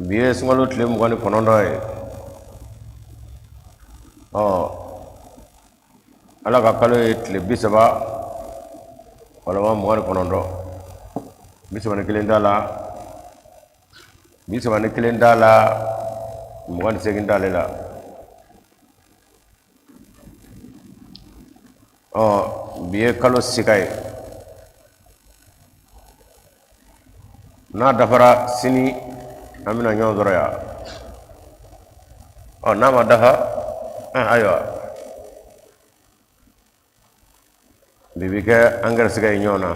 Bi ye sunkalo tile 29 ye. Ɔ, Ala ka kalo ye tile 30 walima 29, 31 t'a la, 31 t'a la, 28 t'ale la. Ɔ, bi ye kalo sika ye. N'a dafara sini, an bɛna ɲɔgɔn sɔrɔ yan. Ɔ, n'a ma dafa, ayiwa, bi bɛ kɛ an gɛrɛsɛgɛ ye ɲɔgɔn na.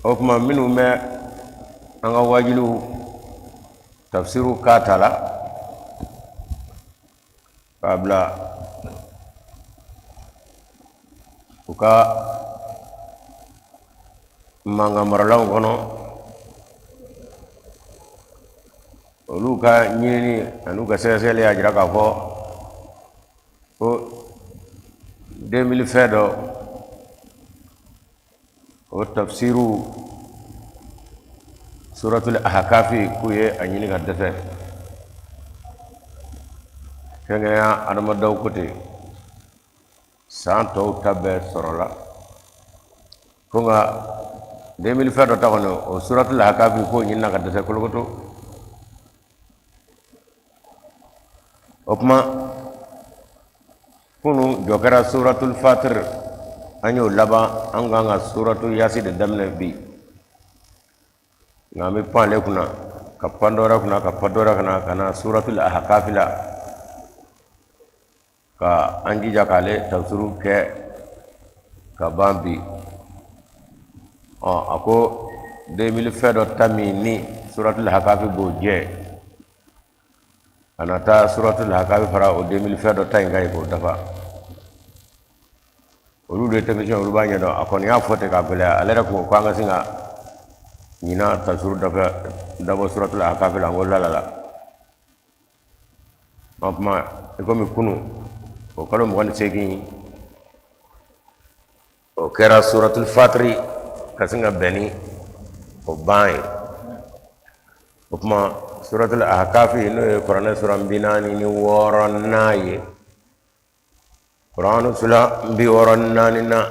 O tuma, minnu bɛ an ka wajuliw tafsiriw k'a ta la k'a bila u ka mankan maralanw kɔnɔ, olu ka ɲinini an'u ka sɛgɛsɛgɛli y'a jira k'a fɔ ko 2000 fɛn dɔ, o tafsiru suratul ahakafi, k'u ye a ɲini ka dɛsɛ. Kɛrɛnkɛrɛnya adamadaw ko ten, san tɔw ta bɛɛ sɔrɔla ko, nka 2000 fɛn dɔ ta kɔni, o suratul ahakafi, k'o ɲinina ka dɛsɛ kolokoto. O tuma, kunu jɔ kɛra suratul fatir, an y'o laban. An kan ka suratul yasi de daminɛ bi, nka an bɛ pan ale kunna ka pan dɔ wɛrɛ kunna, ka pan dɔ wɛrɛ kunna, ka na suratul ahakafi la, ka an jija k'ale tafsiru kɛ ka ban bi. Ɔ, a ko 2000 fɛn dɔ ta min ni suratul ahakafi b'o jɛ, ka na taa suratul ahakafi fara o 2000 fɛn dɔ ta in kan yen k'o dafa. Olu de technicien, olu b'a ɲɛdɔn. A kɔni y'a fɔ ten k'a gɛlɛya. Ale yɛrɛ ko k'an ka sin ka ɲinan tafsiru dabɔ suratul ahakafi la. N ko la la. O tuma, i komi kunu o kalo 28, o kɛra suratul fatiri ka sin ka bɛn ni o ban ye. O tuma, suratul ahakafi, n'o ye kuranɛ sura 46nan ye, kuranɛ sura 64nan,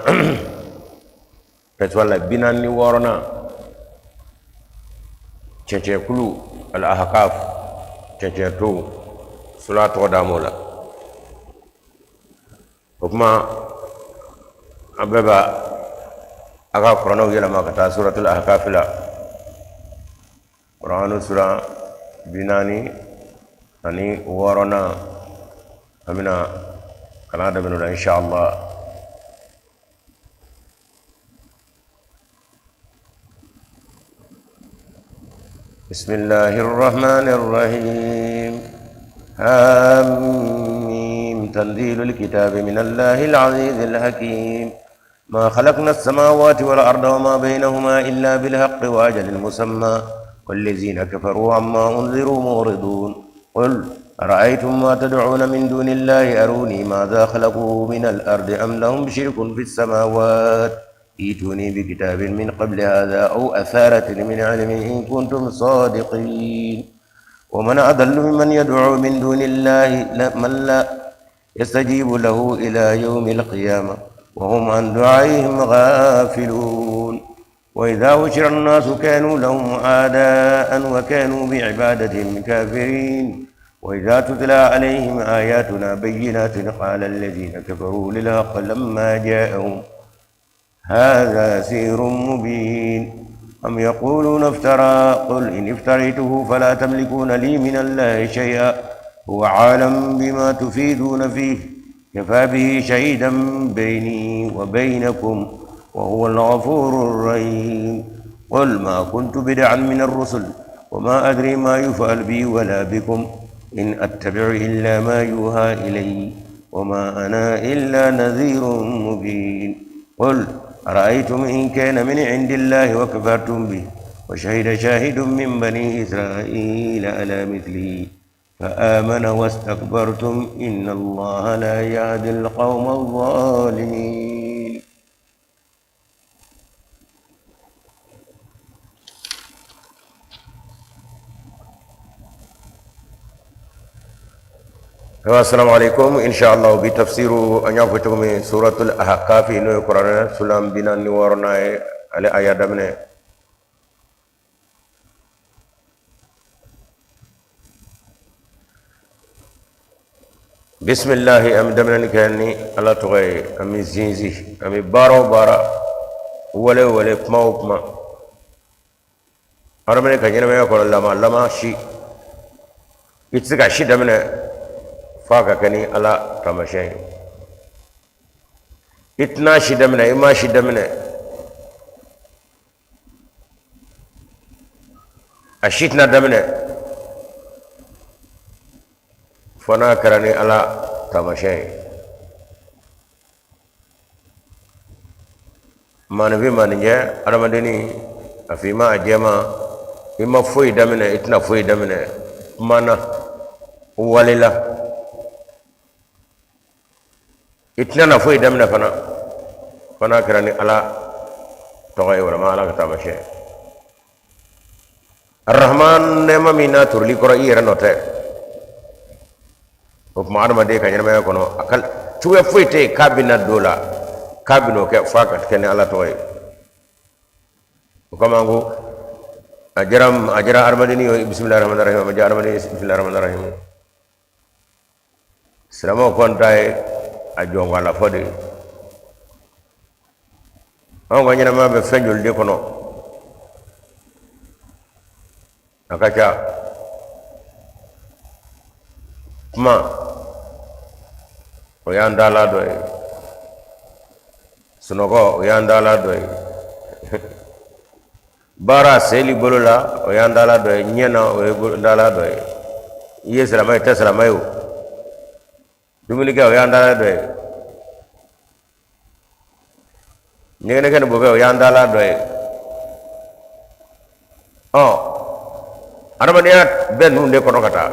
fɛtiwala 46nan, cɛncɛnkulu al ahakaf, cɛncɛntow, sura tɔgɔ d'an m'o la. O tuma, an bɛɛ b'a a ka kuranɛw yɛlɛma ka taa suratul ahakafi la, kuranɛ sura 46nan. An bɛna kalan daminɛ o la, inshallah. بسم الله الرحمن الرحيم. حاميم. تنزيل الكتاب من الله العزيز الحكيم. ما خلقنا السماوات والأرض وما بينهما إلا بالحق وأجل مسمى، والذين كفروا عما أنذروا معرضون. قل أرأيتم ما تدعون من دون الله، أروني ماذا خلقوا من الأرض أم لهم شرك في السماوات، ائتوني بكتاب من قبل هذا أو أثارة من علم إن كنتم صادقين. ومن أضل ممن يدعو من دون الله من لا يستجيب له إلى يوم القيامة وهم عن دعائهم غافلون. وإذا حشر الناس كانوا لهم أعداء وكانوا بعبادتهم كافرين. وإذا تتلى عليهم آياتنا بينات قال الذين كفروا للحق لما جاءهم هذا سحر مبين. أم يقولون افترى، قل إن افتريته فلا تملكون لي من الله شيئا، هو أعلم بما تفيضون فيه، كفى به شهيدا بيني وبينكم، وهو الغفور الرحيم. قل ما كنت بدعا من الرسل وما أدري ما يفعل بي ولا بكم، إن أتبع إلا ما يوحى إلي وما أنا إلا نذير مبين. قل أرأيتم إن كان من عند الله وكفرتم به وشهد شاهد من بني إسرائيل على مثله فآمن واستكبرتم، إن الله لا يهدي القوم الظالمين. Assalamu alaikum. Inshallah bi tafsiru an y'a fɔ cogo min, suratul ahqaf, n'o ye kuranɛ sulan 46nan ye, ale aya daminɛ. Bisimilahi, an bɛ daminɛni kɛ ni Ala tɔgɔ ye. An bɛ sinsin, an bɛ baara o baara, wale o wale, kuma o kuma, hadamaden ka ɲɛnamaya kɔnɔ, lama lama si i tɛ se ka si daminɛ f'a ka kɛ ni Ala taamasiyɛn ye. I tɛna si daminɛ, i ma si daminɛ, a si tɛna daminɛ fo n'a kɛra ni Ala taamasiyɛn ye. Maaninfin, maaninjɛ, adamadennin, a finma, a jɛma, i ma foyi daminɛ, i tɛna foyi daminɛ kuma na, wale la, i tɛna na foyi daminɛ fana fo n'a kɛra ni Ala tɔgɔ ye walima Ala ka taamasiyɛn. Arahman, nɛɛma min n'a torili kɔrɔ i yɛrɛ nɔ tɛ. O tuma adamaden ka ɲɛnamaya kɔnɔ, a ka cogoya foyi tɛ yen k'a bɛna don la k'a bɛna o kɛ f'a ka kɛ ni Ala tɔgɔ ye. O kama ko a diyara, a diyara adamadennin ye, bisimilahi rahmani rahim, a ma diya adamaden ye, bisimilahi rahmani rahim. Silamɛw kɔni ta ye a jɔnkala fɔ de ye. Anw ka ɲɛnamaya bɛ fɛn joli de kɔnɔ? A ka ca. Kuma, o y'an dala dɔ ye. Sunɔgɔ, o y'an dala dɔ ye. Baara seli bolo la, o y'an dala dɔ ye. Ɲɛ na, o ye dala dɔ ye. I ye silamɛ ye, i tɛ silamɛ ye, o dumunikɛ, o y'an dala dɔ ye. Ɲɛgɛnɛkɛ ni bokɛ, o y'an dala dɔ ye. Ɔ adamadenya bɛ ninnu de kɔnɔ ka taa.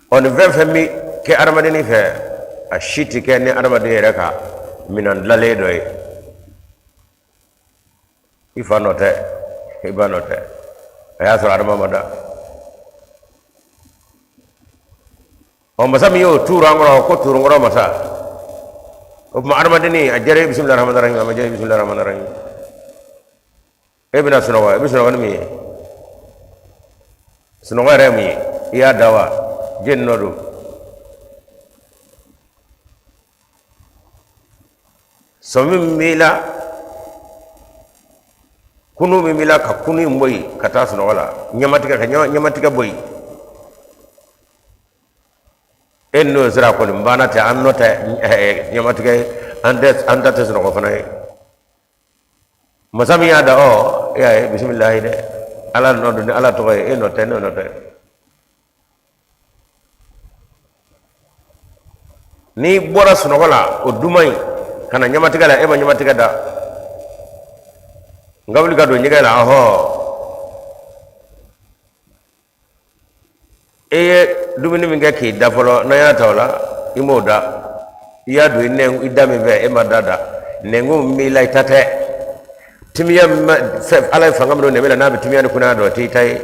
Ɔ nin fɛn fɛn bɛ kɛ adamadennin fɛ, a si tɛ kɛ ni adamaden yɛrɛ ka minɛn dilanlen dɔ ye. I fa nɔ tɛ, i ba nɔ tɛ, a y'a sɔrɔ adama ma da. Ɔ masa min y'o tuuru an kɔrɔ, ko tuurunkɔrɔ masa. O tuma adamadennin, a diyara i ye, bisimilahi rahmani rahim, a ma diya i ye, bisimilahi rahmani rahim. E bɛna sunɔgɔ, i bɛ sunɔgɔ ni mun ye? Sunɔgɔ yɛrɛ ye mun ye? I y'a da wa? Jɛni nɔ don? Sɔmi min b'i la, kunu min b'i la, ka kunu in bɔ yen ka taa sunɔgɔ la, ɲamatigɛ, ka ɲamatigɛ bɔ yen, e n'o sira kɔni banna tɛ. An nɔ tɛ ɲamatigɛ, an tɛ, an ta tɛ sunɔgɔ fana ye. Masa min y'a da, ɔ e y'a ye, bisimilahi dɛ, Ala nɔ don ni Ala tɔgɔ ye. E nɔ tɛ, ne nɔ tɛ. N'i bɔra sunɔgɔ la, o duman in ka na ɲamatigɛ la, e ma ɲamatigɛ da, n ka wuli ka don ɲɛgɛn la. Ɔhɔ, e ye dumuni min kɛ k'i da fɔlɔ, n'an y'a ta o la, i m'o da, i y'a don i nɛn, i da min fɛ, e ma da da nɛnkun min b'i la, i ta tɛ. Timiya fɛ, Ala ye fanga min don nɛmɛ la, n'a bɛ timiya ni kunaya dɔn, o t'i ta ye.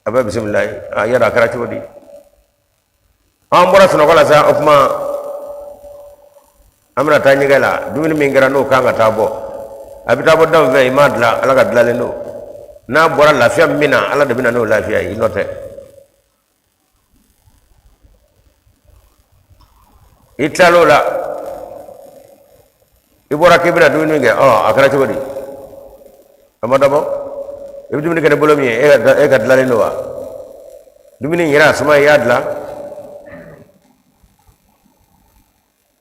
A bɛ bisimilayi, a yɛrɛ a kɛra cogo di? An bɔra sunɔgɔ la sa, o tuma an bɛna taa ɲɛgɛn la. Dumuni min kɛra, n'o kan ka taa bɔ, a bɛ taa bɔ da min fɛ, i m'a dilan, Ala ka dilanlen don. N'a bɔra, lafiya min na, Ala de bɛ na n'o lafiya ye, i nɔ tɛ. I tilal'o la, i bɔra k'i bɛna dumuni kɛ, ɔ a kɛra cogo di? A ma dabɔ. I bɛ dumuni kɛ ni bolo min ye, e ka dilanlen don wa? Dumuni in yɛrɛ, a suma, i y'a dilan?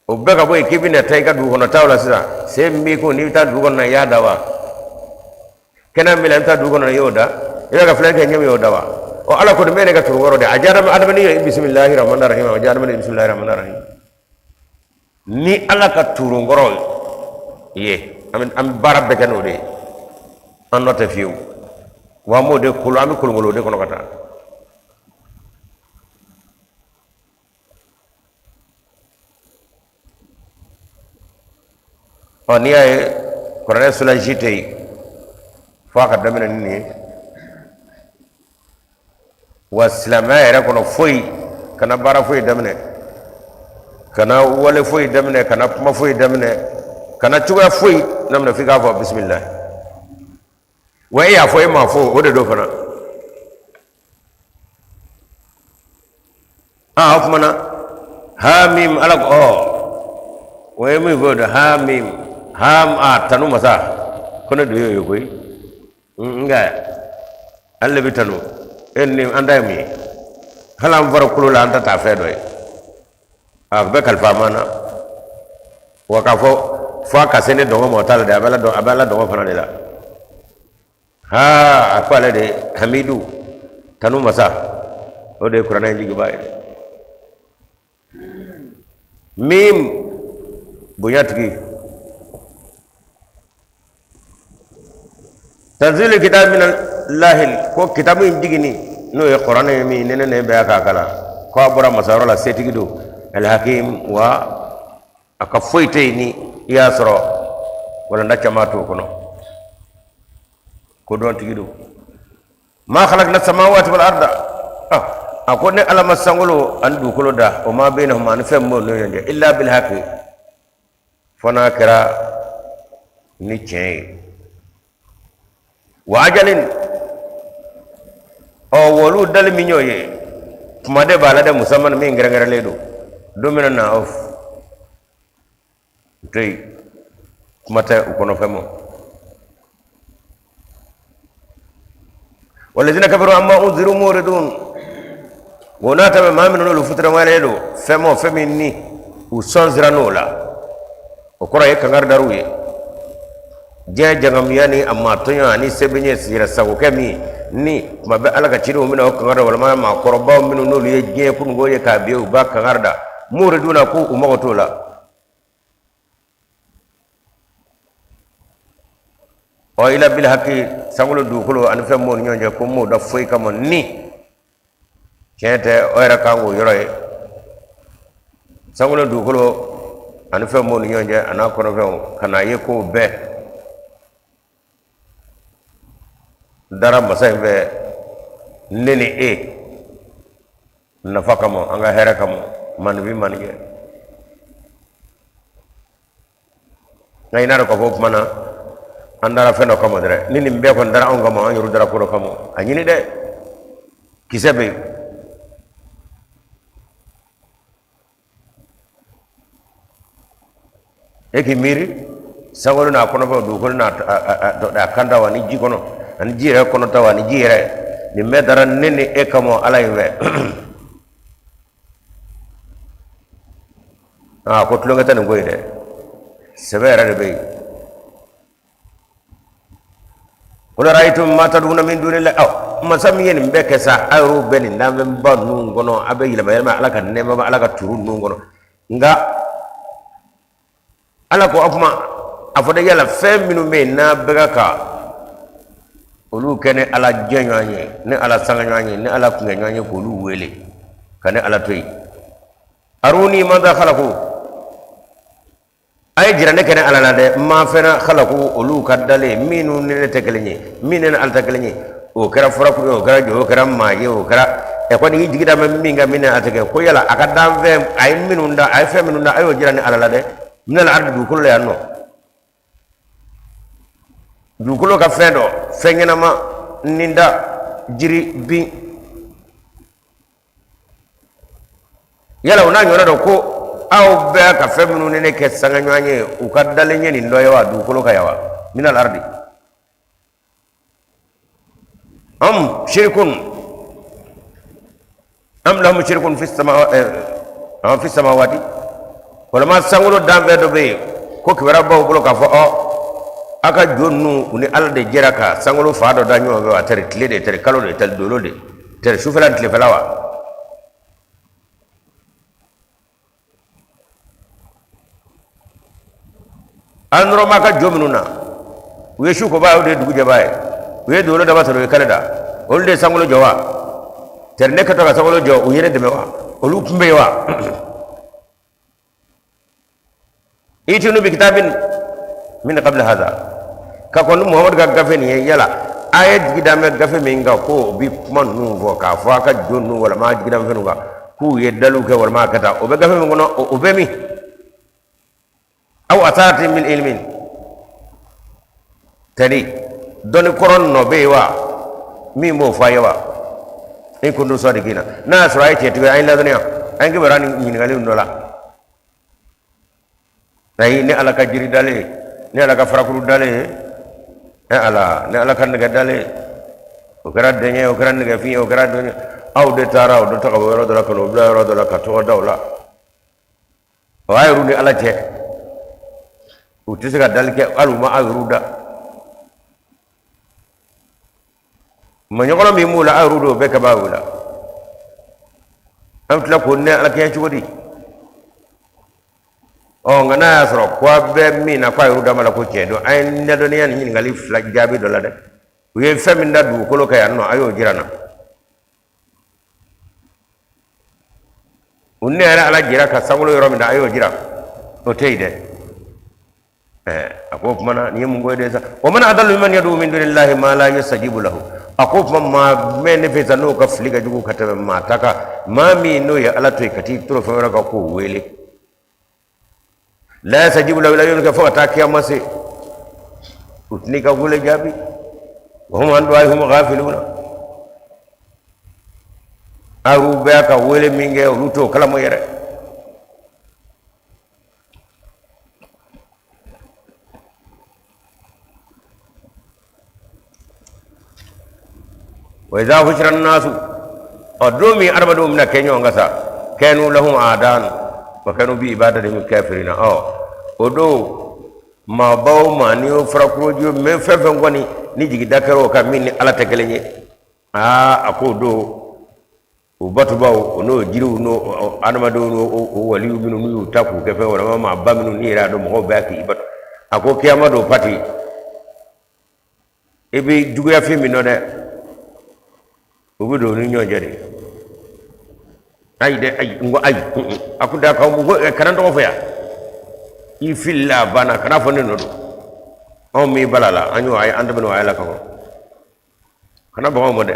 O bɛɛ ka bɔ yen, k'i bɛna taa i ka dugu kɔnɔ taaw la sisan, sen min b'i kun, n'i bɛ taa dugu kɔnɔ na, i y'a da wa? Kɛnɛ min b'i la, i bɛ taa dugu kɔnɔ, i y'o da? I bɛ ka filɛli kɛ ɲɛ min, y'o da wa? Ɔ Ala kɔni bɛ ne ka turunkɔrɔ de. A diyara adamaden ye, bisimilahi rahmani rahim, a diyara adamaden ye, bisimilahi rahmani rahim. Ni Ala ka turunkɔrɔ ye, an bɛ baara bɛɛ kɛ n'o de ye. An nɔ tɛ fiyewu wa, an b'o de kolo, an bɛ kolonkolon o de kɔnɔ ka taa. Ɔ n'i y'a ye kuranɛ sura si tɛ yen fo a ka daminɛ ni nin ye. Wa silamɛya yɛrɛ kɔnɔ, foyi kana baara foyi daminɛ. Kana wale foyi daminɛ, kana kuma foyi daminɛ, kana cogoya foyi daminɛ f'i k'a fɔ bisimilahi. Wa e y'a fɔ, e m'a fɔ, o de don fana. Aa, o tuma na hamim, Ala ko ɔ o ye min fɔ o don. Hamim, ham, a tanu masa ko ne dun y'o ye koyi. Nka ale de bɛ tanu. E ni an ta ye mun ye? Hali an farikolo la, an ta t'a fɛn dɔ ye. A bɛ kalifa ma na wa k'a fɔ fo a ka se ne dɔngɔ ma, o t'a la dɛ. A bɛ Ala dɔn, a bɛ Ala dɔngɔ fana de la. Haa, a ko ale de hamidu, tanu masa, o de ye kuranɛ in jigiba ye dɛ. Mim, bonya tigi. Tanzilu kitabi min Allahi, ko kitabu in jiginni, n'o ye kuranɛ ye min ne ne bɛ k'a kalan, ko a bɔra masayɔrɔ la, setigi don, alhakim, wa a ka foyi tɛ yen ni i y'a sɔrɔ walanda caman t'o kɔnɔ, kodɔntigi don. Ma khalaqna samawati wal arda, a ko ne Ala ma sankolo ani dugukolo da, o ma bainahuma, ani fɛn b'o ni ɲɔgɔn cɛ, illa bil haqi, fo n'a kɛra ni tiɲɛ ye, wa ajalin. Ɔ, wolu dali min y'o ye, kuma de b'a la dɛ, musamman, min kɛrɛnkɛrɛnlen don. Don min na o to yen, kuma tɛ u kɔnɔfɛn ma. Walazina kafaru amma unziru muridun, o n'a ta bɛɛ, maa minnu n'olu fitiriwale don fɛn ma, fɛn min ni u sɔn sira n'o la, o kɔrɔ ye kangari dar'u ye. Diɲɛ jangamiya ni a maa tɔɲɔ ani sɛbɛn ye yɛrɛ sagokɛ min ni tuma bɛɛ Ala ka cidenw bɛna o kangari da, walima maakɔrɔbaw minnu n'olu ye diɲɛ kununko ye k'a bi, u b'a kangari da. Muriduna, ko u mago t'o la. Ɔ, illa bil haqi, sankolo dugukolo ani fɛn b'o ni ɲɔgɔn cɛ, ko m'o da foyi kama ni tiɲɛ tɛ. O yɛrɛ kan k'o yɔrɔ ye, sankolo dugukolo ani fɛn b'o ni ɲɔgɔn cɛ a n'a kɔnɔfɛnw, ka n'a ye k'o bɛɛ dara masa in fɛ ne ni e nafa kama, an ka hɛrɛ kama, maninfin manikɛ. Nka i n'a dɔn k'a fɔ o tuma na an dara fɛn dɔ kama dɛrɛ. Ni nin bɛɛ kɔni dara anw kama, an yɛrɛ dara ko dɔ kama. A ɲini dɛ, kisɛ bɛ yen. E k'i miiri sankolo n'a kɔnɔfɛnw, dugukolo n'a a kantaw, ani ji kɔnɔ, ani ji yɛrɛ kɔnɔtaw, ani ji yɛrɛ, nin bɛɛ dara ne ni e kama Ala in fɛ. Aa, ko tulonkɛ tɛ nin ko ye dɛ, sɛbɛ yɛrɛ de bɛ yen. Qul ara'aytum ma tad'una min dunillahi. Ɔ, masa min ye nin bɛɛ kɛ sa, aw yɛrɛw bɛ nin danfɛnba ninnu kɔnɔ, a bɛ yɛlɛma yɛlɛma Ala ka nɛɛma, Ala ka turu ninnu kɔnɔ. Nka Ala ko, a kuma a fɔ dɛ, yala fɛn minnu bɛ yen n'a bɛ ka ka olu kɛ ni Ala jɛɲɔgɔn ye, ni Ala sangaɲɔgɔn ye, ni Ala kunkɛɲɔgɔn ye, k'olu wele ka ne Ala to yen, aruni madha khalaqu, a ye jira ne kɛnɛ Ala la dɛ, ma fɛn khalaqu, olu ka dalen minnu ni ne tɛ kelen ye, min ni Ala tɛ kelen ye, o kɛra furakuru ye, o kɛra jo, o kɛra maa ye, o kɛra ɛ kɔni y'i jigi da mɛ min kan, min ni a tɛ kɛ ko yala a ka danfɛn, a ye minnu da, a ye fɛn minnu da, a y'o jira ne Ala la dɛ. Minal ardi, dugukolo la yan nɔ, dugukolo ka fɛn dɔ, fɛn ɲɛnama nin da, jiri, bin, yala o n'a ɲɔgɔnna dɔ, ko aw bɛ ka fɛn minnu ni ne kɛ sangaɲɔgɔn ye, u ka dalen ye nin dɔ ye wa, dugukolo kan yan wa? Minal ardi am shirkun am lahum shirkun fi sama fi samawati, walima sankolo danfɛn dɔ bɛ yen ko kibaruya b'aw bolo k'a fɔ ɔ aw ka jo ninnu, u ni Ala de jɛra ka sankolo fan dɔ da ɲɔgɔn fɛ wa? Tari tile de, tari kalo de, tari dolo de, tari sufɛla ni tilefɛla wa? An nɔrɔ b'a ka jo minnu na, u ye su koba ye, o de ye dugu jɛba ye, u ye dolo daba sɔrɔ, u ye kalo da, olu de ye sankolo jɔ wa? Tari ne kɛtɔ ka sankolo jɔ, u ye ne dɛmɛ wa? Olu tun bɛ yen wa? Ituni bi kitabin min qabli hadha, ka kɔn ni Muhamadu ka gafe nin ye, yala a ye jigi da mɛ gafe min kan ko o bi kuma ninnu fɔ k'a fɔ a ka jo ninnu, walima a jigi da fɛn kan. K'u ye daliw kɛ walima a kɛ tan, o bɛ gafe min kɔnɔ, o bɛ min? Aw atharatin min ilmin, tari dɔnni kɔrɔ nɔ bɛ yen wa min b'o fɔ a ye wa? In kuntum sadikina, n'a y'a sɔrɔ a ye tiɲɛtigi ye, a ye n ladɔnniya, a ye n kibaruya ni ɲininkali dɔ la. Ayi, ne Ala ka jiri dalen, ne Ala ka farakuru dalen, ne Ala, ne Ala ka nɛgɛ dalen, o kɛra dɛɲɛ, o kɛra nɛgɛfin ye, o kɛra dɔnni, aw de taara o dɔ ta ka bɔ yɔrɔ dɔ la ka n'o bila yɔrɔ dɔ la ka tɔgɔ da o la. O y'a yɛrɛw ni Ala cɛ, u tɛ se ka dali kɛ, hali u ma aw yɛrɛw da. Maɲɔgɔn min b'u la, aw yɛrɛw de, o bɛɛ ka b'aw la. An bɛ tila k'o ne Ala kɛɲɛ cogo di? Ɔ, nka n'a y'a sɔrɔ ko a bɛ min na, ko a yɛrɛw dama la ko tiɲɛ don, a ye n ladɔnniya nin ɲininkali fila jaabi dɔ la dɛ. U ye fɛn min da dugukolo kan yan nɔ, a y'o jira n na. U ne yɛrɛ Ala jira ka sankolo yɔrɔ min da, a y'o jira. O tɛ yen dɛ. Ɛɛ, a ko o tuma na nin ye mun ko ye de sa? Wa man adallu mimman yad'u min dunillahi ma la yastajibu lahu. A ko o tuma maa jumɛn ne fɛ sa n'o ka fili ka jugu ka tɛmɛ maa ta kan, maa min n'o ye Ala to yen ka t'i toro fɛn wɛrɛ kan k'o wele? La yastajibu lahu ila yawmil, fo ka taa kiyama se, u tɛn'i ka wele jaabi. Wa hum an du'aihim ghafiluna, aw bɛ ka wele min kɛ, olu t'o kalama yɛrɛ. Wa iza hushira nasu, ɔ, don min adamadenw bɛna kɛ ɲɔgɔn kan sa, kanu lahum a'daan wa kanu bi ibadatihim kafirina. Ɔ, o don maaba o maa ni o farakuru ju mɛ, fɛn fɛn kɔni ni jigida kɛra o kan min ni Ala tɛ kelen ye, aa, a k'o don o batobaw, o n'o jiriw, n'o adamadenw, n'o waliyu minnu n'u y'u ta k'u kɛ fɛn wɛrɛ, maaba minnu n'i yɛrɛ y'a dɔn mɔgɔw bɛɛ k'i bato, a ko kiyama don pati, i bɛ juguya fɛn min dɔn dɛ, u bɛ don u ni ɲɔgɔn cɛ de. Ayi dɛ, ayi, n ko ayi, a ko da k'aw ko kana n tɔgɔ fɔ yan, i filila, a banna, kana fɔ ne nɔ don. Anw m'i bala la, an y'o an tɛmɛn'o aya la ka kɔrɔ. Kana baga ma dɛ.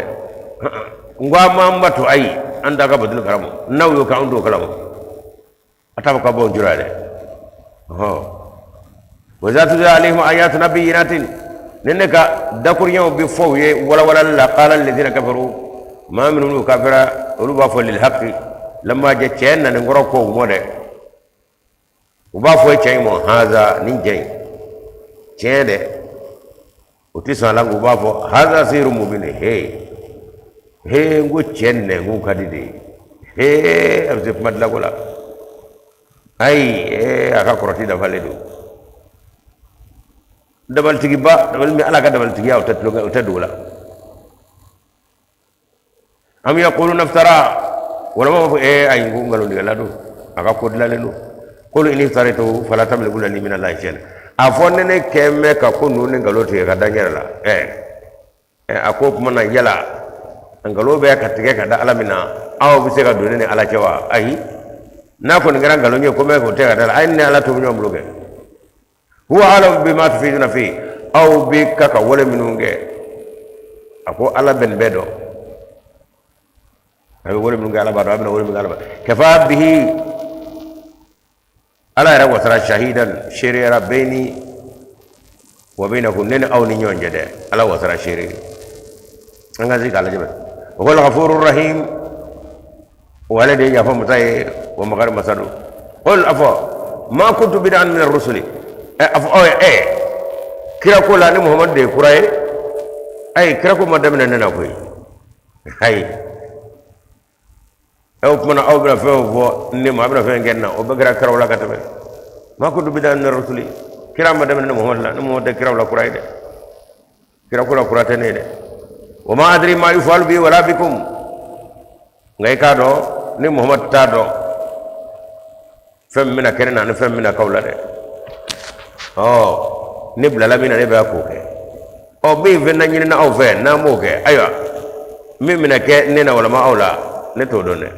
N ko an m'an bato, ayi, an t'a ka batoli kalama, n'aw y'o kɛ, anw t'o kalama. A t'a fɔ k'aw b'anw jura dɛ. Ɔhɔn, wa iza tutla alayhim ayatuna bayyinatin, ni ne ka dakuruɲɛw bɛ fɔ u ye walawalali la, qala alladhina kafaru, maa minnu n'u kafira, olu b'a fɔ lil haqqi lamma ja, cɛ nani kɔrɔ ko u mɔ dɛ, u b'a fɔ cɛ in ma haza, nin cɛ in tiɲɛ dɛ, u tɛ sɔn a la, u b'a fɔ haza sihirun mubin. He he, n ko cɛ nɛnkun ka di de, he, a bɛ se kuma dilanko la. Ayi, ee, a ka kɔrɔti dafalen don, dabalitigiba, dabali min Ala ka dabalitigiya, o tɛ tulonkɛ, o tɛ dogo la. Am yaquluna iftara, walima b'a fɔ ee, ayi, n ko nkalontigɛla don, a ka ko dilanlen don. Qul in iftaraytuhu fala tamlikuna li min Allahi shay'an. A fɔ ne ne kɛn bɛ ka ko ninnu ni nkalon tigɛ ka da n yɛrɛ la. Ɛɛ, a ko o tuma na yala nkalon bɛ ka tigɛ ka da Ala min na, aw bɛ se ka don ne ni Ala cɛ wa? Ayi, n'a kɔni kɛra nkalon ye ko n bɛ k'o tigɛ ka da la, a ye ne ni Ala to ɲɔgɔn bolo kɛ. Huwa a'lamu bima tufiduna fi, aw bɛ ka wale minnu kɛ, a ko Ala bɛ nin bɛɛ dɔn. A bɛ wale minnu kɛ, Ala b'a dɔn. A bɛna wale minnu kɛ, Ala b'a dɔn. Kafa bihi, Ala yɛrɛ wasara, shahidan, seereyara, bayni wa baynakum, ne ni aw ni ɲɔgɔn cɛ dɛ, Ala wasara seere. An ka se k'a lajɛ. Wa huwa al-ghafuru rahim, o ale de ye yafa masa ye, wa makari masa don. Qul, a fɔ, ma kuntu bid'an min ar-rusuli, ɛ, a fɔ aw ye, ɛ, kira ko la, ni Muhamadu de ye kura ye, ayi, kira ko ma daminɛ ne na koyi. Ayi, ɛ, o tuma na aw bɛna fɛn o fɔ ne ma, a bɛna fɛn kɛ ne na, o bɛɛ kɛra kiraw la ka tɛmɛ. Ma kuntu bid'an min ar-rusuli, kira ma daminɛ ne Muhamadu la, ne Muhamadu tɛ kiraw la kura ye dɛ, kira ko la kura tɛ ne ye dɛ. Wa ma adri ma yufalu bi wala bikum, nka i k'a dɔn, ne Muhamadu t'a dɔn fɛn min bɛna kɛ ne na ni fɛn min bɛna k'aw la dɛ. Ɔ, ne bilala min na, ne bɛ k'o kɛ. Ɔ, min fɛn na ɲinina aw fɛ, n'an m'o kɛ, ayiwa, min bɛna kɛ ne na walama aw la, ne t'o dɔn dɛ.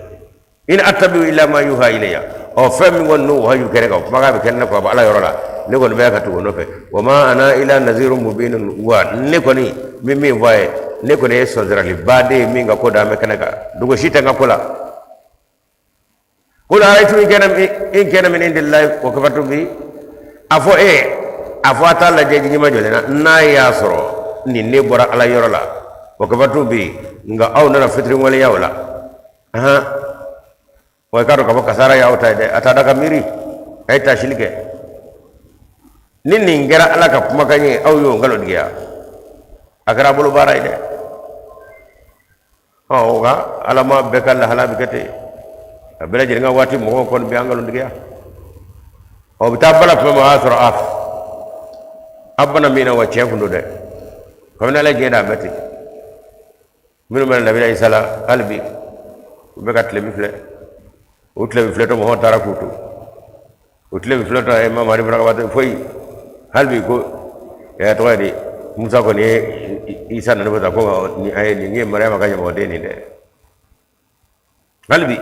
In attabi'u illa ma yuha ilayya, ɔ, fɛn min kɔni n'o wahayu kɛ ne kan, o kumakan bɛ kɛ ne kɔ, a bɛ Ala yɔrɔ la, ne kɔni bɛ ka tugu o nɔfɛ. Wa ma ana illa nazirun mubinun, wa ne kɔni bɛ min fɔ a ye, ne kɔni ye sɔnsiraliba de ye min ka ko da an bɛ kɛnɛ kan, dogo si tɛ n ka ko la. Qul ara'aytum in kana min indillahi wa kafartum bihi. A fɔ e, a fɔ a t'a lajɛ ɲɛmajɔlen na, n'a y'a sɔrɔ nin ne bɔra Ala yɔrɔ la, wa kafartum bihi, nka aw nana fitiriwaleya o la. Ahan, wa i k'a dɔn k'a fɔ kasara y'aw ta ye dɛ. A t'a da ka miiri, a ye taasili kɛ. Ni nin kɛra Ala ka kumakan ye, aw y'o nkalontigiya, a kɛra a bolo baara ye dɛ. Ɔ, nka Ala ma bɛɛ ka lahala bɛ kɛ ten. A bɛɛ lajɛlen ka waati mɔgɔw kɔni bɛ an nkalontigiya. Ɔ, bɛ taa bala tuma min, o y'a sɔrɔ a bana min na, wa tiɲɛ kun don dɛ. Kabini Ala ye diɲɛ da, a bɛ ten. Minnu bɛ nabila Isa la hali bi, u bɛ ka tilebi filɛ. O tilebi filɛtɔ, mɔgɔw taara k'u to o tilebi filɛtɔ. Ye Mamadi fana ka waati foyi hali bi ko ɛ tɔgɔ ye di, Musa kɔni ye Isa nana fɔ ko nin a ye nin ye Mariyama ka ɲamɔgɔden nin dɛ hali bi.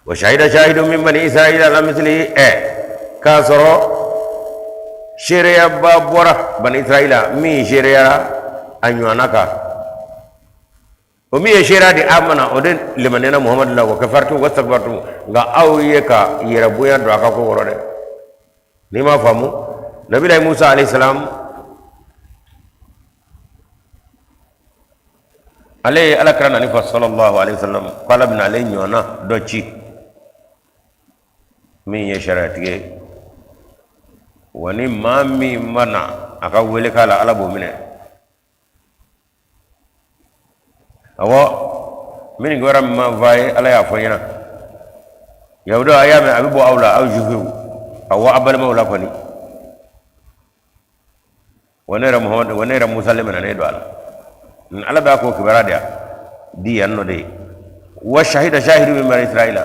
Wa shahida shahidun min bani Israila ala mislihi. Ɛ, k'a sɔrɔ seereyaba bɔra bani Israila min seereyara a ɲɔgɔnna kan. O min ye seereya di, amana, o de limaniyana Muhamadu la. Wa kafartum wastakbartum, nka aw ye ka yɛrɛ bonya don a ka ko kɔrɔ dɛ. N'i m'a faamu, nabila Musa alayhi salam, ale ye Ala kira nani fɔ sallallahu alaihi wasallam ko Ala bɛna ale ɲɔgɔnna dɔ ci min ye sariyatigi ye, wa ni maa min ma na a ka wele k'a la, Ala b'o minɛ. Awɔ, min kibaruya min ma fɔ a ye, Ala y'a fɔ n ɲɛna. Yahudiw, a y'a mɛn, a bɛ bɔ aw la, aw juifw, awɔ, aw balimaw la kɔni. Wa ne yɛrɛ Muhamadu, wa ne yɛrɛ Musa le minɛnen don a la. Ala b'a ko kibaruya de di yan nɔ de ye. Wa shahida shahidu min bani Israila,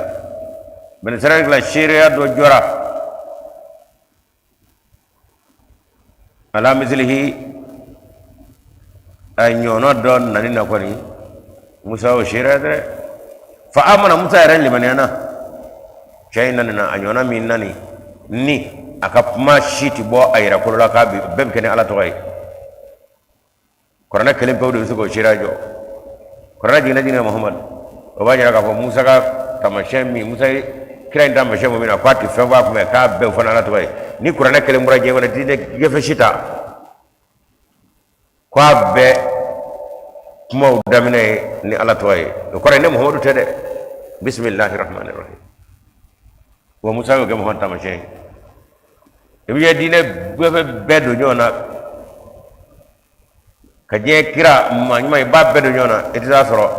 bani Israila seereya dɔ jɔra ala misilihi, a ɲɔgɔnna dɔ nani na kɔni. Musa o seereya dɛ. Fa amana, Musa yɛrɛ limaniyana cɛ in nani na, a ɲɔgɔnna min nani ni a ka kuma si tɛ bɔ a yɛrɛ kolo la, k'a bɛɛ bɛ kɛ ni Ala tɔgɔ ye. Kuranɛ kelen pewu de bɛ se k'o seereya jɔ. Kuranɛ jiginna jiginna Muhamadu, o b'a jira k'a fɔ Musa ka taamasiyɛn min, Musa ye kira in taamasiyɛn min na, k'a tɛ fɛn fɔ a kunfɛ, k'a bɛɛ fɔ n'Ala tɔgɔ ye. Ni kuranɛ kelen bɔra diɲɛ kɔnɔ, diinɛ gafe si ta k'a bɛɛ kumaw daminɛ ye ni Ala tɔgɔ ye, o kɔrɔ ye ne Muhamadu tɛ dɛ. Bisimilahi rahmani rahim. Wa Musa y'o kɛ Muhamadu taamasiyɛn ye. I bɛ diinɛ gafe bɛɛ don ɲɔgɔn na ka diɲɛ kira maa ɲuman, i b'a bɛɛ don ɲɔgɔn na, i tɛ taa sɔrɔ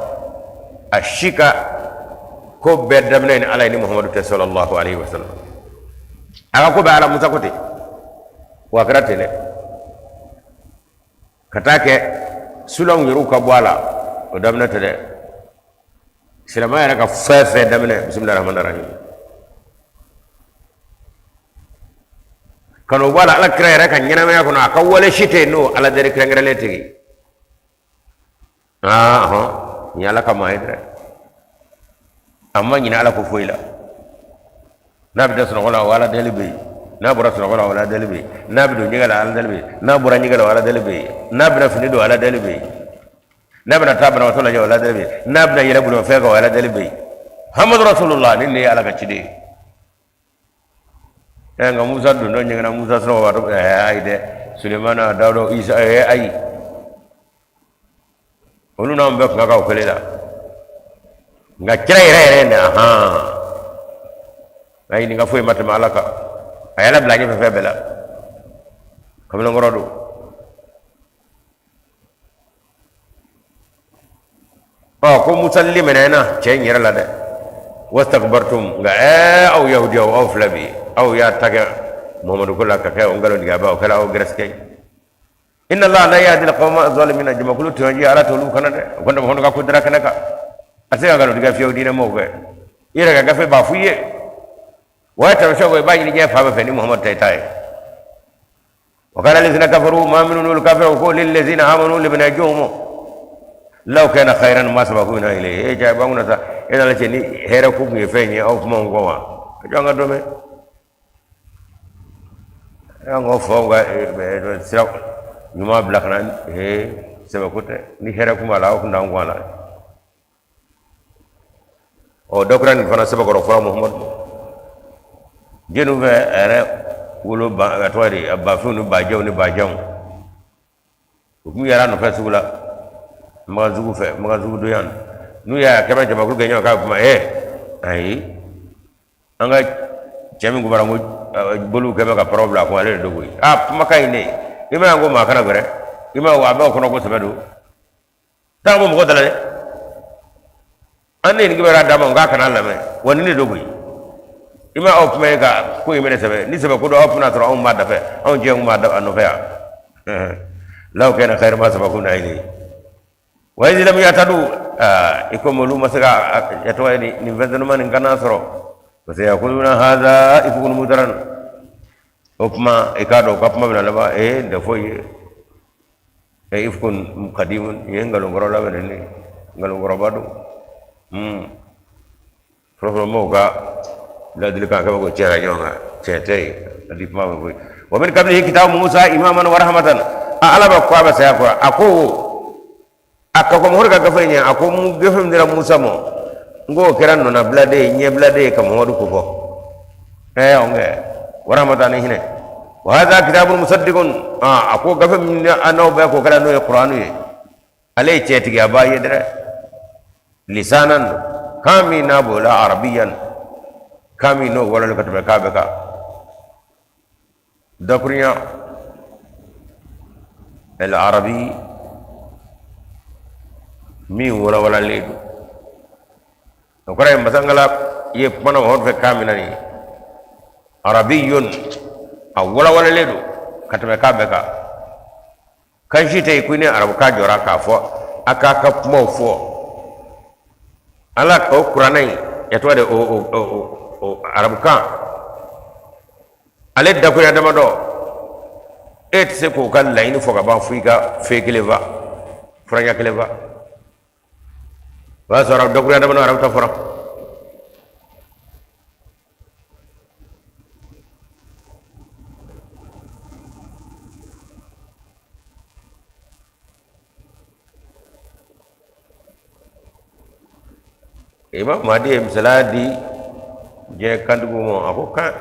a si ka ko bɛɛ daminɛ ni Ala ye ni Muhamadu tɛ sallallahu alaihi wasallam. A ka ko bɛɛ Ala. Musa ko ten, wa a kɛra ten dɛ. Ka taa kɛ sulanw yɛrɛw ka bɔ a la, o daminɛ tɛ dɛ. Silamɛ yɛrɛ ka fɛn fɛn daminɛ bisimilahi rahmani rahim, ka n'o bɔ a la. Ala kira yɛrɛ ka ɲɛnamaya kɔnɔ, a ka wale si tɛ yen n'o Ala deli kɛrɛnkɛrɛnlen tigi. Aa hɔn, nin ye Ala ka maa ye dɛ. A ma ɲinɛ Ala ko foyi la. N'a bɛ da sunɔgɔ la, o Ala deli bɛ yen. N'a bɔra sunɔgɔ la, o Ala deli bɛ yen. N'a bɛ don ɲɛgɛn la, Ala deli bɛ yen. N'a bɔra ɲɛgɛn la, o Ala deli bɛ yen. N'a bɛna fini don, Ala deli bɛ yen. N'a bɛna taa banabaatɔ lajɛ, o Ala deli bɛ yen. N'a bɛna yɛlɛ bolimafɛn kan, o Ala deli bɛ yen. Muhammadu Rasulullah, nin de ye Ala ka ciden ye. Ɛ, nka Musa dontɔ ɲɛgɛn na, Musa sunɔgɔbaatɔ, ɛ ayi dɛ. Sulemana, Dawuda, Isa, ɛ ayi, olu n'anw bɛɛ kun ka kan o kelen la. Nka kira yɛrɛ yɛrɛ nin, ahan, ayi, nin ka foyi ma tɛmɛ Ala kan. A ye Ala bila a ɲɛfɛ fɛn bɛɛ la. Kamalenkɔrɔ don. Ɔ, ko Musa limaniyana cɛ in yɛrɛ la dɛ. Wastakbartum, nka ɛɛ, aw yahudiyaw, aw filɛ bi, aw y'a ta kɛ Muhamadu ko la ka kɛ o nkalontigiyaba, o kɛra aw gɛrɛsɛgɛ ye. Inna Allah la yahdi al-qawma adh-dhalimina, jamakulu tɔɲɔji, Ala t'olu kana dɛ. O kɔni, Muhamadu ka ko dara kɛnɛ kan, a tɛ se ka nkalontigɛ fiyewu diinɛ maaw fɛ. I yɛrɛ ka gafe b'a f'i ye, wa ye tamasiyɛn fɔ, i b'a ɲini diɲɛ fan bɛɛ fɛ, ni Muhamadu ta i t'a ye. Wa qala allazina kafaru, maa minnu n'olu kafiraw ko lillazina amanu, limaniya jɔnw ma, law kana khairan ma sabaquna ilayhi. E ja b'an kunna sa, e n'Ala cɛ, ni hɛrɛ ko tun ye fɛn ye, aw kuma kɔ wa jɔn ka dɔ mɛn an k'o fɔ ka sira ɲuman bila ka na. Ee, sɛbɛ ko tɛ. Ni hɛrɛ kun b'a la, aw kun t'an kɔn a la. Ɔ, dakurunya nin fana sɛbɛkɔrɔ fɔra Muhamadu ma jɛnu fɛ, a yɛrɛ wolo ba, a tɔgɔ di, a bafinw ni bajɛw ni bajanw, u tun yɛrɛ nɔfɛ sugu la, makan sugu fɛ, makan sugu don yan, n'u y'a kɛmɛ jamakulu kɛ ɲɔgɔn kan kuma, ayi, an ka cɛ min kubara ko boliw kɛmɛ ka paraw bila a kun, ale de don koyi. Aa, kumakan in de, i ma ye ko maa kana gɛrɛ i ma, a b'aw kɔnɔ ko sɛbɛ don, taa bɔ mɔgɔ da la dɛ. An ne ye nin kibaruya d'a ma k'a kana lamɛn wa, nin de don koyi. I ma aw kuma ye ka ko in minɛ sɛbɛ ni sɛbɛ ko don, aw tɛna sɔrɔ anw b'a dafɛ, anw jɛ b'a nɔfɛ yan. Law kana khayran ma sabaquna ilayhi wa iz lam yahtadu, i komi olu ma se ka a tɔgɔ ye nin fɛn senuma nin kana sɔrɔ, parce que yaquluna hadha ifkun muftaran. O kuma, i k'a dɔn u ka kuma bɛna laban nin tɛ foyi ye, ifkun qadimun, nin ye nkalon kɔrɔ labɛnnen ye, nkalon kɔrɔba don. Fɔlɔfɔlɔ mɔgɔw ka ladilikan kɛ ko tiɲɛ ɲɔgɔn kan, tiɲɛ tɛ yen, a di kuma bɛ koyi. Wa min qablihi kitabu Musa imaman wa rahmatan. A Ala bɛ ko a bɛ saya kɔ, a ko a ka kɔn Muhamadu ka gafe in ɲɛ, a ko mun gafe min dira Musa ma, n k'o kɛra nɔnabiladen ye, ɲɛbiladen ye ka Muhamadu ko fɔ. Ɔn kɛ wa rahmatan, ni hinɛ. Wa hadha kitabun musaddiqun, a ko gafe min n'aw bɛɛ k'o kɛra, n'o ye Kuranu ye, ale ye tiɲɛtigiyaba ye dɛ. Lisanan, kan min n'a b'o la, arabiyan, kan min n'o walalen ka tɛmɛ kan bɛɛ kan. Dakurunya el arabi min walawalalen don, o kɔrɔ ye masangala ye kumana Muhamadu fɛ kan min na nin ye arabiyun, a walawalalen don ka tɛmɛ kan bɛɛ kan. Kan si tɛ yen ko ni arabukan jɔra k'a fɔ a k'a ka kumaw fɔ ala o kuranɛ in ya tɔgɔ de o arabukan, ale dakurunya damadɔ, e tɛ se k'o ka laɲini fɔ ka ban fo i ka fɛn kelen fa, furaɲɛ kelen fa. O y'a sɔrɔ dakurunya damadɔ arabu ta fɔra. Imam Mahdi ye misaliya di diɲɛ kantigiw ma, a ko kan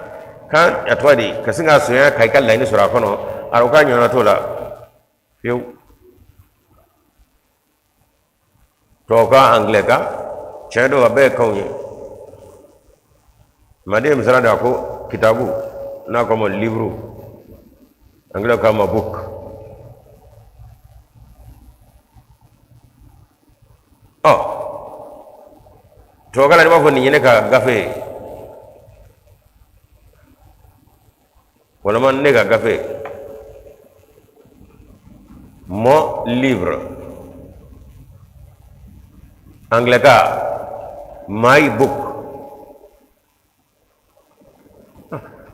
kan a tɔgɔ di, ka sin k'a sonya ka i ka laɲini sɔrɔ a kɔnɔ, arabukan ɲɔgɔnna t'o la fiyewu. Tubabukan, angilɛkan, tiɲɛ don, a bɛɛ ye kanw ye. Mahdi ye misaliya di, a ko kitabu n'a ko ma livre, angilɛ k'a ma book. Ɔ, tubabukan na, n'i b'a fɔ nin ye ne ka gafe ye walima ne ka gafe, mon livre, anglais my book.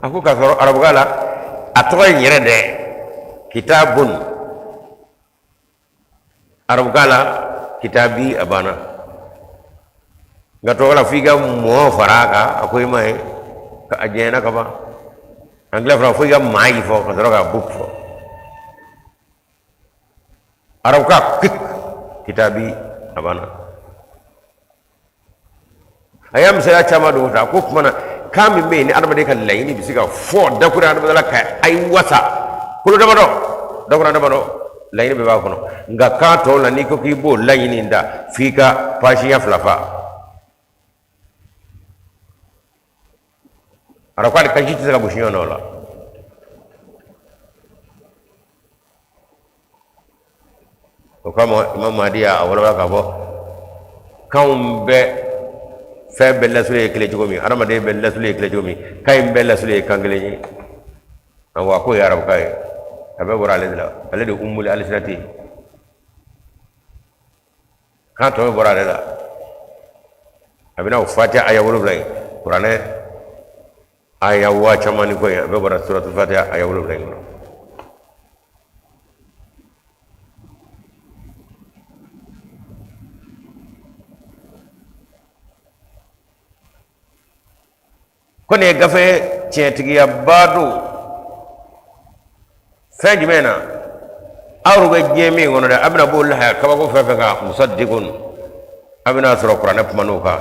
A ko k'a sɔrɔ arabukan la a tɔgɔ in yɛrɛ dɛ kitabun, arabukan la kitabi, a banna. Nka tubabu la, f'i ka mon fara a kan. A ko i ma ye a jɛɲɛna ka ban. Anglais fana, fo i ka my fɔ ka sɔrɔ ka book fɔ. Arabukan kitabi, a banna. A y'a misaliya caman don ta. A ko tuma na kan min bɛ yen ni adamaden ka laɲini bɛ se ka fɔ dakurunya damadɔ la ka a wasa kolo damadɔ, dakurunya damadɔ, laɲini bɛɛ b'a kɔnɔ. Nka kan tɔw la, n'i ko k'i b'o laɲini da, f'i ka page ɲɛ fila fa. Arabukan ni kan si tɛ se ka gosi ɲɔgɔn na o la. O kama Imam Mahdi y'a walawala k'a fɔ kanw bɛɛ, fɛn bɛɛ lasulu ye kelen cogo min, adamaden bɛɛ lasulu ye kelen cogo min, kan in bɛɛ lasulu ye kan kelen ye. Awɔ, a k'o ye arabukan ye, a bɛɛ bɔra ale de la, ale de umuli alisinati, kan tɔ bɛɛ bɔra ale la. A bɛna o Fatiha aya 7 ye, kuranɛ aya waa caman ni kɔ ye, a bɛɛ bɔra suratul Fatiha aya 7 in kɔnɔ. Ko nin ye gafe tiɲɛtigiyaba don. Fɛn jumɛn na aw bɛ diɲɛ min kɔnɔ dɛ, a bɛna b'o lahaya kabako fɛn fɛn kan, musaddiqun, a bɛna sɔrɔ kuranɛ kuman'o kan.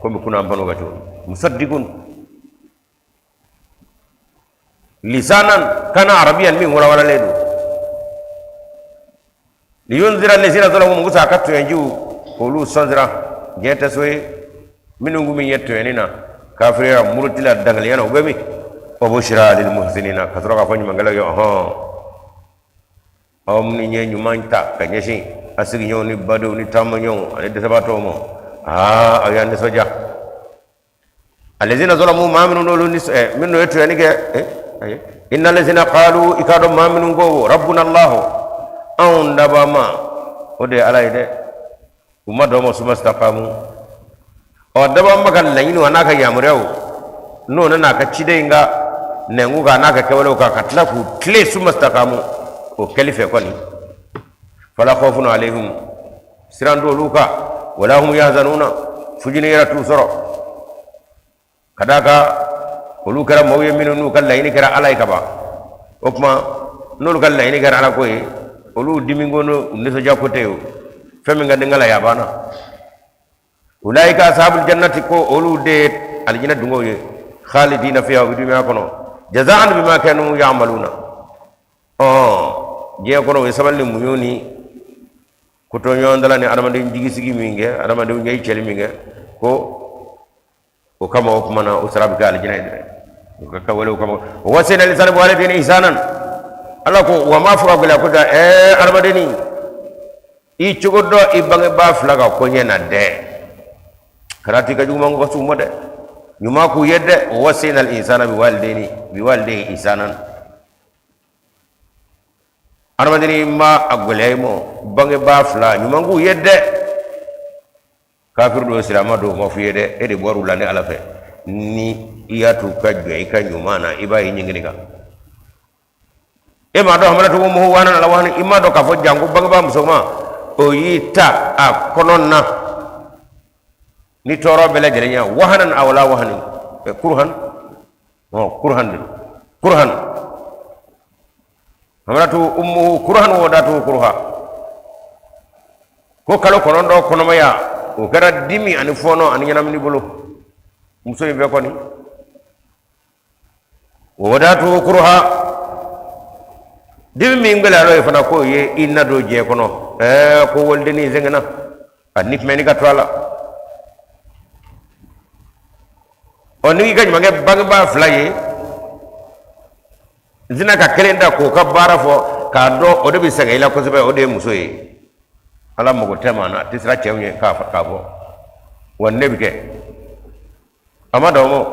Komi kunun an pan'o kan cogo min, musaddiqun lisanan, kan arabiyan min walawalalen don, liyunzira allazina zalamu, mun kosɔn a ka tɔɲɛjiw k'olu sɔnsira diɲɛ tɛ so ye, minnu kun min ye tɔɲɛni na, kafiriya, muruti la, dangaliya na, u bɛ min, wa bushra lil muhsinina, ka sɔrɔ k'a fɔ ɲumankɛlaw ye, ɔhɔn, aw minnu ye ɲuman ta ka ɲɛsin a sigiɲɔgɔnw ni badenw ni taamaɲɔgɔnw ani dɛsɛbaatɔw ma, aa, aw y'an nisɔndiya. Alazina zalamu, maa minnu n'olu ni minnu ye tɔɲɛni kɛ, ayi, inna lazina qalu, i k'a dɔn maa minnu ko rabbuna allahu, anw dabaa ma o de ye Ala ye dɛ, u ma dɔn ma, summa staqamu, ɔ dabaa ma ka laɲiniw a n'a ka yamaruyaw n'o nana a ka ciden in ka nɛnku kan n'a ka kɛwalew kan, ka tila k'u tilen, summa staqamu, o kɛli fɛ kɔni, fala khawfun alayhim, siran t'olu kan, wala hum yahzanuna, fujini yɛrɛ t'u sɔrɔ, ka d'a kan olu kɛra maaw ye minnu n'u ka laɲini kɛra Ala ye ka ban. O tuma n'olu ka laɲini kɛra Ala ko ye, olu dimi ko n'u nisɔndiya ko tɛ ye, o fɛn min ka di Ala ye, a banna. Ulaika ashabul jannati, ko olu de ye alijinɛ dungew ye, khalidina fiha, u bɛ duumɛ a kɔnɔ, jazaan bima kanu ya'maluna. Ɔ diɲɛ kɔnɔ, o ye sabali ni muɲu ni kotoɲɔgɔndala ni adamaden jigisigi min kɛ, adamadenw ɲɛ cɛli min kɛ, ko o kama, o tuma na o sara bɛ kɛ alijinɛ ye dɛ, o ka kɛwalew kama. Wa wasayna linsana biwalidayhi ihsanan, Ala ko wa m'a fɔ ka gɛlɛya ko da ɛɛ adamadenni, i cogo dɔn i bangebaa fila ka koɲɛ na dɛ, kana t'i ka juguman ko s'u ma dɛ, ɲuman k'u ye dɛ. Wa wasayna linsana biwalidayhi biwalidayhi ihsanan, adamadenni ma a gɛlɛya i ma, bangebaa fila ɲuman k'u ye dɛ. Kafiri don, silama don, o ma f'i ye dɛ, e de bɔr'u la ni Ala fɛ. Ni i y'a t'u ka jɔ i ka ɲuman na, i b'a ye ɲɛngini kan. E m'a dɔn hamalatu ummuhu wahanan ala wahani, i m'a dɔn k'a fɔ janko bangebaa musoman o y'i ta a kɔnɔ na ni tɔɔrɔ bɛɛ lajɛlen ye, wahanan ala wahani, kurhan, kurhan de kurhan, hamalatu ummuhu kurhan wa wadatuhu kurha, ko kalo 9 kɔnɔmaya o kɛra dimi ani fɔɔnɔ ani ɲɛnamini bolo muso in fɛ kɔni, wa wadatuhu kurha, dimi min gɛlɛyara ye fana k'o ye i na don diɲɛ kɔnɔ, ɛɛ ko walidennin sɛgɛnna, a ni tun bɛ ni ka to a la. Ɔ n'i ka ɲuman kɛ bangebaa fila ye, n tɛna ka kelen ta k'o ka baara fɔ k'a dɔn, o de bɛ sɛgɛn i la kosɛbɛ, o de ye muso ye. Ala mago tɛ maa na, a tɛ siran cɛw ɲɛ k'a fɔ wa ne bɛ kɛ a ma dɔn ma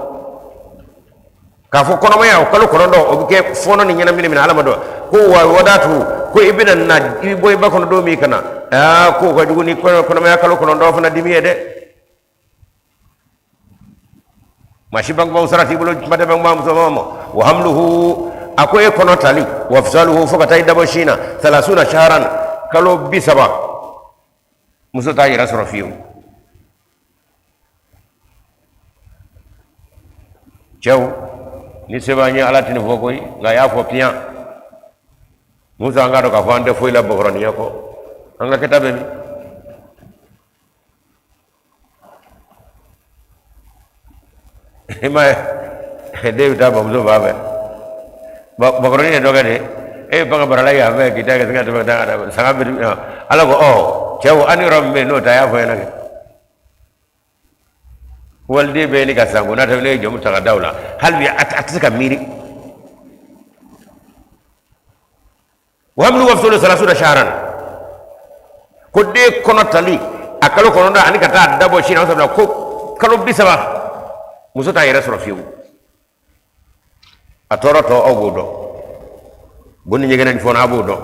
k'a fɔ kɔnɔmaya o kalo 9 o bɛ kɛ fɔɔnɔ ni ɲɛnamini min na, Ala ma dɔn ko wa wadatu, ko i bɛna na, i bɛ bɔ i ba kɔnɔ don min ka na, aa k'o ka jugu ni kɔnɔmaya kalo 9 fana dimi ye dɛ. Maa si bangebaaw sara t'i bolo, kuma tɛ bangebaa musoman ma. Wa hamluhu, a ko e kɔnɔ tali, wa fisaluhu, fo ka taa i dabɔ sin na, salasuna shaharan, kalo 30, muso t'a yɛrɛ sɔrɔ fiyewu. Cɛw ni se b'an ye, Ala tɛ nin fɔ koyi, nka a y'a fɔ piyan muso, an k'a dɔn k'a fɔ an tɛ foyi la bakɔrɔninya kɔ, an ka kɛta bɛ min? I m'a ye, den bɛ taa bamuso fan fɛ, bakɔrɔnin ye dɔ kɛ de, e ye bagan barala yan fɛ k'i ta kɛ se ka tɛmɛ ka taa saga bɛ. Ala ko ɔ cɛw, an ni yɔrɔ min bɛ yen n'o ta, a y'a fɔ ɲɛna kɛ waliden bɛ ɲini ka sanko n'a tɛ ne ye jɔn ta ka da o la, hali bi a tɛ se ka miiri. Wa hamluhu wa fisaluhu salasuna shahran, ko den kɔnɔ tali a kalo 9 ani ka taa dabɔ sin na, sabula ko kalo 30 muso t'a yɛrɛ sɔrɔ fiyewu. A tɔɔrɔ tɔ aw b'o dɔn, bo ni ɲɛgɛnɛ ni fɔɔnɔ a b'o dɔn.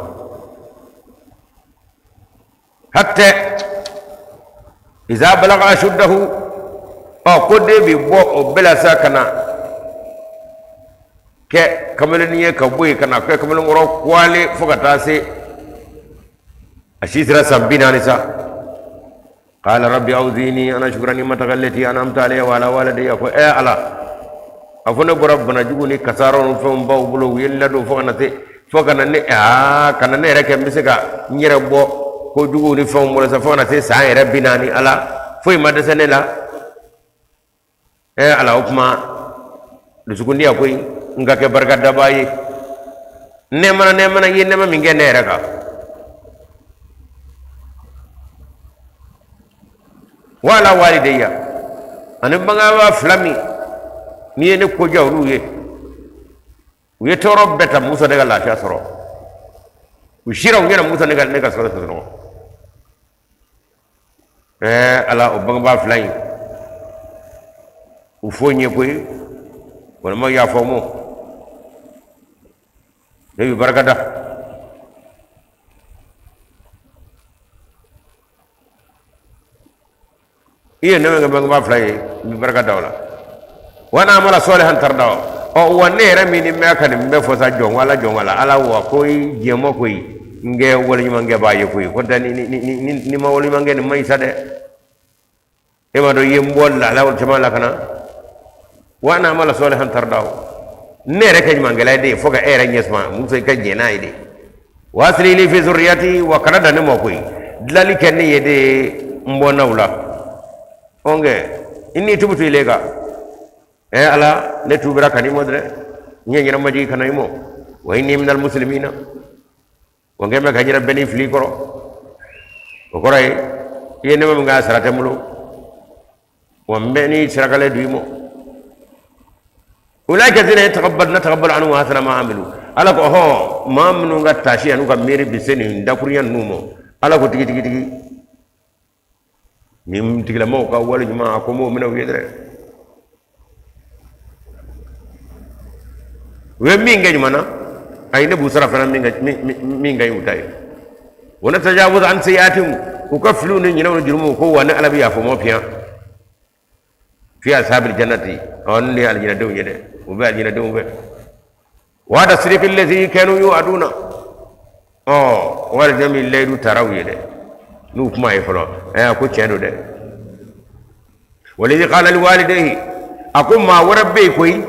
Hatta iza balaga ashuddahu, ɔ ko den bɛ bɔ o bɛɛ la sa ka na kɛ kamalennin ye, ka bɔ yen ka na kɛ kamalenkɔrɔ kwale, fo ka taa se a si sera san 40 sa. Qala rabbi awzini an ashkura ni'mataka allati an'amta alayya wa ala walidayya, ko ɛ Ala, a fɔ ne bɔra bana jugu ni kasaraw ni fɛnw baw bolo, u ye n ladon fo ka na se, fo ka na ne, aa, ka na ne yɛrɛ kɛ n bɛ se ka n yɛrɛ bɔ kojuguw ni fɛnw bolo sa, fo ka na se san yɛrɛ 40, Ala, foyi ma dɛsɛ ne la. Ɛ Ala, o tuma dusukundiya koyi, n ka kɛ barikadabaa ye. Nɛɛma na nɛɛma na, i ye nɛɛma min kɛ ne yɛrɛ kan. Wa ala walidayya, ani bangebaa fila min n'i ye ne koja olu ye, u ye tɔɔrɔ bɛɛ ta musa ne ka lafiya sɔrɔ, u sira u ɲɛna musa ne ka sɔrɔ sɔrɔ. Ɛɛ Ala, o bangebaa fila in u fo n ye koyi, walima y'a fɔ mɔ ne bɛ barika da. I ye nɛɛma kɛ bangebaa fila ye, n bɛ barika da o la. Wa an amala salihan tardahu. Ɔ wa ne yɛrɛ min ni bɛ ka nin bɛɛ fɔ sa, jɔn wala jɔn wala Ala, wa ko jɛmɔ koyi, n kɛ waleɲumankɛbaa ye koyi. Ko tɛ ni ma waleɲumankɛ, nin ma ɲi sa dɛ. E m'a dɔn i ye n bɔ lahala caman la ka na. Wa an amala salihan tardahu, ne yɛrɛ kɛ ɲumankɛla ye de, fo ka e yɛrɛ ɲɛ suma muso i ka jɛn n'a ye de. Wa aslih li fi zurriyati, wa kana dan ne ma koyi, dilali kɛ ne ye de n bɔnnaw la. Ɔnkɛ inni tubtu ilayka, ɛ Ala, ne tubira ka n'i ma dɛ, n ye n yɛrɛ majigin ka na i ma. Wa inni minal muslimina, wa n kɛ bɛ ka n yɛrɛ bɛn ni fili kɔrɔ. O kɔrɔ ye i ye nɛɛma min kɛ, a sara tɛ n bolo, wa n bɛ ni sarakalen don i ma. Ulaika allazina yataqabbal nataqabbalu anhum ahsana ma amilu. Ala ko ɔhɔn, maa minnu ka taasi an'u ka miiri bɛ se nin dakurunya ninnu ma, Ala ko tigi tigi tigi, nin tigilamɔgɔw ka wale ɲuman, a ko n b'o minɛ u ye dɛ. U ye min kɛ ɲuman na, ayi, ne b'u sara fana min ka ɲi u ta ye. Wa natajawaz an sayyi'atihim, u ka filiw ni ɲinɛw ni jurumuw ko wa ne Ala bɛ yafa mɔ fiyan. Fi ashabil jannati, ɔ nin de ye alijinɛdenw ye dɛ, u bɛ alijinɛdenw fɛ. Wa'da sidiki allazi kanu yu'aduna, ɔ wali min layidu tara u ye dɛ, n'u kuma ye fɔlɔ, ɛ a ko tiɲɛ don dɛ. Wallazi qala liwalidayhi, a ko maa wɛrɛ bɛ yen koyi,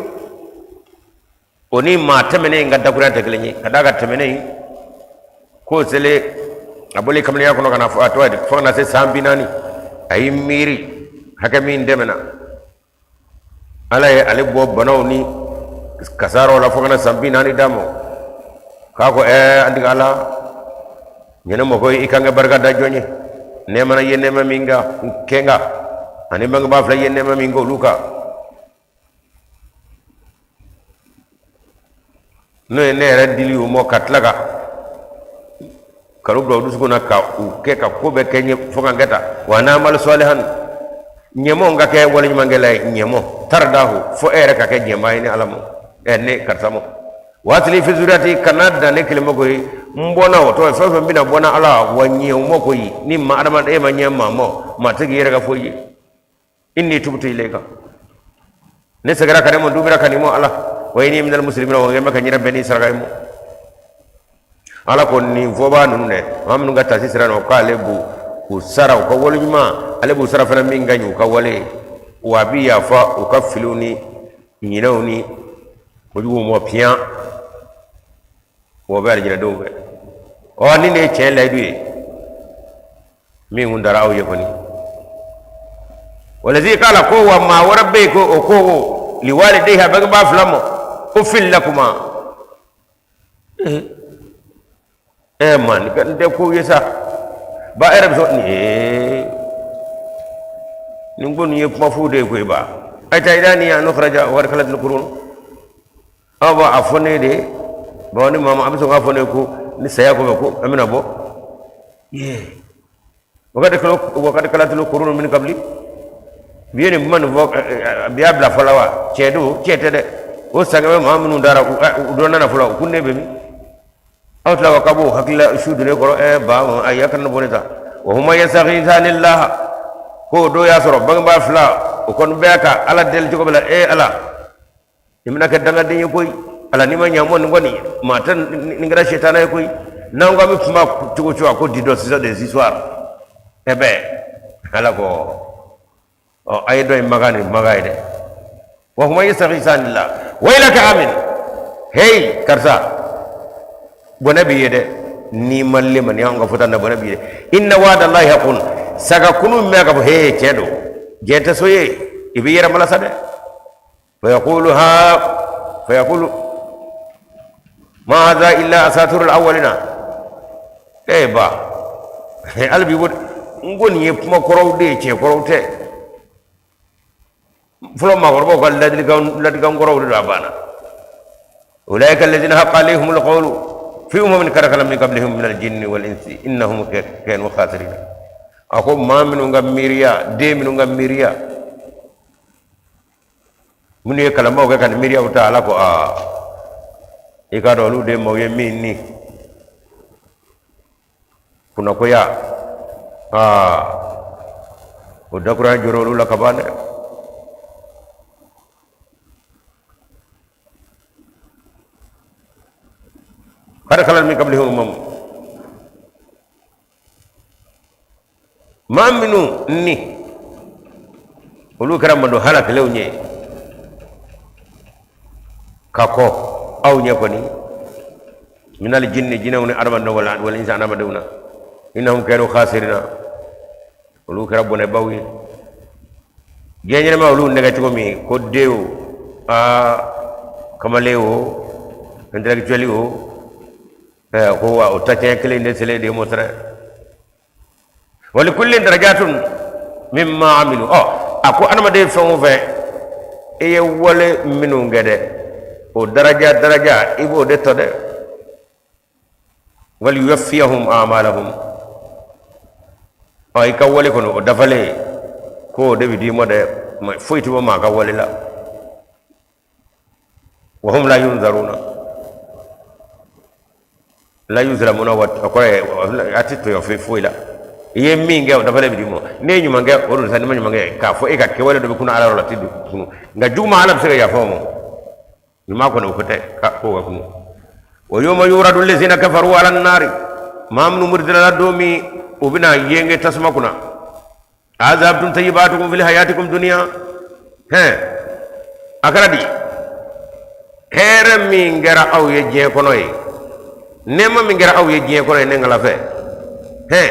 o ni maa tɛmɛnen ka dakurunya tɛ kelen ye, ka d'a kan tɛmɛnen k'o selen a bɔlen kamalenya kɔnɔ ka na fɔ a tɔgɔ ye fo ka na se san 40, a y'i miiri hakɛ min tɛmɛna, Ala ye ale bɔ banaw ni kasaraw la fo ka na san 40 d'a ma, k'a ko ɛɛ an tigi Ala, ɲɛnɛ mɔgɔ i kan ka barika da jɔn ye? Nɛɛma na i ye nɛɛma min kan kɛ n kan, ani bangebaa fila ye nɛɛma min kɛ olu kan, n'o ye ne yɛrɛ dili u ma, ka tila ka kanu bila u dusukun na, ka u kɛ ka ko bɛɛ kɛ n ye fo ka n kɛ tan. Wa an amala salihan, ɲɛmɔ ka kɛ waleɲumankɛla ye, ɲɛmɔ tardahu, fo e yɛrɛ ka kɛ jɛnbaa ye ni Ala ma, ɛ ne karisa ma. Wa aslih fi zuriyati, kana dan ne kelen ma koyi, n bɔnna o tɔgɔ ye fɛn o fɛn bɛna bɔ n na Ala, wa ɲɛ u ma koyi. Ni ma adamaden e ma ɲɛ maa ma, maa tɛ k'i yɛrɛ ka foyi ye. Inni tubtu ilayka, ne segira ka ne ma, dubira ka nin ma Ala. Wa inni minal muslimina, wa n bɛ ka n yɛrɛ bɛn ni saraka ye ma. Ala ko nin fɔbaa ninnu dɛ, maa minnu ka tasi sira nɔ, k'ale b'u u sara u ka wale ɲuman, ale b'u sara fana min ka ɲi u ka wale, wa a bɛ yafa u ka filiw ni ɲinɛw ni kojuguw ma piyan, wa o bɛ alijinɛdenw fɛ. Ɔ nin de ye tiɲɛ layidu ye min kun dara aw ye kɔni. Walazi kala, ko wa maa wɛrɛ bɛ yen ko o ko liwalidayhi, a bangebaa fila ma, uffin lakuma. Ɛ maa nin nin tɛ ko ye sa ba, e yɛrɛ bɛ sɔn nin ye, nin ko nin ye kuma fu de ye koyi. Ba ata'idani an ukhraja wa qad khalatil qurun, aw b'a fɔ ne de bawo ni mama a bɛ sɔn k'a fɔ ne ko ni saya kɔfɛ ko an bɛna bɔ ye. Wa qad khalatil qurun min qabli, bi ye nin kuma nin fɔ, bi y'a bila fɔlɔ wa tiɲɛ don, tiɲɛ tɛ dɛ. O san kɛmɛ maa minnu dara u dɔ nana fɔlɔ, u ko ne bɛ min aw tila ka b'o hakilila su don ne kɔrɔ. Ɛ ba, ayi, a kana bɔ ne ta. Wa huma yastaghithanillaha, ko o don y'a sɔrɔ bangebaa fila o kɔni bɛ ka Ala deli cogo min na, e Ala, nin bɛna kɛ dangaden ye koyi. Ala, n'i ma ɲa mɔ, nin kɔni maa tɛ nin kɛra sitana ye koyi. N'an ko an bɛ kuma cogo cogo, a ko dis donc, ce sont des histoires. Ɛ bɛɛ Ala ko ɔ a ye dɔ in maga nin maga ye dɛ. Wa huma yastaghithanillah waylaka amin, hey karisa, bɔnɛ b'i ye dɛ, n'i ma lemaniya anw ka fɔta na, bɔnɛ b'i ye. Inna wa'dallahi haqqun, saga kunu mɛn ka fɔ he tiɲɛ don, diɲɛ tɛ so ye, i b'i yɛrɛ malasa dɛ. Fayaqulu ha fayaqulu ma hadha illa asatirul awwalina. E ba, hali bi n ko nin ye kuma kɔrɔw de ye, tiɲɛ kɔrɔw tɛ. Fɔlɔ maakɔrɔbaw ka ladilikan kɔrɔw de don, a banna. Ulaika alladhina haqqa alayhimul qawlu fi umamin qad khalat min qablihim min al-jinni wal insi innahum kanu khasirin. A ko maa minnu ka miiriya, den minnu ka miiriya, minnu ye kalanbaw kɛ ka nin miiriyaw ta, Ala ko aa, i k'a dɔn olu de maaw ye min ni kunnakoya aa, o dakurunya jɔra olu la ka ban dɛ. Qad khalat min qablihim umam, maa minnu ni olu kɛra mando halakilenw ye ka kɔn aw ɲɛ kɔni, minal jinni, jinɛw ni adamadenw, wal insi, adamadenw na, innahum kanu khasirina, olu kɛra bɔnɛbaw ye. Diɲɛ ɲɛnama olu nɛgɛ cogo min ko den o, aa, kamalen o, intellectuel o, ko wa o tacɛn kelen de selen de mɔ tɛrɛ. Wa likullin darajatun mimma amilu. Ɔ, a ko adamaden fɛn o fɛn, i ye wale minnu kɛ dɛ, o daraja daraja i b'o de tɔ dɛ. Wali yuwaffiyahum a'malahum. Ɔ, i ka wale kɔni o dafalen k'o de bɛ d'i ma dɛ, foyi tɛ bɔ maa ka wale la. Wa hum la yunzaruna la yuzlamuna, wa a kɔrɔ ye a tɛ tɔɲɔ foyi foyi la. I ye min kɛ, o dafalen bɛ d'i ma. N'i ye ɲuman kɛ, o don sa. N'i ma ɲuman kɛ, k'a fɔ e ka kɛwale dɔ bɛ kunun Ala yɔrɔ la, a tɛ kunun. Nka juguman, Ala bɛ se ka yafa o ma. Ɲuman kɔni, o ko tɛ k'o ka kunun. Wa yawma yuradu allazina kafaru ala nari, maa minnu murutila, don min u bɛna yenge tasuma kunna, azhabtum tayyibatukum fil hayatikum dunya. Hɛn, a kɛra di? Hɛrɛ min kɛra aw ye diɲɛ kɔnɔ ye, nɛɛma min kɛra aw ye diɲɛ kɔnɔ ye, ne ŋala fɛ, hɛn,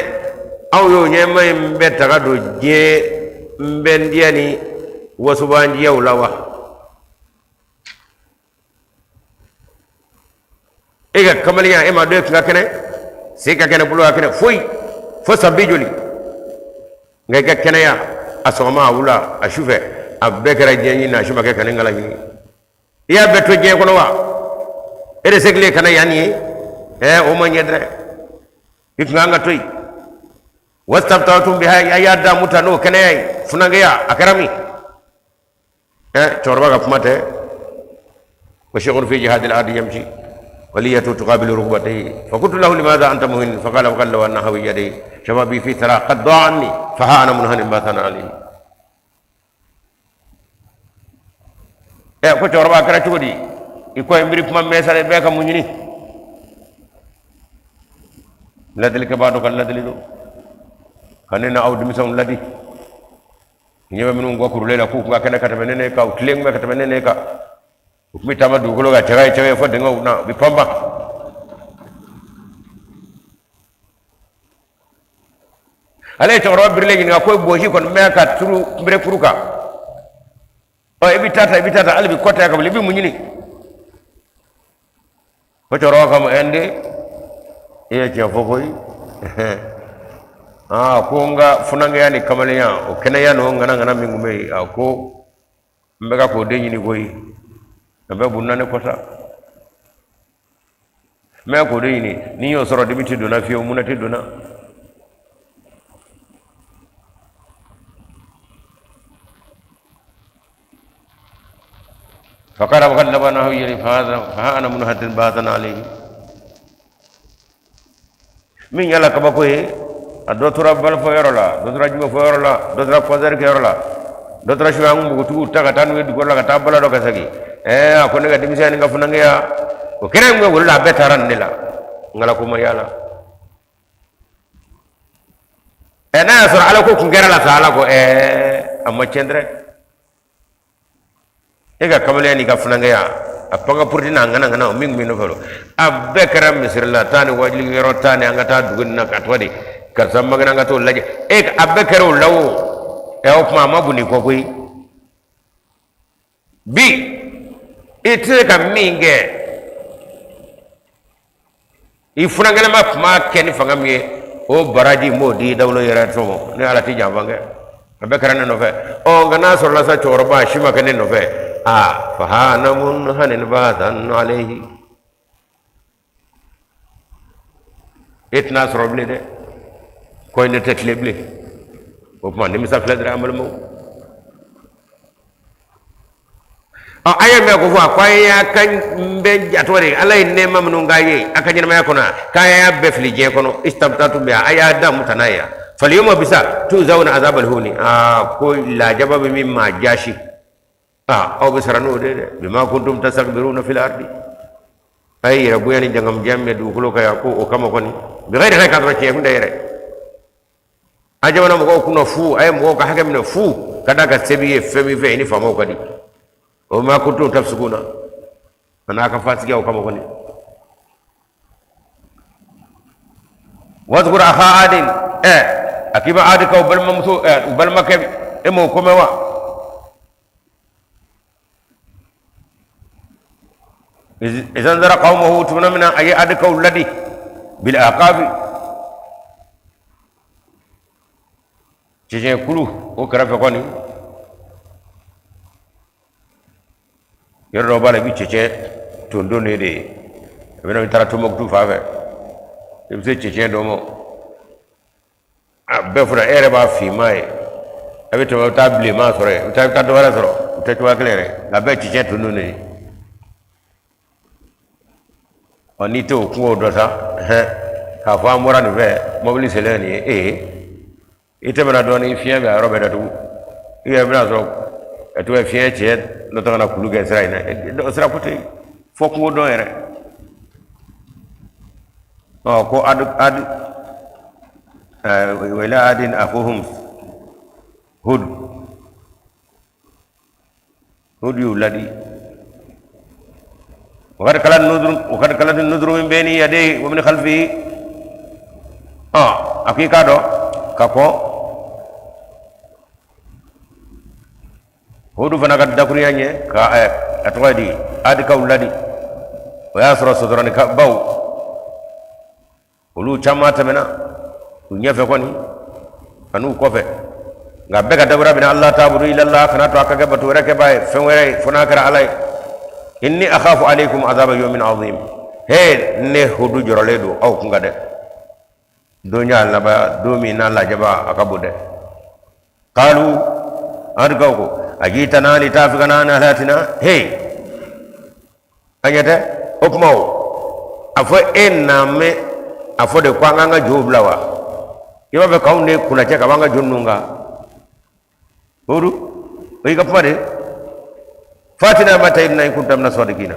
aw y'o nɛɛma in bɛɛ ta ka don diɲɛ nbɛndiya ni wasobandiyaw la wa? E ka kamalenya, e ma dɔn e kun ka kɛnɛ, sen ka kɛnɛ, bolo ka kɛnɛ, foyi fo san bi joli. Nka i ka kɛnɛya, a sɔgɔma, a wula, a sufɛ, a bɛɛ kɛra diɲɛ ɲini na, a si ma kɛ ka ne ŋala ɲini. I y'a bɛɛ to diɲɛ kɔnɔ wa? E de segilen ka na yan nin ye, ɛɛ, o ma ɲɛ dɛ. I tun kan ka to yen. Wastamta'tum biha, a y'a damu ta n'o kɛnɛya ye, funankɛya a kɛra min? Cɛkɔrɔba ka kuma tɛ. Wa shaykhun fi jihadil ardi yamshi waliyatu tuqabilu rukbatayhi fa qultu lahu limadha anta muhin fa qala wa law anna hawi yadi shababi fi thara qad da'a anni fa ha ana munhanin ma thana alayhi. Ko cɛkɔrɔba, a kɛra cogo di? I ko i miiri kuma mɛn sa dɛ, bɛɛ ka mun ɲini? Ladilikɛbaa dɔ ka ladili don ka ne na aw denmisɛnw ladi. Ɲɛ bɛ minnu kɔ kurulen la, k'u kun ka kɛnɛ ka tɛmɛ ne kan, u tilen bɛ ka tɛmɛ ne kan, u tun bɛ taama dugukolo kan cɛka ye cɛka ye fo dingɛw na, u bɛ panpan. Ale ye cɛkɔrɔba birilen ɲininka ko bosi kɔni bɛ ka turu nberekuru kan. Ɔ, i bɛ taa ta, i bɛ taa ta, hali bi kɔ tɛ ka wuli, i bɛ mun ɲini? Ko cɛkɔrɔba k'a ma, ɛ, n den, i ye tiɲɛ fɔ koyi. Aa, ko n ka funankɛya ni kamalenya, o kɛnɛya n'o ŋanaŋana min tun bɛ yen, a ko n bɛ ka k'o de ɲini koyi. A bɛɛ bunna ne kɔ sa, n bɛ k'o de ɲini. Ni n y'o sɔrɔ, dimi tɛ donna fiyewu, munna tɛ donna. Fakara wa laban yeli fa ana munhatin batan alayhi. Min yala kabako ye, a dɔ tora balafɔ yɔrɔ la, dɔ tora jumafɔ yɔrɔ la, dɔ tora kɔnsɛri kɛ yɔrɔ la, dɔ tora su an npogotigiw ta ka taa n'u ye dugu la, ka taa bala dɔ ka segin. Ɛɛ, a ko ne ka denmisɛnya ni n ka funankɛya, o kɛnɛ in bɛ wolo la, a bɛɛ taara nin de la, n kala ko ma yala. Ɛ, n'a y'a sɔrɔ Ala ko kun kɛra la sa, Ala ko ɛɛ, a ma tiɲɛ dɛ. E ka kamalenya n'i ka funankɛya, a panga puruti n'a ŋana ŋana, o min tun bɛ nɔfɛ, a bɛɛ kɛra misiri la taa ni wajuli yɔrɔ taa ni an ka taa dugu nin na ka tɔgɔ di karisa mangana, an ka t'o lajɛ. E, a bɛɛ kɛra o la o. Ɛ, o tuma a ma bon n'i kɔ koyi. Bi i tɛ se ka min kɛ, i funankɛlama tun b'a kɛ ni fanga min ye, o baraji n b'o di dawolo yɛrɛ tɔmɔ. Ne Ala tɛ janfa kɛ, a bɛɛ kɛra ne nɔfɛ. Ɔ nka n'a sɔrɔla sa, cɛkɔrɔba a si ma kɛ ne nɔfɛ, aa fahana munhanin basan alayhi, e tɛna sɔrɔ bilen dɛ, ko ne tɛ tile bilen. O tuma nimisa filɛ dɛrɛ, an balimaw. Ɔ a ye mɛn ko fɔ a ko a y'a ka n bɛ jatɔ de, Ala ye nɛɛma minnu k'a ye a ka ɲɛnamaya kɔnɔ, k'a y'a bɛɛ fili diɲɛ kɔnɔ. Istamtatum biha, a y'a damu ta n'a ye. Falyawma bisa tujzawna azabal huni, aa ko lajaba bɛ min maa jasi, aa aw bɛ sara n'o de ye dɛ. Bima kuntum tastakbiruna fil ardi, a ye yɛrɛ bonya ni jangamdiya min bɛ dugukolo kan yan, ko o kama kɔni bigayri haqq, k'a sɔrɔ tiɲɛ kun tɛ yɛrɛ. A jamana mɔgɔw kunna fu, a ye mɔgɔw ka hakɛ minɛ fu, ka d'a kan se b'i ye, fɛn b'i fɛ, i ni faamaw ka di. O ma kuntum tafsukuna, a n'a ka fasigiya o kama kɔni. Wazkur akha adin, ɛ a k'i bɛ adikaw balimamuso, ɛ u balimakɛ, e m'o ko mɛn wa? Iz anzara qawmahu, tuma min na a ye adikaw ladi bil ahqafi, cɛncɛn kulu o kɛrɛfɛ kɔni, yɔrɔ dɔ b'a la, i bɛ cɛncɛn tondon de ye. A bɛna, i taara Tɔnbukutu fan fɛ, i bɛ se cɛncɛn dɔ ma, a bɛɛ fɔra e yɛrɛ b'a finman ye, a bɛ tɛmɛ, i bɛ taa bilenman sɔrɔ yen, i bɛ taa dɔ wɛrɛ sɔrɔ, u tɛ cogoya kelen yɛrɛ, nka bɛɛ cɛncɛn tondon de ye. Ɔ n'i tɛ o kungo dɔ sa, hɛn k'a fɔ an bɔra nin fɛ, mobili selen nin ye, ee i tɛmɛna dɔɔnin, fiɲɛ bɛ a yɔrɔ bɛɛ datugu, i yɛrɛ bɛna sɔrɔ a tɔgɔ ye fiɲɛ cɛ dɔ ta ka na kulu kɛ sira in na, sira ko tɛ yen fɔ kungo dɔn yɛrɛ. Ɔ ko adu adu wa ila adin akhuhum hud, hud y'u ladi. Wakad khalat nuzur, wakad khalat nuzuru min bayni yadayhi wa min khalfihi. Ɔ a ko i k'a dɔn ka kɔn Hudu fana ka dakurunya ɲɛ ka a tɔgɔ ye di adikaw ladi, o y'a sɔrɔ sɔsɔrɔni baw olu caman tɛmɛna u ɲɛfɛ kɔni an'u kɔfɛ, nka bɛɛ ka dabura bɛna alla ta'budu illallah, kana to a ka kɛ bato wɛrɛ kɛbaa ye, fɛn wɛrɛ ye fo n'a kɛra Ala ye. Inni akhafu alaykum azaba yawmin azim, he ne Hudu jɔrɔlen don aw kun kan dɛ, don y'a laban, don min n'a lajaba a ka bon dɛ. Qalu, adikaw ko ajitana litafikana an alihatina, he an ɲɛ tɛ o kuma, o a fɔ e na mɛn a fɔ de ko an k'an ka jow bila wa? I b'a fɛ k'anw de kunnacɛ ka bɔ an ka jo ninnu kan? Hudu, o y'i ka kuma de. Fatina ma ta'iduna in kunta mina sadikina.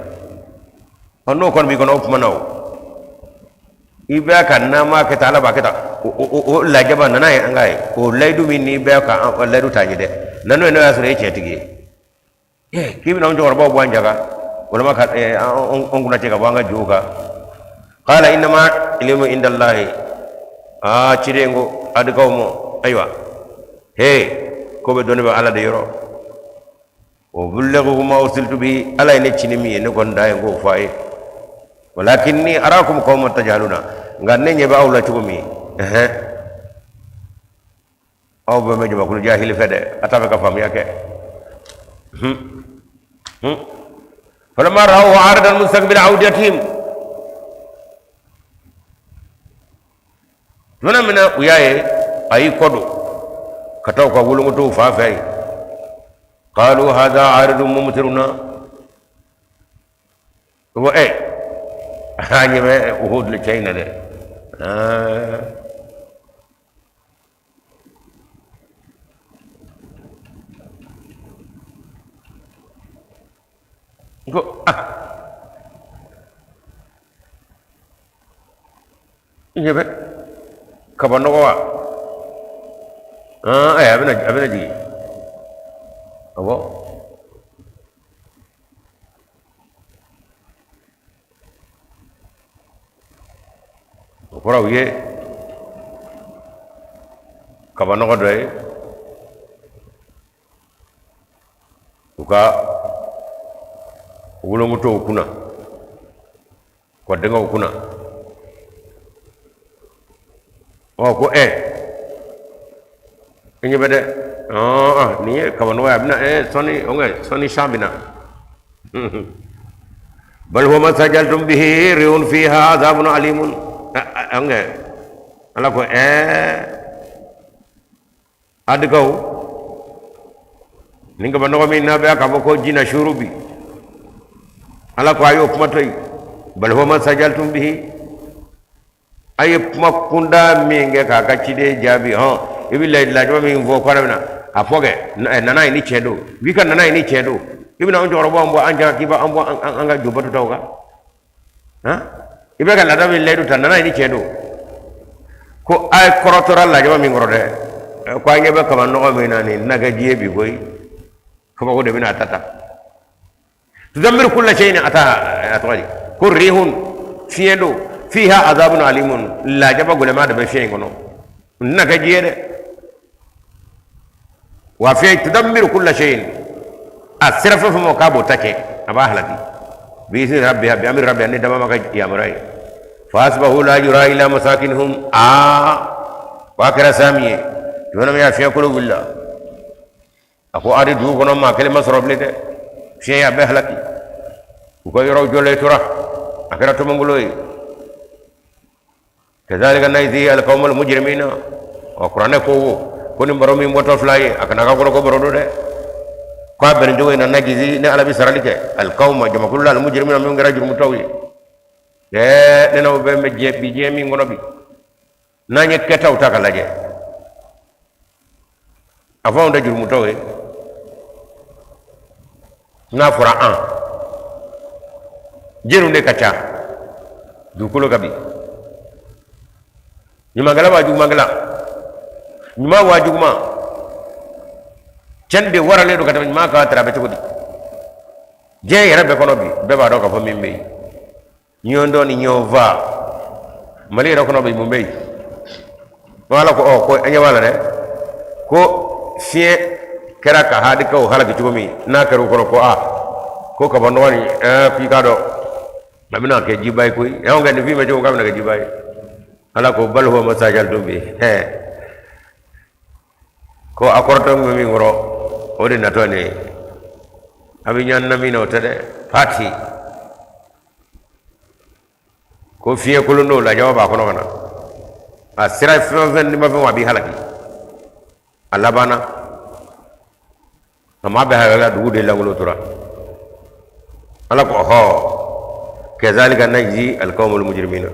Ɔ n'o kɔni b'i kɔnɔ, o kuma na, o i bɛ ka nama kɛ tan, Ala b'a kɛ tan, o lajaba nana ye, an k'a ye o layidu min n'i bɛ ka layidu ta ye dɛ, na n'o ye, n'o y'a sɔrɔ e ye tiɲɛtigi ye. K'i bɛna anw cɛkɔrɔbaw bɔ an ja kan, walima ka anw kunnacɛ ka bɔ an ka jow kan. Qala innama ilmu indallahi, aa ciden ko adikaw ma, ayiwa he, ko bɛ dɔnni bɛ Ala de yɔrɔ. Wa uballighukum ma ursiltu bihi, Ala ye ne ci ni min ye, ne kɔni dan ye k'o fɔ a ye. Walakinni arakum qauman tajhaluna, nka ne ɲɛ bɛ aw la cogo min, ɛhɛn aw bɛɛ bɛ jamakulu jahili fɛ dɛ, a t'a fɛ ka faamuya kɛ. Falamma ra'awhu aridan mustaqbila awdiyatihim, tuma min na u y'a ye a y'i kɔ don ka taa u ka wolonkotow fan fɛ yen, qalu hadha aridun mumtiruna, ko ɛ an ɲɛ bɛ Hudu cɛ in na dɛ. N ko ah, n ɲɛ bɛ kaba nɔgɔ wa? A bɛna jigin, awɔ. O kɔrɔ u ye kaba nɔgɔ dɔ ye u ka Motow kunna, kɔdɛngɛw kunna. Ɔ ko ɛ i ɲɛ bɛ dɛ, nin ye kabanɔgɔ ye, a bɛna sɔnni sɔnni san bɛ na. Bal huwa mastajaltum bihi rihun fiha azabun alimun. Ala ko adikaw, nin kabanɔgɔ min n'a bɛ k'a fɔ ko ji na suuru bi, Ala ko a y'o kuma to yen. Bal huwa mastajaltum bihi, a ye kuma kunda min kɛ k'a ka ciden jaabi, hɔn i bɛ lajaba min fɔ ko bɛna a fɔ kɛ nana ye ni tiɲɛ don, k'i ka nana ye ni tiɲɛ don, i bɛna an cɛkɔrɔbaw bɔ an jara k'i b'an bɔ an ka jo batotaw kan, han i bɛ ka laada min layidu ta, nana ye ni tiɲɛ don, ko a ye kɔrɔtɔra lajaba min kɔrɔ dɛ, ko an ɲɛ bɛ kaba nɔgɔ min na nin tɛna kɛ ji ye bi koyi, kabako de bɛna a ta ta. Tudammiru kulla shay'in, a ta a tɔgɔ di ko rihun, fiɲɛ don, fiha azabun alimun, lajaba gɛlɛnma de bɛ fiɲɛ in kɔnɔ, n tɛna kɛ ji ye dɛ. Wa fiɲɛ tudammiru kulla shay'in, a sera fɛn fɛn ma k'a b'o ta kɛ, a b'a halaki, bi izni rabbiha, bi amri rabbiha, ni dama ma ka yamaruya ye. Fa asbahu la yura illa masakinuhum. Aa, wa kɛra saa min ye tuma min a fiɲɛ kolo wulila, a ko adi dugu kɔnɔ maa kelen ma sɔrɔ bilen dɛ, fiɲɛ y'a bɛɛ halaki, u ka yɔrɔw jɔlen tora, a kɛra tɔmɔngolo ye. Kazalika najzi alqawmal mujrimina. Ɔ kuranɛ ko wo ko nin baro min bɔtɔ fila ye, a kana ka kɔrɔ ko baro don dɛ, ko a bɛn cogo in na, najzi, ne Ala bɛ sarali kɛ, alqawma, jamakulu la, almujrimina, min kɛra jurumutɔw ye. Ɛɛ, ne n'aw bɛ diɲɛ bi, diɲɛ min kɔnɔ bi, n'an ye kɛtaw ta ka lajɛ, a fɔ anw tɛ jurumutɔw ye. N'a fɔra an jeliw de ka ca dugukolo kan bi, ɲumankɛla wa jugumankɛla, ɲuman wa juguman, cɛnni de waralen don ka tɛmɛ ɲuman kan. A bɛ cogo di diɲɛ yɛrɛ bɛɛ kɔnɔ bi? Bɛɛ b'a dɔn k'a fɔ min bɛ yen, ɲɔgɔn dɔn ni ɲɔgɔn fa, Mali yɛrɛ kɔnɔ bi, mun bɛ yen? Ala ko ɔ ko an ɲɛ b'a la dɛ, ko fiɲɛ kɛra ka hadikaw halaki cogo min, n'a kɛra u kɔrɔ ko aa ko kaba nɔgɔ nin, ɛɛ k'i k'a dɔn a bɛna kɛ jiba ye koyi, anw kɛ nin fin bɛ cogo k'a bɛna kɛ jiba ye. Ala ko bal huwa mastajaltum bi, ɛɛ ko a kɔrɔtɔ bɛ min kɔrɔ, o de natɔ nin ye, a bɛ ɲɔgɔn na min na, o tɛ dɛ, pati ko fiɲɛ kolon dɔw lajaba b'a kɔnɔ ka na, a sera fɛn o fɛn n'i ma fɛn a b'i halaki. A labanna a maa bɛɛ halakila, dugu de lankolon tora. Ala ko ɔhɔ, kazalika najzi alqawmal mujrimina,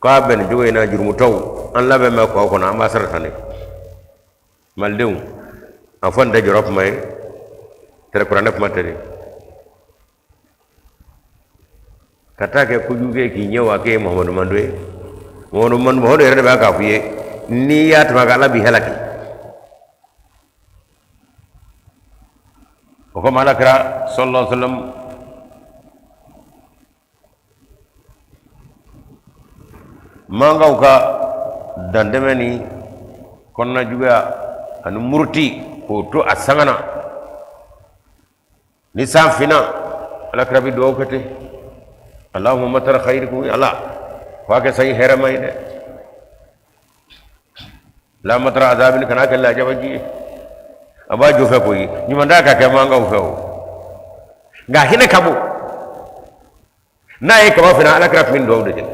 k'a bɛn nin cogo in na, jurumutɔw an labɛn bɛ k'aw kɔnɔ, an b'a sara tan de. Malidenw, a fɔ nin tɛ jɔrɔ kuma ye tɛrɛ, kuranɛ kuma tɛ de ka taa kɛ kojugu kɛ k'i ɲɛ wa k'e ye Muhamadu mando ye. Muhamadu mando, Muhamadu yɛrɛ de b'a k'a f'i ye, n'i y'a tɛmɛ a kan, Ala b'i halaki. O kama Ala kira sallallahu alaihi wasallam mankaw ka dantɛmɛ ni kɔnɔna juguya ani muruti k'o to a sanga na, ni san finna, Ala kira bɛ dugawu kɛ ten, Allahumma matara khayrikum, Ala ko a kɛ sanji hɛrɛma ye dɛ, la matara azabin, kana kɛ lajaba ji ye. A b'a jo fɛ koyi, ɲuman t'a ka kɛ mankaw fɛ o, nka hinɛ ka bon. N'a ye kaba finna, Ala kira tun bɛ dugawu de kɛ,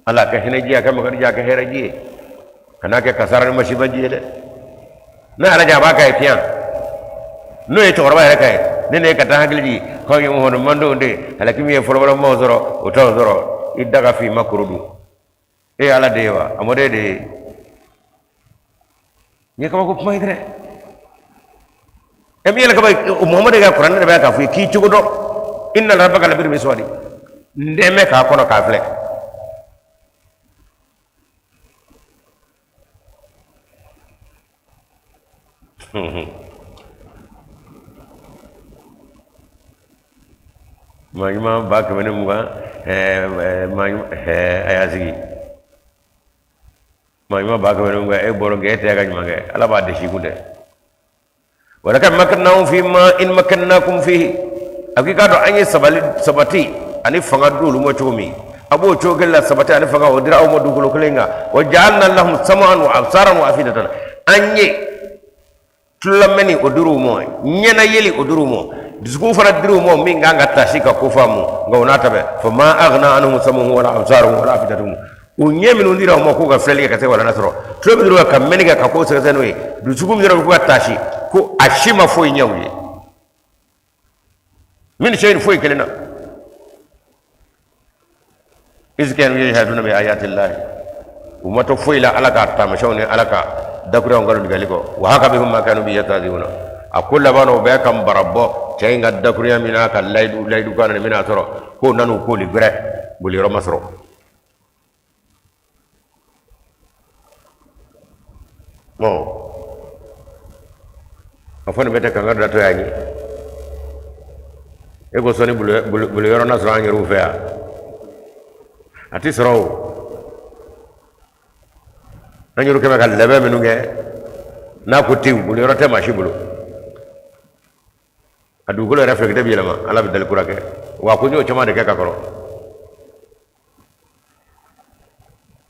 Ala ka hinɛ ji, a kɛ makari ji, a kɛ hɛrɛ ji ye, kana kɛ kasara ni masiba ji ye dɛ. N'a yɛrɛ a b'a ka ye tiɲɛ, n'o ye cɛkɔrɔba yɛrɛ ka ye, ne ne ka taa hakili jigin k'aw ye Muhamadu mandenw de ye, halaki min ye fɔlɔfɔlɔ maaw sɔrɔ, o t'aw sɔrɔ. I da ka fin, ma koro dun, e ye Ala de ye wa, a mɔden de ye. Nin ye kabako kuma ye dɛ. E min yɛrɛ kaba Muhamadu ka kuranɛ de bɛ k'a fɔ i k'i cogo dɔn, inna rabbaka labil mirsadi, n dɛmɛ k'a kɔnɔ k'a filɛ. Maa ɲuman 120, maa ɲuman a y'a sigi, maa ɲuman 120, e bɔra kɛ, e tɛ ka ɲuman kɛ, Ala b'a dɛsɛ i kun dɛ. Walakad makkannahum fi ma in makkannakum fihi. A ko i k'a dɔn an ye sabali sabati ani fanga d'olu ma cogo min, a b'o cogo kelen la sabati ani fanga o dira aw ma dugukolo kelen kan. Wa ja'alna lahum sam'an wa absaran wa afidatan, an ye tulolamɛnni o dir'u ma, ɲɛna yeli o dir'u ma, dusukun fana dir'u ma min kan ka taasi ka ko faamu. Nka o n'a ta bɛɛ, fa ma aghna anhum sam'uhum wala absaruhum wala afidatuhum, u ɲɛ minnu dira u ma k'u ka filɛli kɛ ka se ka walanda sɔrɔ, tulo min dir'u ka mɛnni kɛ ka ko sɛgɛsɛgɛ n'o ye, dusukun min dira u k'u ka taasi, ko a si ma foyi ɲɛ u ye min shay'in, foyi kelen na. Iz kanu yajhaduna bi ayati llahi, u ma to foyi la ala ka taamasiyɛnw ni ala ka dakuruyaw nkalontigɛli kɔ. Wa haka bihim ma kanu bihi yastahzi'una, a ko laban na u bɛɛ ka bara bɔ cɛ in ka dakuruya min n'a ka layidu layidu kan nin bɛna sɔrɔ k'o nan'u koli gbɛrɛ boli yɔrɔ ma sɔrɔ. Bon, a fɔ nin bɛɛ tɛ kangari datɔ y'an ye. E ko sɔnni boli yɔrɔ na sɔrɔ an yɛrɛw fɛ yan, a tɛ sɔrɔ o. An yɛrɛ kɛmɛ ka labɛn minnu kɛ n'a ko tewu, boli yɔrɔ tɛ maa si bolo. A dugukolo yɛrɛ fɛnkɛ bɛ yɛlɛma, ala bɛ dali kura kɛ. Wa ko n y'o caman de kɛ ka kɔrɔ.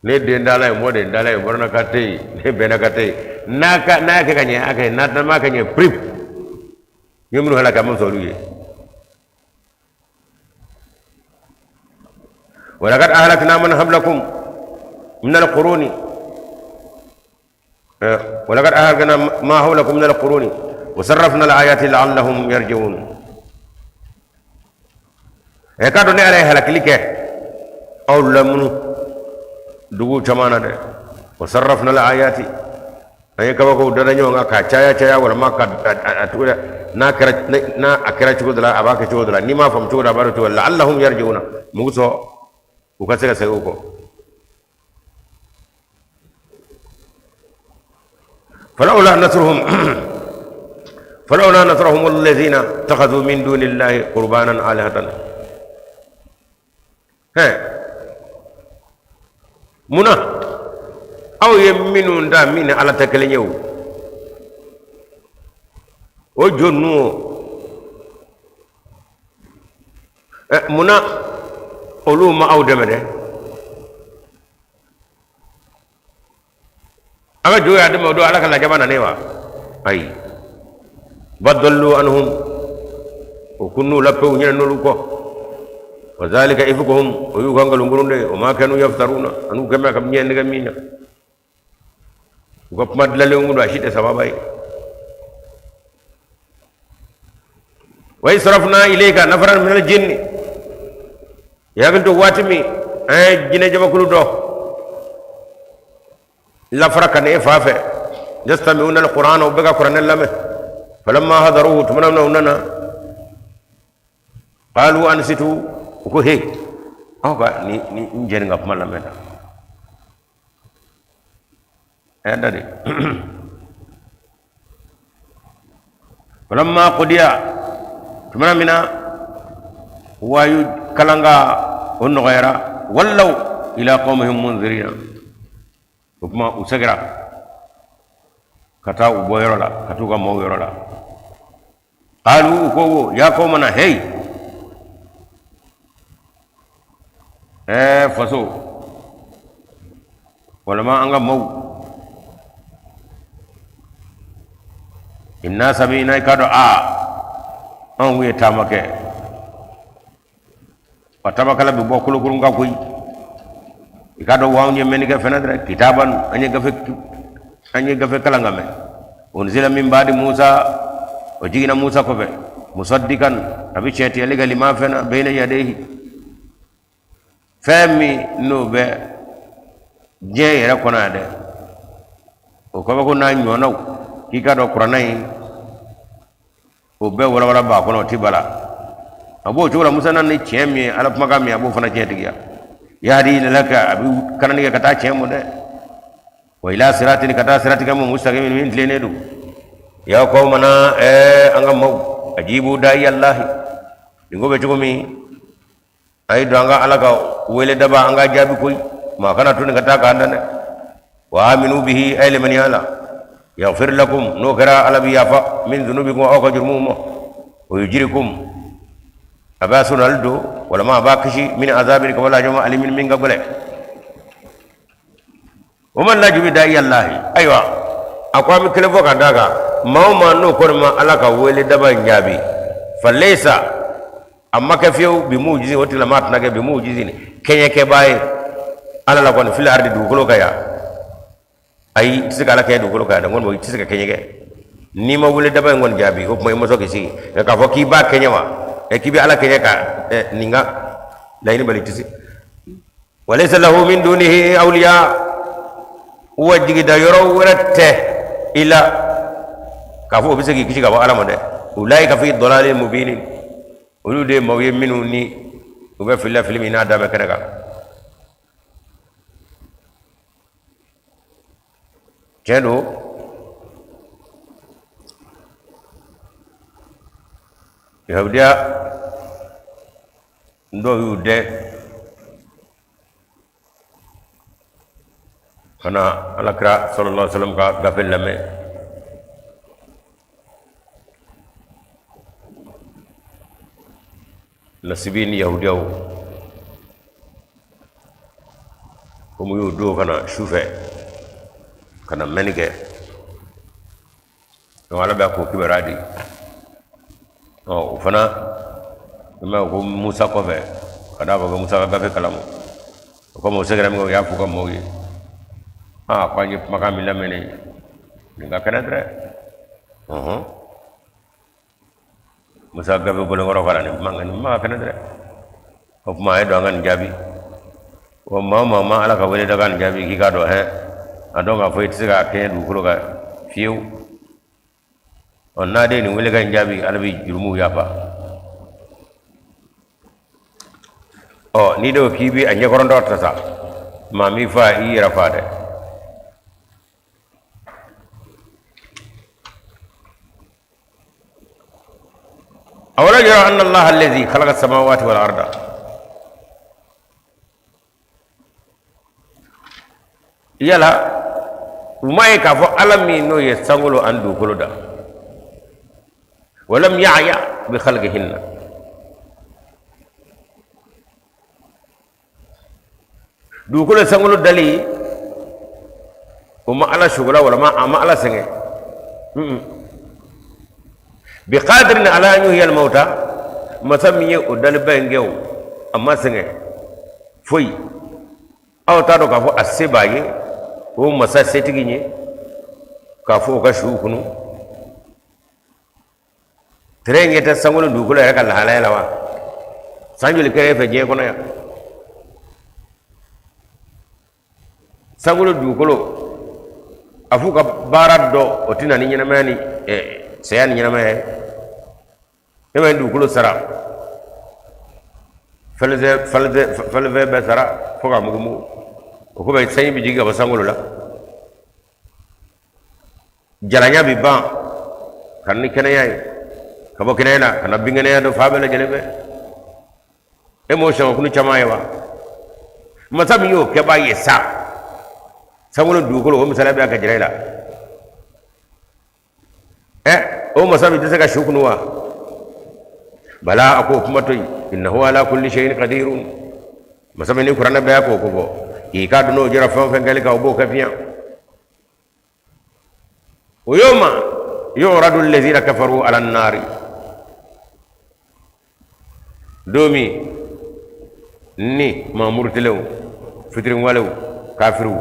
Ne den dala ye, mɔden dala ye, bɔrɔna ka tɛ yen, ne bɛnna ka tɛ yen. N'a ka n'a y'a kɛ ka ɲɛ, a kɛ n'a m'a kɛ ɲɛ prip, n ye minnu halaki a ma sɔn olu ye. Walakad ahlakna man qablakum min alquruni, walakad ahlakna ma hawlakum min alquruni wa sarrafna alayati la'allahum yarji'un. E k'a dɔn ne ala ye halakili kɛ aw lamunu dugu caman na dɛ. Wa sarrafna alayati, an ye kabakow dada ɲɔgɔn kan k'a caya caya, walima ka a cogo n'a kɛra, n'a a kɛra cogo dɔ la, a b'a kɛ cogo dɔ la, n'i m'a faamu cogo dɔ, a b'a dɔn cogo dɔ la. La'allahum yarji'una, mun sɔn u ka se ka segin u kɔ. Falawla nasarahum alladhina takhadhu min dunillahi qurbanan alihatan. Hɛ, munna aw ye minnu da min ni ala tɛ kelen ye, o jo ninnu o, munna olu ma aw dɛmɛ dɛ? A ka jo y'a dɛmɛ o don ala ka lajaba nanen wa? Ayi, bal dallu anhum, o kunn'u la pewu, ɲinɛn'olu kɔ. Wa zalika ifkuhum, o y'u ka nkalonkurun de ye. Wa ma kanu yaftaruna, an'u kɛmɛ ka ɲɛ nɛgɛ min na, u ka kuma dilanlenw kun don, a si tɛ sababa ye. Wa iz sarafna ilayka nafaran minal jinni, i hakili to waati min an ye jinɛ jamakulu dɔ lafara ka na e fa fɛ, yastami'una alqur'ana, u bɛ ka kuranɛ lamɛn. Falamma hadaruhu, tuma min na u nana, qalu ansitu, u ko he, aw ka ni ni n jɛni ka kuma lamɛn tan, a y'a da de. Falamma qudiya, tuma min na wayu kalanga o nɔgɔyara, wallaw ila qawmihim munzirina, o tuma u segira ka taa u bɔ yɔrɔ la, ka t'u ka maaw yɔrɔ la. Qalu, u ko wo, ya qawmana, hey, faso walima an ka maaw, inna sami'na, i k'a dɔn a anw ye taama kɛ, wa taamakɛla bɛ bɔ kolokurun kan koyi. I k'a dɔn wa anw ye mɛnni kɛ fɛnɛ dɛ, kitaban, an ye gafe kalan ka mɛn, unzila min ba'di Musa, o jiginna Musa kɔfɛ, musaddikan, a bɛ tiɲɛ tigɛli kɛ, lima fɛn na, bayna yadayhi, fɛn min n'o bɛ diɲɛ yɛrɛ kɔnɔ yan dɛ, o kabako n'a ɲɔgɔnnaw. K'i k'a dɔn kuranɛ in o bɛɛ walawala b'a kɔnɔ, o ti bala. A b'o cogo la. Musa nana ni tiɲɛ min ye, ala kumakan min ye, a b'o fana tiɲɛ tigiya. Yahdi ilal haqq, a bɛ kanani kɛ ka taa tiɲɛ mɔ dɛ, wa ila siratin, ka taa siratigɛ mɔ, mustaqimin, min tilennen don. Ya qawmana, an ka maaw, ajibu da'i allahi, nin ko bɛ cogo min, a ye don an ka ala ka wele daba, an ka jaabi koyi, maa kana to nin ka taa k'an dan dɛ. Wa aminu bihi, a ye limaniya la, yaghfir lakum, n'o kɛra ala bi yafa, min dhunubikum, aw ka jurumuw ma, wa yujirikum, A b'a sɔrɔ ali don walama a b'a kisi min azabin ka bɔ lajɔ ma alimin min ka gɛlɛn. Wa man la yujibu da'iya Allahi, ayiwa a ko an bɛ kelen fɔ ka d'a kan, maa o maa n'o kɔni ma Ala ka wele daba in jaabi, falayisa a ma kɛ fiyewu bi mujizin, o tigilamaa tɛna kɛ bi mujizin kɛɲɛkɛbaa ye Ala la kɔni fil ardi dugukolo kan yan. Ayi, i tɛ se ka Ala kɛɲɛ dugukolo kan yan dɛ, kɔni i tɛ se ka kɛɲɛ kɛ n'i ma wele daba in kɔni jaabi. O tuma i ma sɔn k'i sigi nka k'a fɔ k'i b'a kɛɲɛ wa, k'i bɛ Ala kɛɲɛ ka nin ka laɲini bali, i tɛ se. Walaysa lahu min dunihi awliya, wa jigida yɔrɔ wɛrɛ tɛ i la k'a fɔ o bɛ se k'i kisi ka bɔ Ala ma dɛ. Ulaika fi dalalin mubinin, olu de ye maaw ye minnu ni u bɛ fili la, fili min n'a da bɛ kɛnɛ kan. Tiɲɛ don, yahudiya dɔw y'u dɛn ka na alakira sallallahu alaihi wasallam ka gafe lamɛn. Nasibi ni yahudiyaw komi y'u don ka na su fɛ ka na mɛnni kɛ, donc ala bɛ k'o kibaruya di. Ɔ o fana i m'a ye ko Musa kɔfɛ ka d'a kan ko Musa ka gafe kalama o komi o seginna min kɛ, o y'a f'u ka maaw ye, aa ko an ye kumakan min lamɛn nin ye, nin ka kɛnɛ dɛ. Ɔhɔn, Musa gafe bolonkɔrɔ kala nin kuma nin kuma ka kɛnɛ dɛ. O tuma a ye don an ka nin jaabi. O maa o maa ma Ala ka wele da ka nin jaabi, k'i k'a dɔn hɛn a dɔn k'a fɔ i tɛ se k'a kɛɲɛ dugukolo kan fiyewu. Ɔ n'a de ye nin wele ka nin jaabi, Ala bɛ jurumuw yafa. Ɔ n'i de ko k'i bɛ a ɲɛkɔrɔntɔ ta sa, maa m'i fa, i yɛrɛ fa dɛ. Awalam yaraw anna allaha allazi khalaqa samawati wal arda, yala u m'a ye k'a fɔ Ala min n'o ye sankolo ani dugukolo da, walam ya'ya bi khalqihinna, dugukolo sankolo dali o ma Ala sogola walama a ma Ala sɛgɛn, bi qadirin ala an yuhyiya al-mauta, masa min ye o daliba in kɛ, o a ma sɛgɛn foyi. Aw t'a dɔn k'a fɔ a se b'a ye, o masa setigi ye, k'a fɔ o ka suw kunu? Tere ɲɛ tɛ sankolo dugukolo yɛrɛ ka lahalaya la wa? San joli kɛra e fɛ diɲɛ kɔnɔ yan? Sankolo dugukolo a f'u ka baara dɔ, o tɛ na ni ɲɛnamaya ni saya ni ɲɛnamaya ye. E ma ye dugukolo sara, fɛlɛfɛn bɛɛ sara fo ka mugumugu, o kɔfɛ sanji bɛ jigin ka bɔ sankolo la, jalanya bɛ ban ka na ni kɛnɛya ye, ka bɔ kɛnɛya la ka na binkɛnɛya dɔ fan bɛɛ lajɛlen fɛ. E m'o sɛgɛnkunu caman ye wa? Masa min y'o kɛbaa ye sa, sankolo dugukolo o misaliya bɛ ka jira e la. Ɛ o masa min tɛ se ka su kunu wa? Bala, a k'o kuma to yen, innahu ala kulli shay'in qadirun. Masa min ni kuranɛ bɛɛ k'o ko fɔ, k'i k'a dɔn n'o jɛra fɛn o fɛn kɛli kan, o b'o kɛ fiɲɛ. O yawma yu'radu allazina kafaru ala nari, don min ni maa murutilenw, fitiriwalew, kafiriw,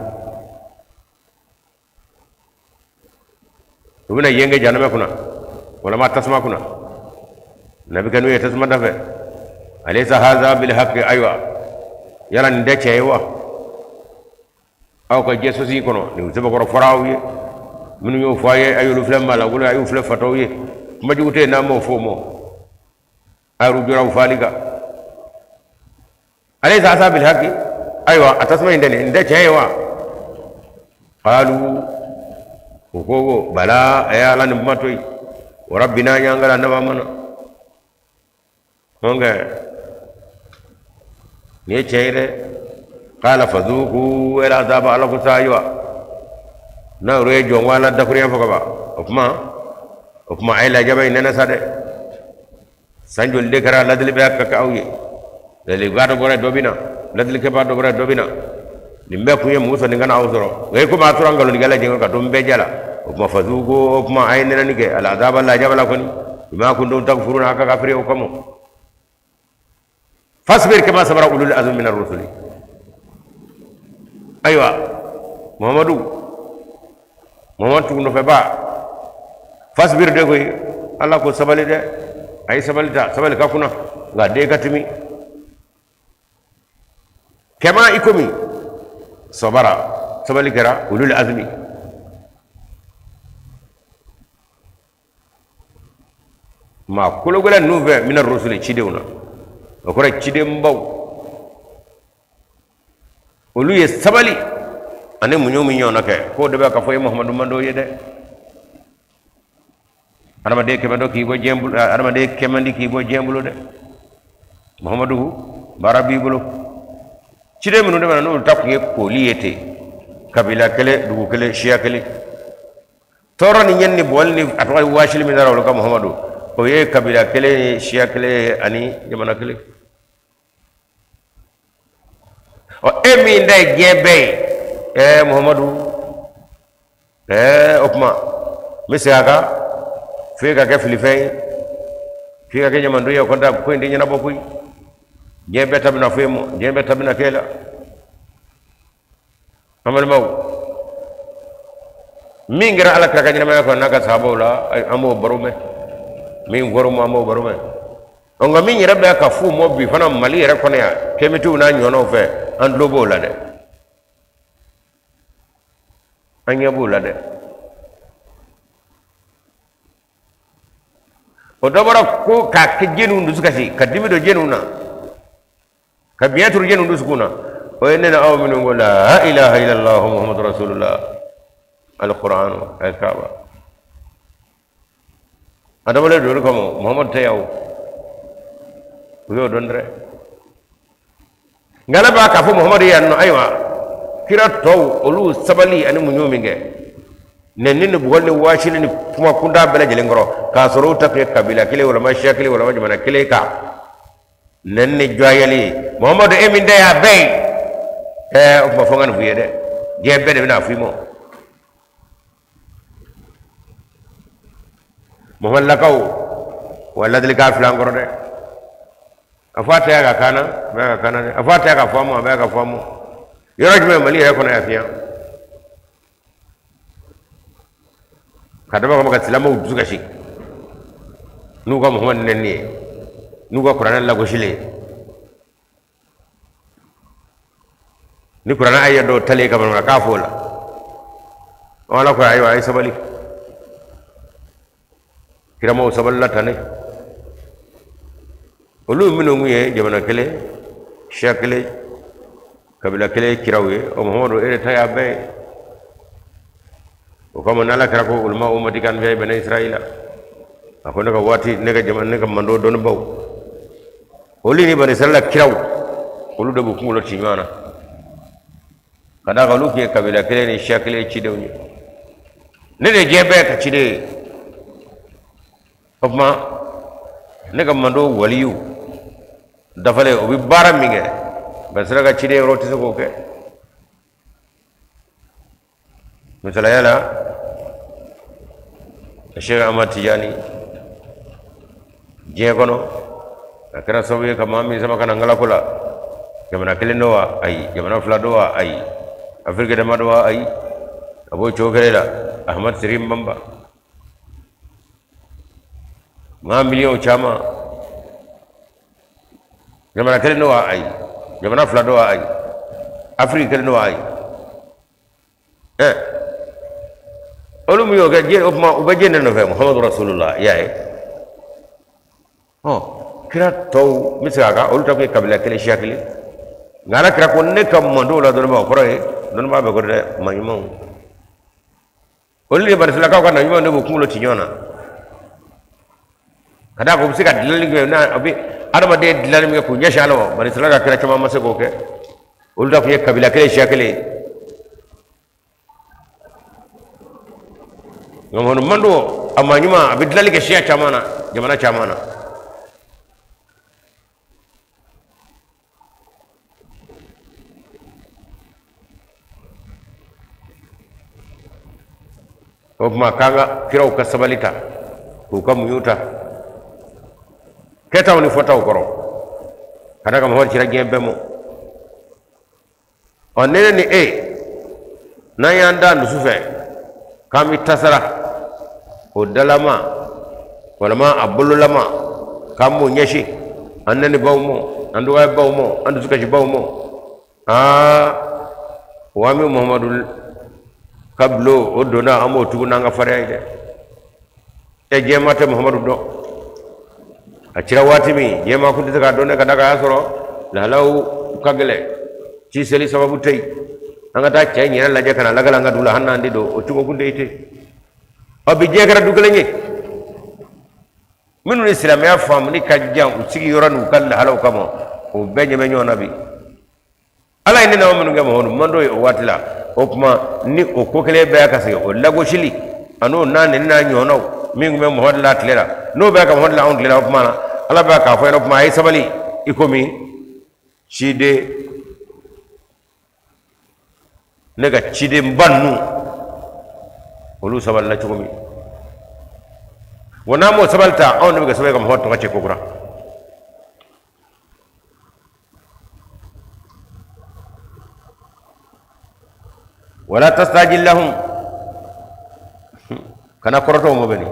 u bɛna yenge janamɛ kunna walama tasuma kunna, nabi kɛ n'u ye tasuma dafɛ, alaysa haza bil haqqi, ayiwa yala nin tɛ tiɲɛ ye wa? Aw ka diɲɛ sosi kɔnɔ nin sɛbɛkɔrɔ fɔra aw ye, minnu y'o fɔ a ye, a y'olu filɛ maa lankolon, a y'u filɛ fatɔw ye, kuma jugu tɛ yen n'a m'o fɔ o ma, a y'u jɔra u faali kan. Alaysa haza bil haqqi, ayiwa a tasuma in tɛ nin tɛ tiɲɛ ye wa? Qalu, u ko bala, a ye Ala nin kuma to yen, wa rabbina, y'an kala naba mana hɔnkɛ nin ye tiɲɛ ye dɛ. Qala fadhuku el azaba, Ala ko sa, ayiwa n'a yɛrɛ ye jɔn ko Ala dakurunya fɔ ka ban, o tuma a ye lajaba in nɛnɛ sa dɛ. San joli de kɛra ladili bɛ ka kɛ aw ye? Ladiliba dɔ bɔra, dɔ bɛ na, ladilikɛbaa dɔ bɔra, dɔ bɛ na. Nin bɛɛ kun ye mun sɔrɔ? Nin kana aw sɔrɔ. O ye komi a tora nkalontigɛla jɛngɛ ka to n bɛɛ jala. O tuma fazuku, o tuma a ye nɛnɛni kɛ, alazaba, lajaba la kɔni, bima kuntum takfuruna, a ka kafiri o kama. Fasbir kama sabara ulul azmi minar rusuli. Ayiwa Muhammadu, Muhammadu tugu nɔfɛba, fasbir de koyi. Ala ko sabali dɛ, a ye sabali ta, sabali ka kunna, nka den ka timi. Kama, i komi sabara, sabali kɛra ulul azmi. Maa kologɛlɛn ninnu fɛ, mina rusuli, cidenw na, o kɔrɔ cidenbaw, olu ye sabali ani muɲu min ɲɔgɔnna kɛ, k'o de bɛ ka fɔ ye Muhamadu mantɔn ye dɛ. Adamaden kɛmɛ dɔ k'i bɔ diɲɛ bolo, adamaden kɛmɛ di k'i bɔ diɲɛ bolo dɛ. Muhamadu, baara b'i bolo. Ciden minnu tɛmɛna, n'olu ta tun ye koli ye ten, kabila kelen, dugu kelen, siya kelen, tɔɔrɔ ni ɲɛni ni bɔli ni a tɔgɔ ye waasili min dara olu kan Muhamadu, o ye kabila kelen ye, siya kelen ye ani jamana kelen. Ɔ, e min ta ye diɲɛ bɛɛ ye, ɛɛ Muhamadu, ɛɛ o tuma n bɛ segin a kan f'e ka kɛ filifɛn ye, f'e ka kɛ ɲamandon ye. O kɔni ko in tɛ ɲɛnabɔ koyi. Diɲɛ bɛɛ ta bɛna fɔ e ma, diɲɛ bɛɛ ta bɛna k'e la. An balimaw, min kɛra Ala kira ka ɲɛnamaya kɔnɔ n'a ka sahabaw la, an b'o baro mɛn. Min fɔr'u ma, an b'o baro mɛn. Nka min yɛrɛ bɛ ka f'u ma bi fana Mali yɛrɛ kɔnɔ yan, kemitiw n'a ɲɔgɔnnaw fɛ, an tulo b'o la dɛ, an ɲɛ b'o la dɛ. O dɔ bɔra ko k'a kɛ jɛniw dusu kasi, ka dimi don jɛniw na, ka biɲɛ turu jɛniw dusukun na. O ye ne ni aw minnu ko la ilaha illallah muhammadu rasulullah, alquran alkaaba, a dabɔlen don olu kama. Muhammadu tɛ yan o, u y'o dɔn dɛ. Nka Ala b'a k'a fɔ Muhammadu yan nɔ. Ayiwa, kira tɔw, olu sabali ani muɲu min kɛ nɛni ni bugɔli ni waasili ni kuma kuntan bɛɛ lajɛlen kɔrɔ, k'a sɔrɔ u ta tun ye kabila kelen walima siya kelen walima jamana kelen kan nɛni ni jɔyali ye. Muhamadu, e min ta y'a bɛɛ ye, ɛɛ o tuma fo n ka nin f'i ye dɛ, diɲɛ bɛɛ de bɛna f'i ma. Muhamadulakaw wa ladilikan filɛ an kɔrɔ dɛ. A fɔ a tɛ y'a ka kan na, a bɛ ka kan na dɛ. A fɔ a tɛ y'a ka faamu, a bɛ ka faamu. Yɔrɔ jumɛn? Mali yɛrɛ kɔnɔ yan fiyan, ka daba kama ka silamɛw dusu kasi n'u ka Muhamadu nɛni ye, n'u ka kuranɛ lagosili ye, ni kuranɛ aya dɔw talen ka bana k'a fɔ o la. Ala ko ayiwa, a ye sabali, kiramaw sabalila tan ne. Olu minnu kun ye jamana kelen, siya kelen, kabila kelen kiraw ye, o Muhamadu, e de ta y'a bɛɛ ye. O kama n'Ala kira ko ulama umati ka anbiya bani Israila, a ko ne ka waati, ne ka jama, ne ka mando dɔnnibaw, olu ni bani Israila kiraw, olu de b'u kunkolo ci ɲɔgɔn na, ka d'a kan olu tun ye kabila kelen ni siya kelen cidenw ye. Ne de ye diɲɛ bɛɛ ka ciden ye. O tuma ne ka mando waliyu dafalen, o bɛ baara min kɛ, bani Israila ka ciden yɔrɔ tɛ se k'o kɛ. Misalaya la, Cheikh Ahmad Tijani, diɲɛ kɔnɔ a kɛra sababu ye ka maa min sama ka na ngalako la, jamana kelen don wa? Ayi. Jamana fila don wa? Ayi. Afiriki dama don wa? Ayi. A b'o cogo kelen la, Ahmad Sirim Bamba, maa miliyɔn caman. Jamana kelen don wa? Ayi. Jamana fila don wa? Ayi. Afiriki kelen don wa? Ayi. Olu min y'o kɛ diɲɛ, o tuma u bɛ jɛn de nɔfɛ Muhamadu Rasulullah. I y'a ye, ɔ kira tɔw n bɛ segin a kan, olu ta tun ye kabila kelen, siya kelen. Nka Ala kira ko ne ka mando la dɔnnibaa, o kɔrɔ ye dɔnnibaa bɛɛ kɔrɔ dɛ, maa ɲumanw, olu de banisilakaw ka na ɲumanw de b'u kunkolo ci ɲɔgɔn na, ka d'a kan u bɛ se ka dilanni kɛ n'a a bɛ adamaden dilanni min kɛ k'u ɲɛsin Ala ma, banisirayila ka kira caman ma se k'o kɛ. Olu ta tun ye kabila kelen, siya kelen ye. Nka mando a maa ɲuman, a bɛ dilanni kɛ siya caman na, jamana caman na. O tuma k'an ka kiraw ka sabali ta, k'u ka muɲu ta kɛtaw ni fɔtaw kɔrɔ, ka d'a kan Muhamadu cira diɲɛ bɛɛ mɔ. Ɔ, ne ni e n'an y'an da dusu fɛ k'an bɛ tasara o dalama walima a bololama k'an b'o ɲɛsin an nɛnibaw mɔ, an dɔgɔyabaw mɔ, an dusukasibaw mɔ, aa, wa an bɛ Muhamadu ka bulon o donna, an b'o tugu n'an ka farinya ye dɛ. Ɛ, diɲɛmaa tɛ Muhamadu dɔn. A cira waati min, diɲɛmaa kun tɛ se k'a dɔn dɛ, ka d'a kan a y'a sɔrɔ lahalaw ka gɛlɛn, ci seli sababu tɛ yen. An ka taa cɛ in yɛrɛ lajɛ ka na lakali an ka dugu la, hali n'an de don, o cogo kun tɛ yen ten. Ɔ, bi diɲɛ kɛra du kelen ye. Minnu ni silamɛya faamuni ka jan u sigiyɔrɔ n'u ka lahalaw kama, o bɛɛ ɲɛ bɛ ɲɔgɔn na bi. Ala ye ne n'aw minnu kɛ Muhamadu mantɔn ye o waati la, o tuma ni o ko kelen bɛɛ ka segin, o lagosili an'o n'a neni n'a ɲɔgɔnnaw min tun bɛ Muhamadu la tile la, n'o bɛ ka Muhamadu la anw tile la, o tuma na Ala b'a k'a fɔ ɲɛna, o tuma a ye sabali i komi ciden, ne ka cidenba ninnu olu sabalila cogo min. Wa n'an m'o sabali ta, anw de bɛ kɛ sababu ye ka Muhamadu tɔgɔ tiɲɛ kokura. Wala tastajil lahum, kana kɔrɔtɔ o ma bɛni.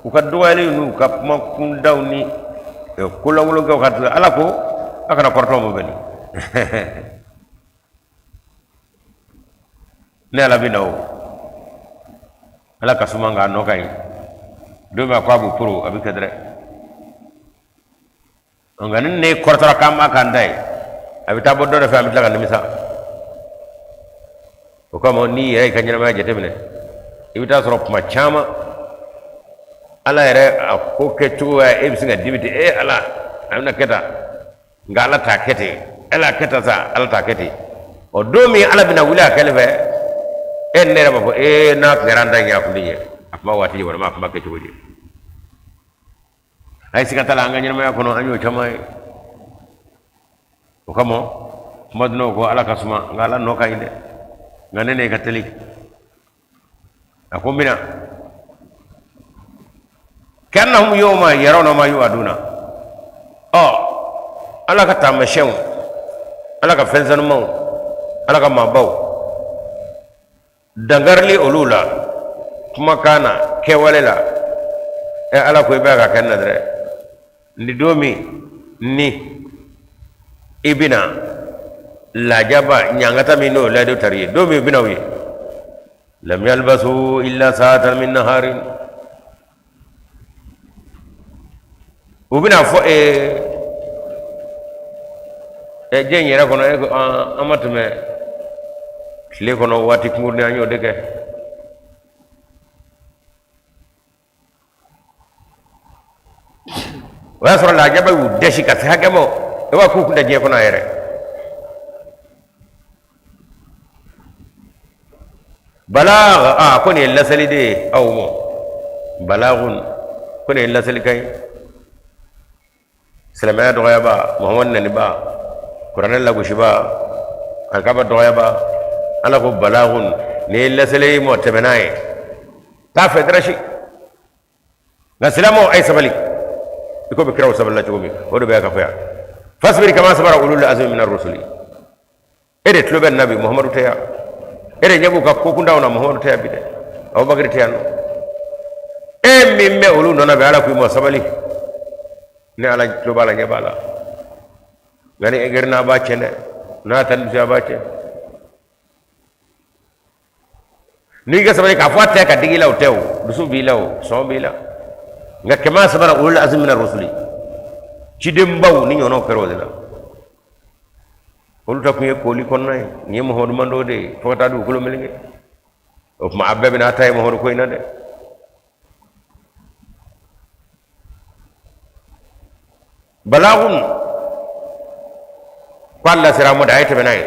U ka dɔgɔyali n'u ka kuma kundaw ni kolangolonkɛw ka tila, Ala ko a kana kɔrɔtɔ ma bɛni. Ne Ala bɛ na o, Ala ka suma nka a nɔ ka ɲi. Don min a ko a b'u poro, a bɛ kɛ dɛrɛ. Nka ni ne kɔrɔtɔra k'an b'a k'an ta ye, a bɛ taa bɔ dɔ de fɛ, an bɛ tila ka nimisa o kama. N'i yɛrɛ y'i ka ɲɛnamaya jateminɛ, i bɛ taa sɔrɔ kuma caman Ala yɛrɛ a ko kɛcogoya, e bɛ se ka dimi ten, e Ala, a bɛna kɛ tan, nka Ala t'a kɛ ten, Ala kɛ tan sa, Ala t'a kɛ ten. Ɔ, don min Ala bɛna wuli a kɛli fɛ, e ni ne yɛrɛ b'a fɔ ee, n'a tun kɛra an ta in ye, a tun tɛ ɲɛ, a kuma waati ye walima a kuma kɛcogo ye. A ye siga t'a la, an ka ɲɛnamaya kɔnɔ an y'o caman ye. O kama kuma dunnaw ko Ala ka suma nka Ala nɔ ka ɲi dɛ. Nka ne ne ka teli, a ko n bɛna ka'annahum yawma yarawna ma yu'aduna. Ɔ, Ala ka taamasiyɛnw, Ala ka fɛn sanumanw, Ala ka maabaw dankarili olu la kumakan na, kɛwale la, ɛ, Ala ko i bɛ ka kɛ na dɛrɛ. Ni don min ni i bɛna lajaba ɲangata min n'o layidu tari ye, don min i bɛna o ye, lam yalbasu illa sa'atan min naharin, u bɛna fɔ ee diɲɛ in yɛrɛ kɔnɔ, e ko an ma tɛmɛ tile kɔnɔ waati kunkurunin, an y'o de kɛ. O y'a sɔrɔ lajaba y'u dɛsi ka se hakɛ ma, i b'a k'u kun tɛ diɲɛ kɔnɔ a yɛrɛ. Balagh, a ko nin ye laseli de ye aw ma. Balagun, ko nin ye laselikan ye. Silamɛya dɔgɔyaba, Muhamadu nɛniba, kuranɛ lagosiba, alikaba dɔgɔyaba, Ala ko balagun, nin ye laseli ye mɔ, tɛmɛ n'a ye, t'a fɛ dɛrɛsi. Nka silamɛw, a ye sabali i komi kiraw sabalila cogo min, o de bɛ ka fɔ yan. Fasbir kama sabara ulul azmi mina rusuli. E de tulo bɛ na bi, Muhamadu tɛ yan. E de ɲɛ b'u ka ko kuntaw na, Muhamadu tɛ yan bi dɛ, Abubakari tɛ yan nɔ. E min bɛ olu nɔ na bi, Ala ko i ma sabali. Ne Ala tulo b'a la, ɲɛ b'a la. Nka ni e girinna, a b'a tiɲɛ dɛ. N'a ta dusu, a b'a tiɲɛ. N'i ka sabali k'a fɔ a tɛ ka digi i la, o tɛ, o dusu b'i la, o sɔn b'i la. Nka kama sabara ulul azmi mina rusuli, cidenbaw ni ɲɔgɔnnaw kɛra o de la. Olu ta kun ye koli kɔnɔna ye, nin ye Muhamadu mantɔn de ye fo ka taa dugukolo meleke. O tuma a bɛɛ bɛna a ta ye Muhamadu ko in na dɛ. Balagun, ko a lasera ma de, a ye tɛmɛ n'a ye.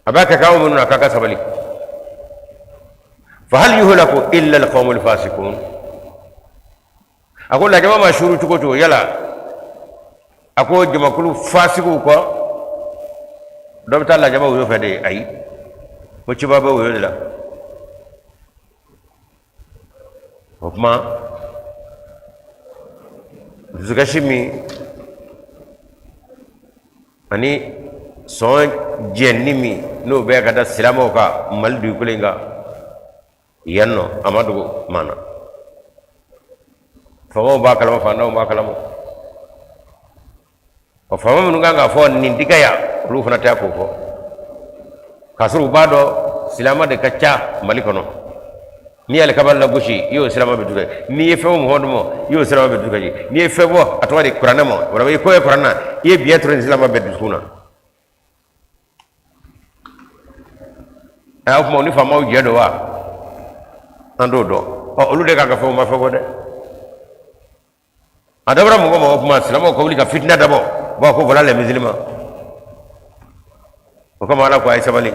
A b'a kɛ k'aw minnu na k'a ka sabali. Fa hal yuhlaku illa alqawmul fasiqun. A ko lajaba ma suuru cogo cogo, yala a ko jamakulu fasigiw kɔ dɔ bɛ taa lajaba woyo fɛ de? Ayi, ko ciba bɛ woyo de la. O tuma dusukasi min ani sɔn jɛnni min n'o bɛ ka da silamɛw kan Mali dugukolo in kan yan nɔ, a ma dogo maa na. Faamaw b'a kalama, faantanw b'a kalama. Ɔ, faama minnu kan k'a fɔ nin tɛ kɛ yan, olu fana tɛ k'o fɔ, k'a sɔrɔ u b'a dɔn silamɛ de ka ca Mali kɔnɔ. N'i y'ale kaba lagosi, i y'o silama bɛ dukɛ. N'i ye fɛn bɔ Muhamadu ma, i y'o silama bɛ dukɛ. N'i ye fɛn bɔ a tɔgɔ de kuranɛ ma, wala i ko ye kuranɛ na, i ye biɲɛ turu nin silama bɛɛ dusukun na. O tuma ni faamaw jɛ don wa, an t'o dɔn. Ɔ, olu de kan ka fɛn o ma fɛn fɔ dɛ. A dabɔra mɔgɔ ma, o tuma silamɛw ka wuli ka fitina dabɔ. Bon, ko voilà les musulmans. O kama Ala ko a ye sabali,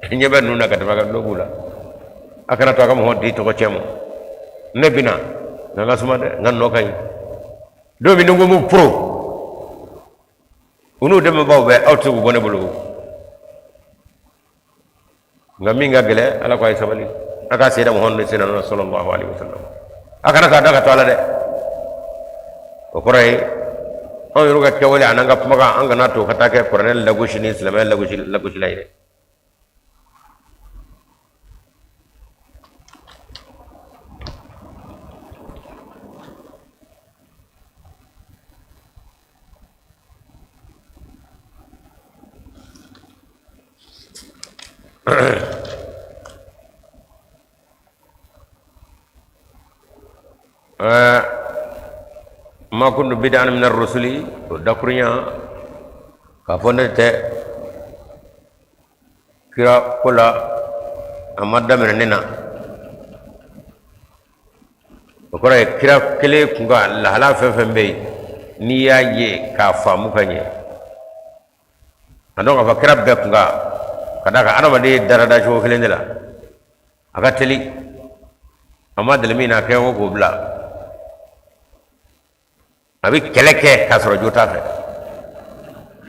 ɲɛ bɛ ninnu na ka tɛmɛ a ka dulɔ b'u la. A kana to a ka mɔgɔ di tɔgɔ tiɲɛ ma. Ne bɛna nka n ka suma dɛ, n ka nɔ ka ɲi. Don min ni n ko n b'u poro, u n'u dɛmɛbaaw bɛɛ, aw tɛ se k'u bɔ ne bolo. Nka min ka gɛlɛn, Ala ko a ye sabali, a ka seyida Muhamadu sen na sallallahu alaihi wasallam, a kana k'a da ka to ala dɛ. O kɔrɔ ye anw yɛrɛ ka kɛwale an'an ka kumakan, an kana to ka taa kɛ kuranɛ lagosi ni silamɛya lagosi lagosila ye dɛ. Ma kuntu bid'an min ar-rusuli, o dakurunya k'a fɔ ne tɛ kira ko la, a ma daminɛ ne na. O kɔrɔ ye kira kelen kun ka lahala fɛn fɛn bɛ yen, n'i y'a ye k'a faamu ka ɲɛ, a dɔn k'a fɔ kira bɛɛ kun ka d'a kan adamaden dara da cogo kelen de la. A ka teli, a ma deli min na, a kɛ ko k'o bila, a bɛ kɛlɛ kɛ k'a sɔrɔ jo t'a fɛ.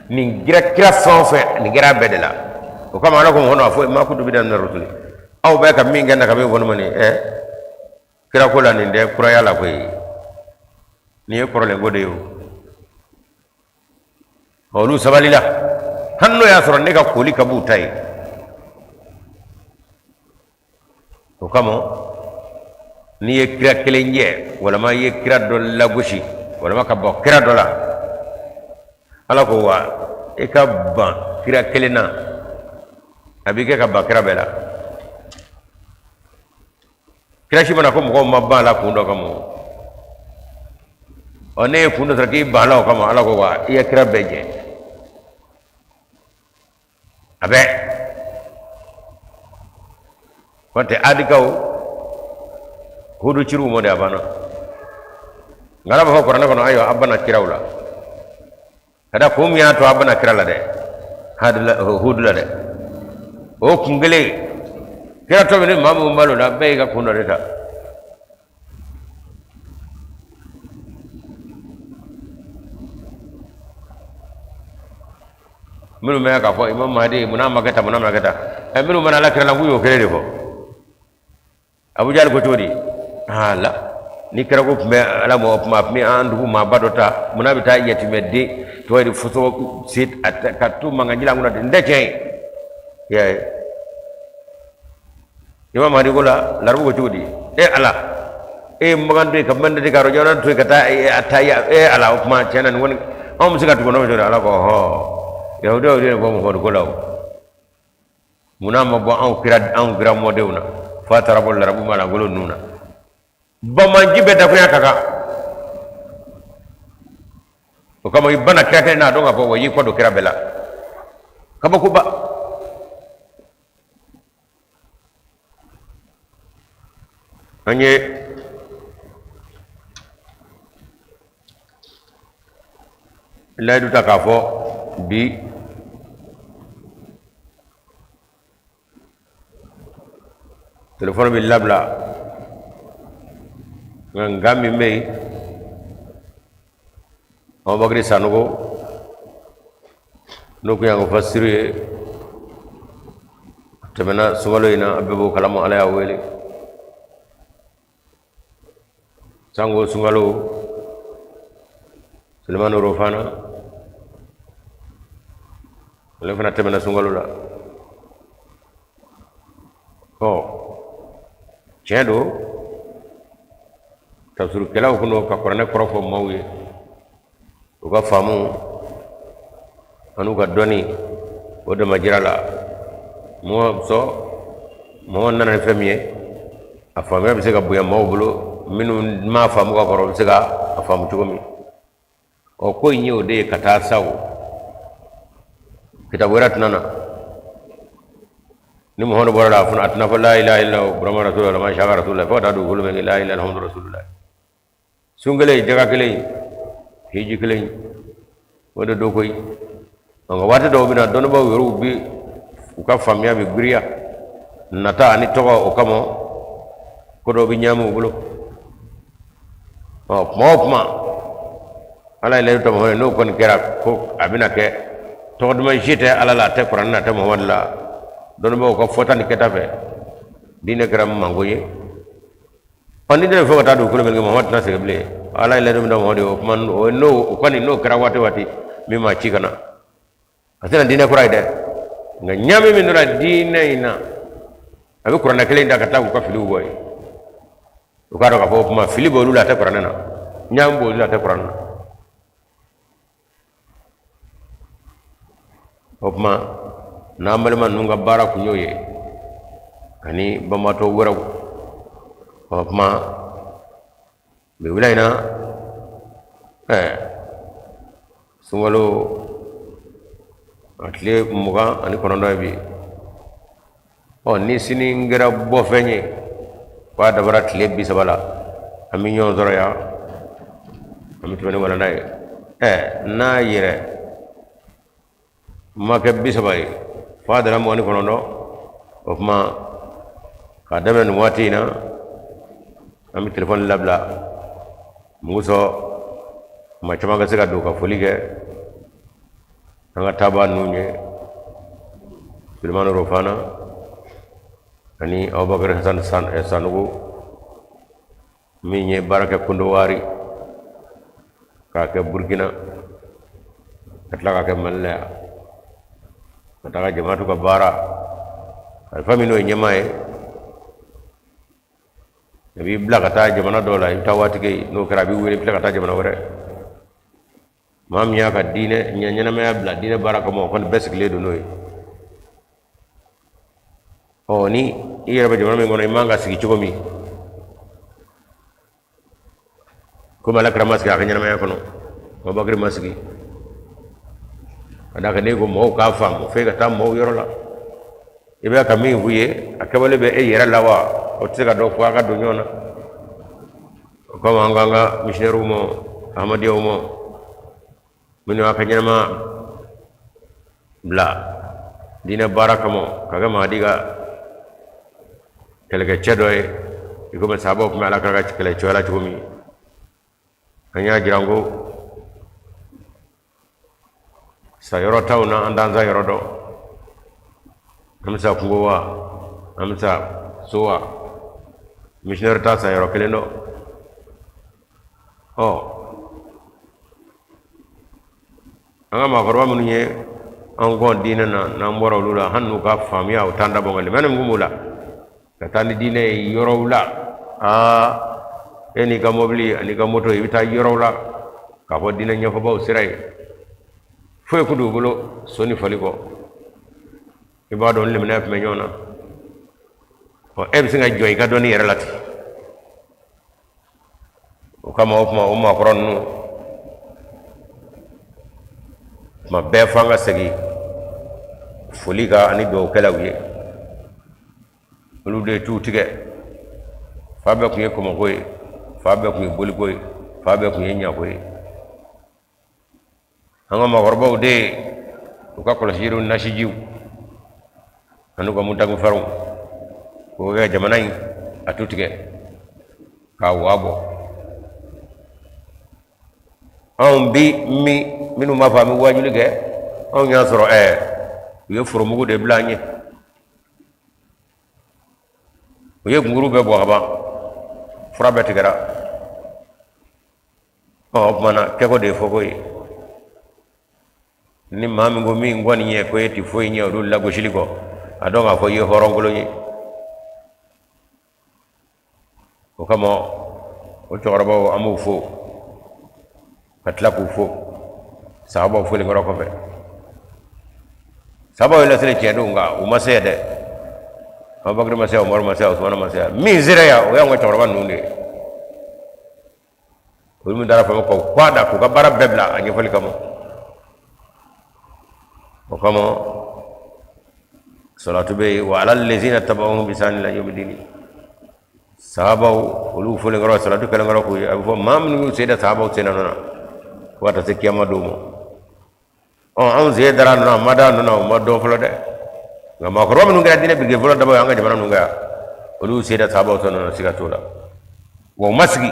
Nin kɛra kira fɛn o fɛn, nin kɛra a bɛɛ de la. O kama Ala ko mɔgɔ a fɔ ma kuntu bid'an mina rusuli, aw bɛ ka min kɛ na ka min fɔ ne ma nin ɛ kira ko la, nin tɛ kuraya la koyi, nin ye kɔrɔlen ko de ye. O olu sabalila, hali n'o y'a sɔrɔ ne ka koli ka b'u ta ye. O kama n'i ye kira kelen jɛ, walama i ye kira dɔ lagosi, walama ka bɔ kira dɔ la, Ala ko wa i ka ban kira kelen na, a b'i kɛ ka ban kira bɛɛ la. Kira si mana ko mɔgɔw ma ban a la kun dɔ kama. Ɔ, ne ye kun dɔ sɔrɔ k'i ban a la, o kama Ala ko wa i ye kira bɛɛ jɛ a bɛɛ. Kɔntɛ adikaw Hudu ciriw mɔ de, a banna. Nka Ala b'a fɔ kuranɛ kɔnɔ, ayiwa, a banna kiraw la ka da kun min y'a to a banna kira la dɛ, Hudu la dɛ, o kun kelen kira tɔ min ni maa min balo la, bɛɛ y'i ka kun dɔ de ta. Minnu bɛ k'a fɔ Imam Mahdi munna ma kɛ tan, munna ma kɛ tan, ɛ minnu mana Ala kira la, k'u y'o kelen de fɔ. Abu Jahal ko cogo di? Ala ni kira ko tun bɛ Ala mɔgɔ kuma, a tun bɛ an dugu maaba dɔ ta, munna bɛ taa yatimɛden tɔgɔ ye foso se ka to mankan ji la an kunna ten? N tɛ tiɲɛ ye, i y'a ye. Imam Mahdi ko la larabu ko cogo di? E Ala, e ye Makan to yen ka Madina ka jamana to yen ka taa a taa e Ala, o kuma tiɲɛ na nin kɔni anw bɛ se ka tugu nɔfɛ cogo di? Ala ko hɔ, yahudiyaw de bɔ Muhamadu ko la. O munna ma bɔ anw kira, anw kira mɔdenw na, f'a taara bɔ larabu malangolo ninnu na? Banbaanci bɛɛ dakunya ka kan. O kama i banna kira kelen na, a dɔn k'a fɔ wa i y'i kɔ don kira bɛɛ la. Kabakoba. An ye layidu ta k'a fɔ bi telefɔni bɛ labila. Nka nka min bɛ yen, Abubakari Sanogo, n'o tun y'an ka fasiri ye, a tɛmɛna sunkalo in na, a bɛɛ b'o kalama, Ala y'a wele. Sango sunkalo, Sulemani Rofana, ale fana tɛmɛna sunkalo la. Ɔ, tiɲɛ don, tafsirukɛlaw tun don ka kuranɛ kɔrɔ fɔ maaw ye, u ka faamu an'u ka dɔnni o damajira la. Mɔgɔ sɔ mɔgɔ nana ni fɛn min ye, a faamuya bɛ se ka bonya maaw bolo, minnu m'a faamu ka kɔrɔ, u bɛ se ka a faamu cogo min. Ɔ, ko in ye o de ye ka taa sa. O kitabu wɛrɛ tɛna na ni Muhamadu bɔra la, a fana a tɛna fɔ la ilaha illallah Burama rasulullah ma shaka rasulullah, fo ka taa dugukolo bɛ kɛ la ilaha illallah rasulullah. Sun kelen, jaga kelen, hiji kelen, o de don koyi. Nka waati dɔw bɛ na, dɔnnibaaw yɛrɛw bi u ka faamuya bɛ giriya nata ani tɔgɔ, o kama ko dɔw bɛ ɲaami u bolo. Ɔ, kuma o kuma Ala ye layidu ta Muhamadu, n'o kɔni kɛra ko a bɛna kɛ, tɔgɔ duman si tɛ Ala la, a tɛ kuranɛ na, a tɛ Muhamadu la. Dɔnnibaaw ka fɔta ni kɛta fɛ, diinɛ kɛra manko ye. Ɔ, ni ne fo ka taa dugukolo min kɛ, Muhamadu tɛna segin bilen. Ala ye layidu min da Muhamadu ye, o kuma o n'o o kɔni n'o kɛra waati o waati min ma ci ka na, a tɛna diinɛ kura ye dɛ. Nka ɲaami min donna diinɛ in na, a bɛ kuranɛ kelen ta ka taa k'u ka filiw bɔ yen. U k'a dɔn k'a fɔ o kuma fili b'olu la, a tɛ kuranɛ na, ɲaami b'olu la, a tɛ kuranɛ na. O tuma n'an balima ninnu ka baara kun y'o ye ani banbaatɔ wɛrɛw. O tuma bi wula in na, sunkalo a tile 29 ye bi. Ɔ, ni sini kɛra bɔfɛn ye k'a dabara tile 30 la, an bɛ ɲɔgɔn sɔrɔ yan, an bɛ tɛmɛ ni walanda ye. N'a yɛrɛ ma kɛ 30 ye f'a dara 29, o tuma k'a daminɛ nin waati in na, an bɛ telefɔni labila mun sɔn, maa caman ka se ka don ka foli kɛ an ka taabaa ninnu ye, Sulemani Rofana ani Abubakar Hasan Sanogo, min ye baara kɛ Kondowari, k'a kɛ Burukina, ka tila k'a kɛ Mali la yan, ka taga jamaatu ka baara alifa min n'o ye ɲɛmaa ye. A b'i bila ka taa jamana dɔw la, i bɛ taa waati kɛ yen, n'o kɛra a b'i wele, i bɛ tila ka taa jamana wɛrɛ. Maa min y'a ka diinɛ ɲɛnamaya bila diinɛ baara kama, o kɔni bɛɛ sigilen don n'o ye. Ɔ, ni i yɛrɛ bɛ jamana min kɔnɔ, i man ka sigi cogo min, komi Ala kira ma sigi a ka ɲɛnamaya kɔnɔ, Abubakar ma sigi, ka d'a kan n'e ko mɔgɔw k'a faamu, f'e ka taa mɔgɔw yɔrɔ la. I bɛ ka min f'u ye, a kɛwale bɛ e yɛrɛ la wa? O tɛ se ka dɔn fo a ka don ɲɔgɔn na. O kama an k'an ka misiyɔnɛriw ma, ahmadiyaw ma, minnu y'a ka ɲɛnama bila diinɛ baara kama, ka kɛ Mahadi ka kɛlɛkɛcɛ dɔ ye, i komi sahabaw tun bɛ Ala kira ka kɛlɛcɛya la cogo min. An y'a jira ko sa yɔrɔ t'anw na, an t'an sa yɔrɔ dɔn. An bɛ sa kungo wa, an bɛ sa so wa, misiyɔnɛri t'a sa yɔrɔ kelen dɔn. Ɔ, an ka maakɔrɔba minnu ye an kɔn diinɛ na, n'an bɔra olu la, hali n'u ka faamuya o t'an dabɔ, nka limaniya min b'u la ka taa ni diinɛ ye yɔrɔw la, aa, e n'i ka mɔbili an'i ka moto, i bɛ taa yɔrɔw la k'a fɔ diinɛ ɲɛfɔbaw sera yen, foyi kun t'u bolo so ni fali kɔ. I b'a dɔn limaniya tun bɛ ɲɔgɔn na. Ɔ, e bɛ se ka jɔ i ka dɔnni yɛrɛ la ten. O kama o tuma o maakɔrɔ ninnu, tuma bɛɛ f'an ka segin foli kan ani dugawukɛlaw ye. Olu de ye tu tigɛ. Fa bɛɛ tun ye kɔmɔko ye, fa bɛɛ tun ye boliko ye, fa bɛɛ tun ye ɲako ye. An ka maakɔrɔbaw de ye u ka kɔlɔsi jiriw, nasijiw ani u ka mutagu fɛrɛw k'o kɛ jamana in a tu tigɛ k'a waa bɔ. Anw bi minnu b'a fɔ an bɛ wajuli kɛ, anw y'a sɔrɔ u ye foromugu de bila an ɲɛ, u ye gunguru bɛɛ bɔ ka ban, fura bɛɛ tigɛra. Ɔ, o tuma na kɛko de ye fɔko ye. Ni maa min ko min kɔni ye ko e tɛ foyi ɲɛ olu lagosili kɔ, a dɔn k'a fɔ i ye hɔrɔnkolon ye. O kama o cɛkɔrɔbaw, an b'u fo ka tila k'u fo sahabaw foli kɔrɔ kɔfɛ. Sahabaw ye laseli tiɲɛ don, nka u ma se yan dɛ. Abubakar ma se yan, Umaru ma se yan, Usumana ma se yan. Min sera yan, o y'an ka cɛkɔrɔba ninnu de ye, olu min taara fama k'u k'a da k'u ka baara bɛɛ bila a ɲɛfɔli kama. O kama salatu bɛ yen wa ala lezina tabauhum bi ihsani ila yawmi dini. Sahabaw olu folen kɔrɔ, salatu kɛlen kɔrɔ k'u ye, a bɛ fɔ maa minnu y'u sen da sahabaw sen nɔ na fo ka taa se kiyama don ma. Ɔ, anw sen dara nɔ na, ma da nɔ na, o ma dɔn fɔlɔ dɛ. Nka maakɔrɔba minnu kɛra diinɛ biriki fɔlɔ dabaa ye an ka jamana ninnu kan yan, olu y'u sen da sahabaw sen nɔ na, siga t'o la. Wa u ma sigi,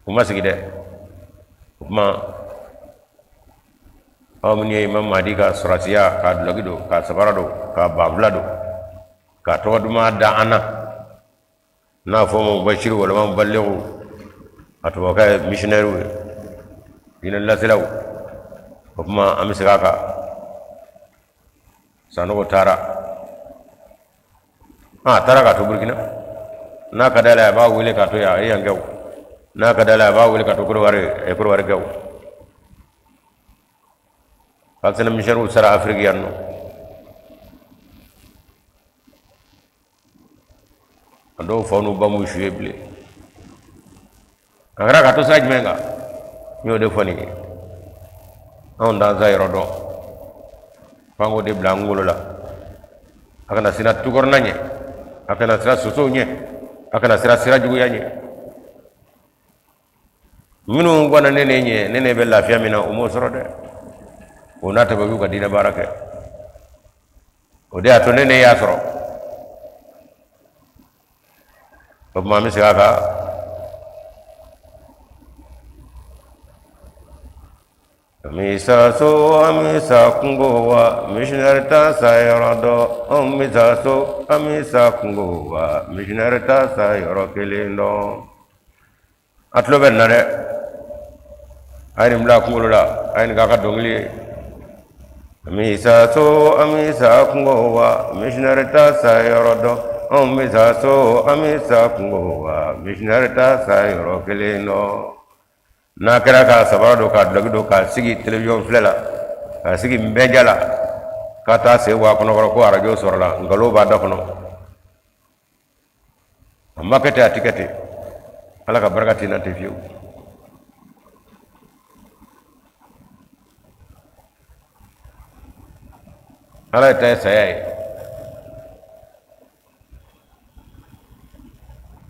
u ma sigi dɛ. O tuma aw minnu ye Imam Mahdi ka sɔrɔsiya k'a dulɔki don, k'a sabara don, k'a banfula don, k'a tɔgɔ duman da an na, n'a fɔ ma mubashiru walima mubaligu, a tubabukan ye missionnaire ye, diinɛ laselaw. O tuma an bɛ segin a kan. Sanogo taara, a taara k'a to Burukina. N'a ka d'ale ye, a b'a wele k'a to yan, a ye yan kɛ o. N'a ka d'ale ye, a b'a wele k'a to Kodowari, a ye Kodowari kɛ o. Parce que missionnaires sara Afiriki yan nɔ. A dɔw fa n'u ba m'u su ye bilen. A kɛra ka to sira jumɛn kan? N y'o de fɔ nin ye. Anw t'an sa yɔrɔ dɔn, f'an k'o de bila an kunkolo la. A kana siran tukɔrɔna ɲɛ, a kana siran sosow ɲɛ, a kana siran sira juguya ɲɛ. Minnu gwanna ne ne ɲɛ, ne ne bɛ lafiya min na, u m'o sɔrɔ dɛ. O n'a ta bɛɛ, u y'u ka diinɛ baara kɛ. O de y'a to ne ne y'a sɔrɔ. O tuma an bɛ segin a kan. An bɛ sa so, an bɛ sa kungo wa, missionnaire t'a sa yɔrɔ dɔn. Anw bɛ sa so, an bɛ sa kungo wa, missionnaire t'a sa yɔrɔ kelen dɔn. A tulo bɛ nin na dɛ. A ye nin bila a kunkolo la, a ye nin k'a ka dɔnkili ye. An bɛ sa so, an bɛ sa kungo wa, missionnaire t'a sa yɔrɔ dɔn. Anw bɛ sa so, an bɛ sa kungo wa, missionnaire t'a sa yɔrɔ kelen dɔn. N'a kɛra k'a sabara don, k'a dulɔki don, k'a sigi télévision filɛ la, k'a sigi nbɛnja la, ka taa sen bɔ a kɔnɔkɔrɔ ko arajo sɔrɔla, nkalon b'a da kɔnɔ. A ma kɛ ten, a ti kɛ ten. Ala ka barika tɛ na ten fiyewu. Ala ye ta ye saya ye.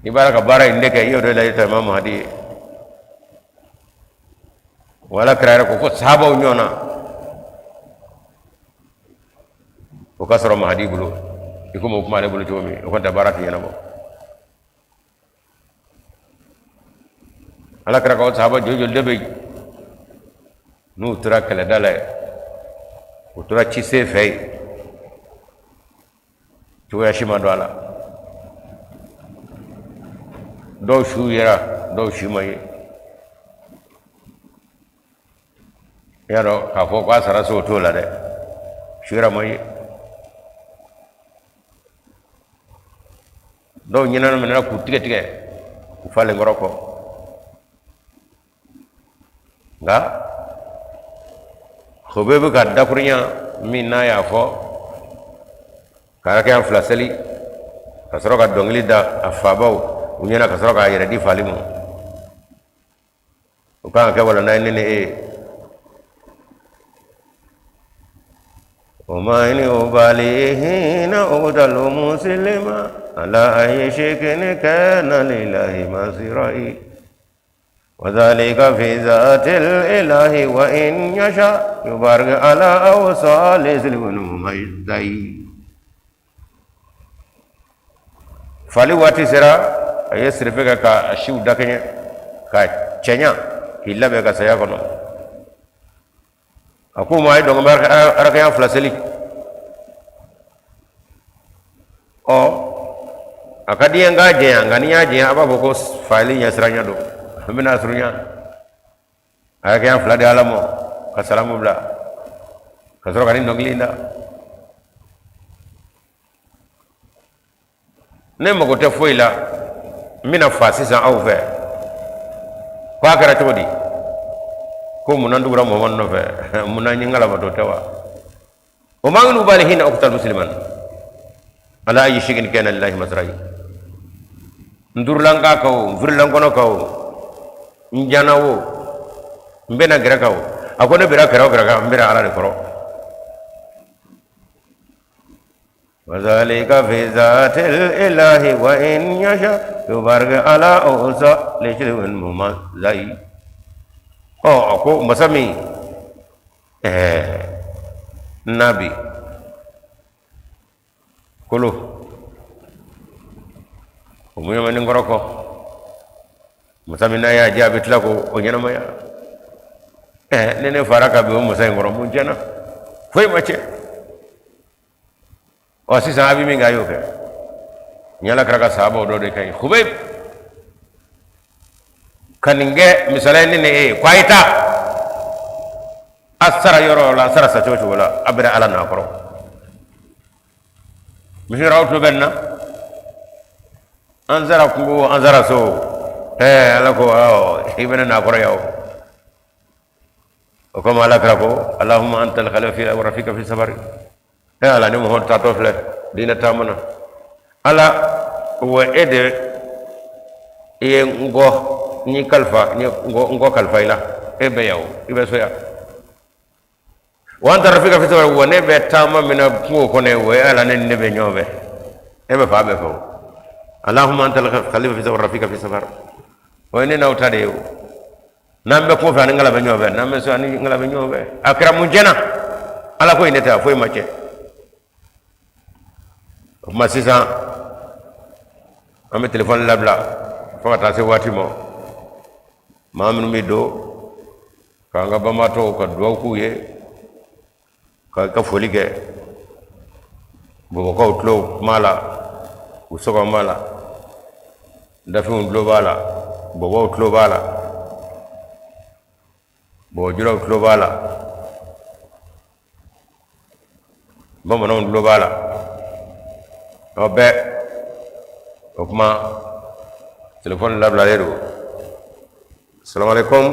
I b'a la ka baara in de kɛ, i y'o de layidu ta Imam Mahdi ye. Wala kira yɛrɛ ko ko sahabaw ɲɔgɔn na o ka sɔrɔ Mahadi bolo, i komi o kuma ale bolo cogo min, o kɔni tɛ baara tɛ ɲɛnabɔ. Ala kira ka o sahaba joli joli de bɛ yen n'u tora kɛlɛda la yen, u tora cisen fɛ yen, cogoya si ma don a la. Dɔw su yera, dɔw su ma ye. I y'a dɔn k'a fɔ k'a sara so, o t'o la dɛ, su yɛrɛ ma ye. Dɔw ɲɛnama minɛna k'u tigɛ tigɛ u falen kɔrɔ kɔ. Nka o bɛɛ bɛ ka dakurunya min n'a y'a fɔ ka rakaya fila seli, ka sɔrɔ ka dɔnkili da a fabaw u ɲɛna, ka sɔrɔ k'a yɛrɛ di fali ma, o kan ka kɛ walanda ye ne ni e ye. وما إن أبالي حين أقتل مسلما على أي شيء كان لله مصيري وذلك في ذات الإله وإن يشاء يبارك على أوصال سلم مجدي. Fali waati sera, a ye sirife kɛ ka siw dakɛɲɛ ka cɛɲa. K'i labɛn ka saya kɔnɔ. A ko ma, a ye dɔgɔn arakaya fila seli. Ɔ, a ka di n ye n k'a janya, nka n'i y'a janya, a b'a fɔ ko faali ɲɛsiranya don. N bɛna surunya. Arakaya fila di ala ma ka salamu bila, ka sɔrɔ ka nin dɔnkili in da. Ne mago tɛ foyi la, n bɛna fa sisan aw fɛ. Ko a kɛra cogo di? Ko munna n tugura Muhamadu nɔfɛ? Munna n ye n kalabato tɛ wa? O ma n ubali hina uqtal musliman ala ayi shay'in kana lillahi masra'i. N durulan ka kan o, n firilan kɔnɔ kan o, n jana o, n bɛna gɛrɛ kan o, a ko ne bira kɛrɛ o kɛrɛ kan, n bira ala de kɔrɔ. وذلك في ذات الإله وإن يشاء يبارك على أوسى لشرب ممزي. Ɔ, a ko masa min, ɛɛ, nabi kolo o muɲamani kɔrɔ kɔ, masa min n'a y'a diya, a bɛ tila k'o ɲɛnamaya. Ɛɛ, ne ne fara ka bin o masa in kɔrɔ, mun tiɲɛna? Foyi ma tiɲɛ. Ɔ, sisan a bɛ min kɛ, a y'o kɛ. N ala kira ka sahabaw dɔ de ka ɲi, Hubayb, ka nin kɛ misaliya ni ne e ye ko a ye taa, a sara yɔrɔ la, a sara sa cogo cogo la, a bɛra ala n'a kɔrɔ. Misira, aw tulo bɛ nin na? An sara kungo, an sara so. Ɛɛ, ala ko awɔ, i bɛna n'a kɔrɔ yan. O o komi ala kira ko allahumma anta al-khalifa wa rafika fi safari. E ala, ni Muhamadu taatɔ filɛ diinɛ taama na, ala wa e de i ye n kɔ, n y'i kalifa, n ye n kɔ kalifa i la. E bɛ yan o, i bɛ so yan. Wa anta rafika fi safari, wa ne bɛ taama min na kungo kɔnɔ, wa e ala, ne ni ne bɛ ɲɔgɔn fɛ, e bɛ fa bɛɛ fɛ o. Allahumma anta al-khalifa fi safar, rafika fi safar. O ye ne n'aw ta de ye o. N'an bɛ kungo fɛ, ani ngala bɛ ɲɔgɔn fɛ. N'an bɛ so, ani ngala bɛ ɲɔgɔn fɛ. A kɛra mun tiɲɛna? Ala ko in ne tɛ, a foyi ma tiɲɛ. O tuma sisan an bɛ telefɔni labila fo ka taa se waati ma. Maa minnu bɛ don k'an ka banbaatɔw ka dugawu k'u ye, ka foli kɛ, Bamakɔkaw tulo b'a la, u sɔgɔma b'a la, dafinw tulo b'a la, bɔbɔw tulo b'a la, bɔbɔjulaw tulo b'a la, bamananw tulo b'a la, aw bɛɛ. O tuma telefɔni labilalen don. Salamaleykum.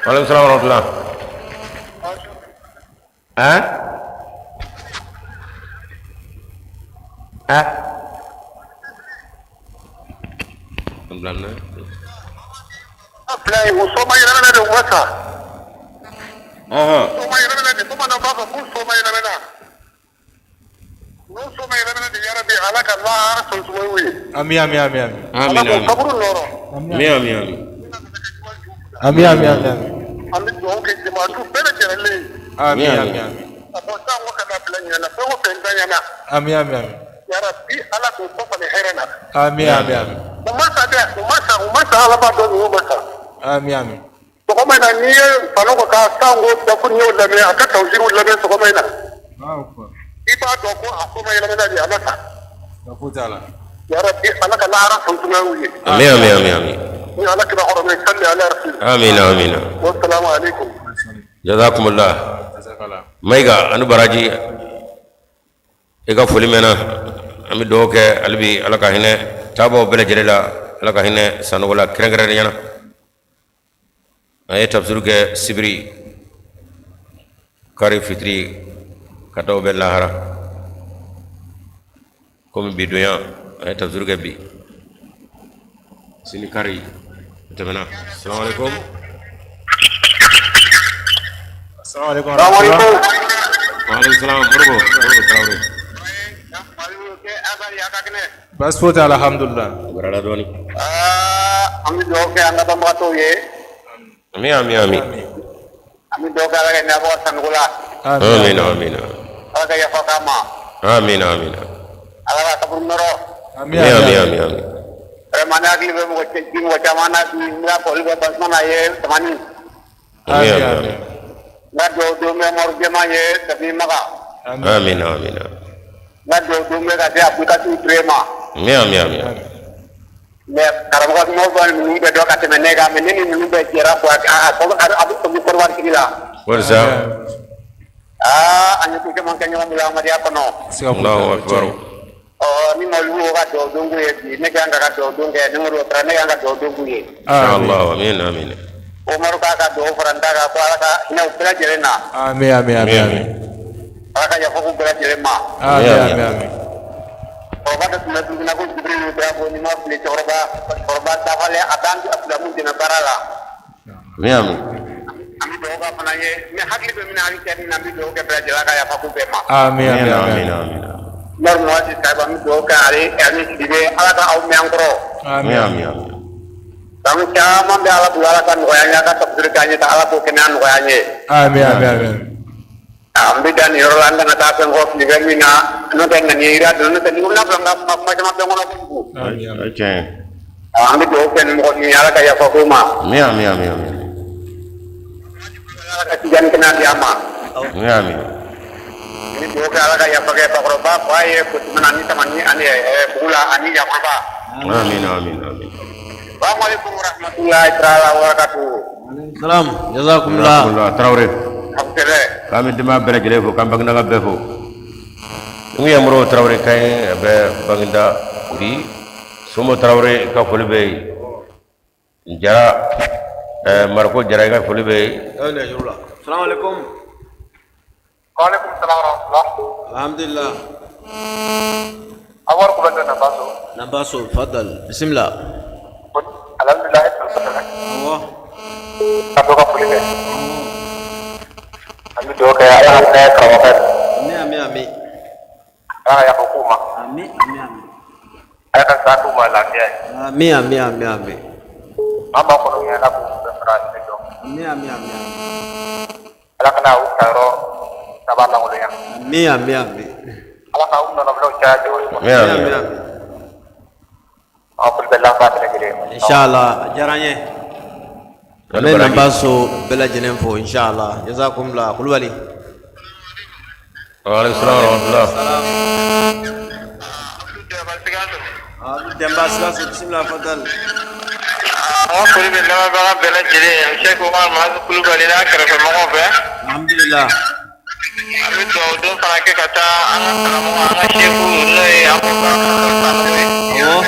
Waaleykum salam wa rahmatulah. Hein? Hein? O soma yɛlɛmana de wasa. Soma yɛlɛmana de, bamananw b'a fɔ ko soma yɛlɛmana. N'o soma yɛlɛmana de, yarabi ala ka lahara sɔn ye. Ami, ami, ami, ami. Ala Amin. k'o Amin. kaburu nɔrɔ. Amin, amin, amin. Ami, ami, ami, ami. An bɛ dugawu kɛ jamaatu bɛɛ lajɛlen ye. Ami, Ami, ami, ami. A fɔ sango ka na bila ɲɛna, fɛn o fɛn daɲana. Ami, ami, ami. Yarabi ala k'o kɔ falen hɛrɛ la. Ami, ami, ami. U ma sa dɛ, u ma sa, u ma sa, ala b'a dɔn ninnu ma sa. Ami, ami. Sɔgɔma in na, n'i ye Sanogo ka sango dakun y'o lamɛn, a ka tawusiruw lamɛn sɔgɔma in na, Allahu akbar. i b'a dɔn ko a soma yɛlɛmana de, a ma sa. Ka foyi t'a la. Yarabi ala ka lahara sɔn sumaya ye. Amin, amin, amin, amin. Ni ala kira hɔrɔn salli ala rasul. Amin, amin. Wassalamu alaikum. Jazakumullah. Jazakallah. Mayiga ani baraji, i ka foli mɛnna. An bɛ dugawu kɛ hali bi, ala ka hinɛ taabaw bɛɛ lajɛlen la, ala ka hinɛ Sanogo la kɛrɛnkɛrɛnnenya na. An ye tafsiru kɛ sibiri, kari fitiri ka taa o bɛ lahara. Komi bi donya, an ye tafsiru kɛ bi, sini kari o tɛmɛna. Salamu alaikum. Assalamu alaikum wa Salamu rahmatullah. alaikum. Wa alaikum salam. Moribo, Moribo Tarawele. Baasi foyi t'a la, alhamdulillah. Barala dɔɔni. An bɛ dugawu kɛ an ka banbagatɔw ye. Amin, amin, amin. An bɛ dugawu kɛ ala ka hinɛ bɔ Sanogo la. Ami, amin ami. Amin. Ala ka yafa k'a ma. Amin, amin. Ala ka kaburu nɔrɔ. Ami, amin ami, amin ami. Amin. Vraiment ne hakili bɛ mɔgɔ mɔgɔ caman na bi n ka foli bɛ Basumana ye Tamani. Amin Amin amin. amin. N ka dugawu don bɛ Umaru Jɛman ye Safi Maga. Amin. Amin amin. N ka dugawu don bɛ ka se Abdulkasiw Ture ma. Amin amin amin. Mais karamɔgɔ kumaw bɛ ninnu bɛɛ dɔn ka tɛmɛ ne kan mais ne ni ninnu bɛɛ jɛra quoi a bɛ tobi kɔrɔwari sigi la. Walisa. Aa, an ye ko caman kɛ ɲɔgɔn bolo adamadenya kɔnɔ. Siga foyi t'a Allahu la. akbar. Ɔ, ni mawuludu ka dugawu don k'u ye bi, ne kan ka dugawu don kɛ, ni Modibo taara, ne kan ka dugawu don k'u ye. Inshallah amin amin. Umaru k'a ka dugawu fara n ta kan ko Ala ka hinɛ u bɛɛ lajɛlen na. Amin amin amin amin. Ala ka yafa k'u bɛɛ lajɛlen ma. Amin amin amin. Kɔrɔba dɔ tun bɛ Burukina ko Jibril Dabo, ni ma fili, cɛkɔrɔba dafalen, a b'an fila mun dɛmɛ baara la. Amin amin. An bɛ dugawu k'a fana ye, ni hakili bɛ min na, hakili tɛ min na, an bɛ dugawu kɛ bɛɛ lajɛlen, Ala ka yafa k'u bɛɛ ma. Amin amin Amin amin. amin. Umaru Muhazi Sayiba, an bɛ dugawu kɛ ale ani Sidibe, Ala ka aw mɛn an kɔrɔ. Amin Amin. amin amin. Kanu caman bɛ Ala bolo, Ala ka nɔgɔya an ye, a ka tafsiri k'an ye, ka Ala k'o kɛnɛya nɔgɔya an ye. Amin amin amin. An bɛ da nin yɔrɔ la, an kana taa fɛn kɔ fili fɛn min na, n'o tɛ ŋaniya yira don, n'o tɛ ni ko n'a fɔra n ka kuma caman bɛ n kɔnɔ kojugu. Amin amin. Tiɲɛ. An bɛ dugawu kɛ ni mɔgɔ min ye, Ala ka yafa k'o ma. Amin amin amin amin. Ala ka tijani kɛnɛya di an ma. Amin amin. Ni dugawu kɛ, Ala ka yafa kɛ bakɔrɔba fa ye Kotimana ni Tamani ani Bugula ani Yakuba. Amin amin amin. Salamu alaikum warahmatullahi taala wabarakatuh. Salam jazakumullah. Jazakumullah Traoré. Abdele. K'an bɛ denbaya bɛɛ lajɛlen fo, k'an bangebaga bɛɛ fo. N ye Modibo Traoré kan ye, a bɛ Baginda bi. Somo Traoré ka foli bɛ yen. Jara Mariko Jara, i ka foli bɛ yen. Salam alaikum. Waalaikum salam warahmatullah. Alhamdulillah. Awar ko bendo na baso. Nabaso fadal bismillah. Alhamdulillah. Awɔ. Ka dɔ ka foli kɛ. An bɛ dugawu kɛ, Ala ka hinɛ karamɔgɔkɛ. Amin amin amin. Ala ka yafa k'u ma. Amin amin amin. Ala ka sa k'u ma lafiya ye. Amin amin amin amin. An b'a kɔnɔ ɲɛ, Ala k'u bɛɛ fara ne jɔ. Amin amin amin. Ala kana u tayɔrɔ saba lankolonya. Amin amin amin. Ala ka u nɔnɔbilaw caya jɔyɔrɔ kɔnɔ. Amin Amin amin. amin. An foli bɛ laban bɛɛ lajɛlen ye. Inshallah a diyara n ye. An bɛ Baraji. Nabaso bɛɛ lajɛlen fo inshallah. Jazakumullah Kulubali. Wa alaikum salam wa rahmatullah. Abdou Demba Sikaso bismillah fadal. An ka foli bɛ lamɛnbaga bɛɛ lajɛlen ye, Sɛki Umar Mahazu Kulubali n'a kɛrɛfɛmɔgɔw bɛɛ. Alhamdulillah. An bɛ dugawu don fana kɛ ka taa an ka karamɔgɔ, an ka seku, n'o ye Abubakar Sanogo ye. Awɔ.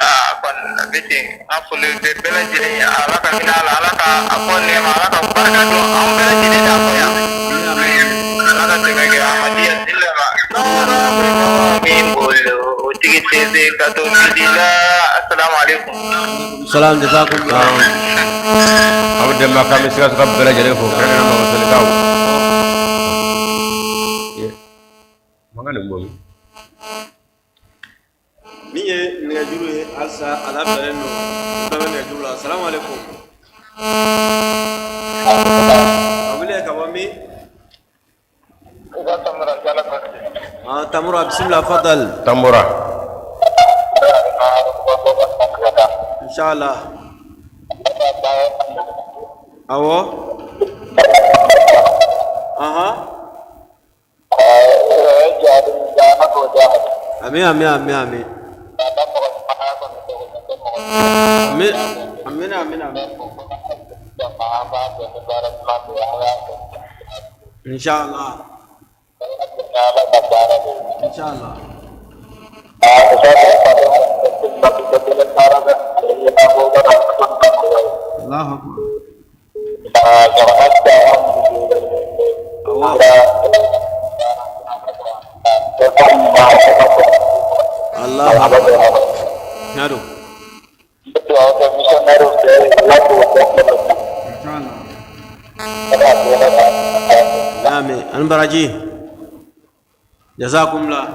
Aa, kɔni a bɛ ten, an ka foli bɛ bɛɛ lajɛlen ye, Ala ka hinɛ a la, Ala ka a kɔ nɛɛma, Ala ka barika don anw bɛɛ lajɛlen n'a kɔ yan. Amin amin. Ala ka dɛmɛ kɛ Amadiya Silama. Nɔrɔ bɛ mɔgɔ min bolo, o tigi tɛ se ka to fili la. Asalamu alaikum. Salam jazakumullah. An bɛ denbaya, k'an bɛ Sikaso ka bɛɛ lajɛlen fo, kɛrɛnkɛrɛnnenya la Masolikaw. Mankan nin bɔ min? Min ye nɛgɛjuru ye halisa a labilalen don, dɔ bɛ nɛgɛjuru la. Salamu alaikum. A wuli ka bɔ min? Ah, Tamura bismillah fadal. Tambora. Inshallah. Awɔ. Aha. Amin amin amin amin. Amin amin amin amin. Inshallah. Inshallah. Allahu akbar. Awɔ. Allahu akbar. Tiɲɛ don. Inshallah. Amin. An baraji. Jazakumullah.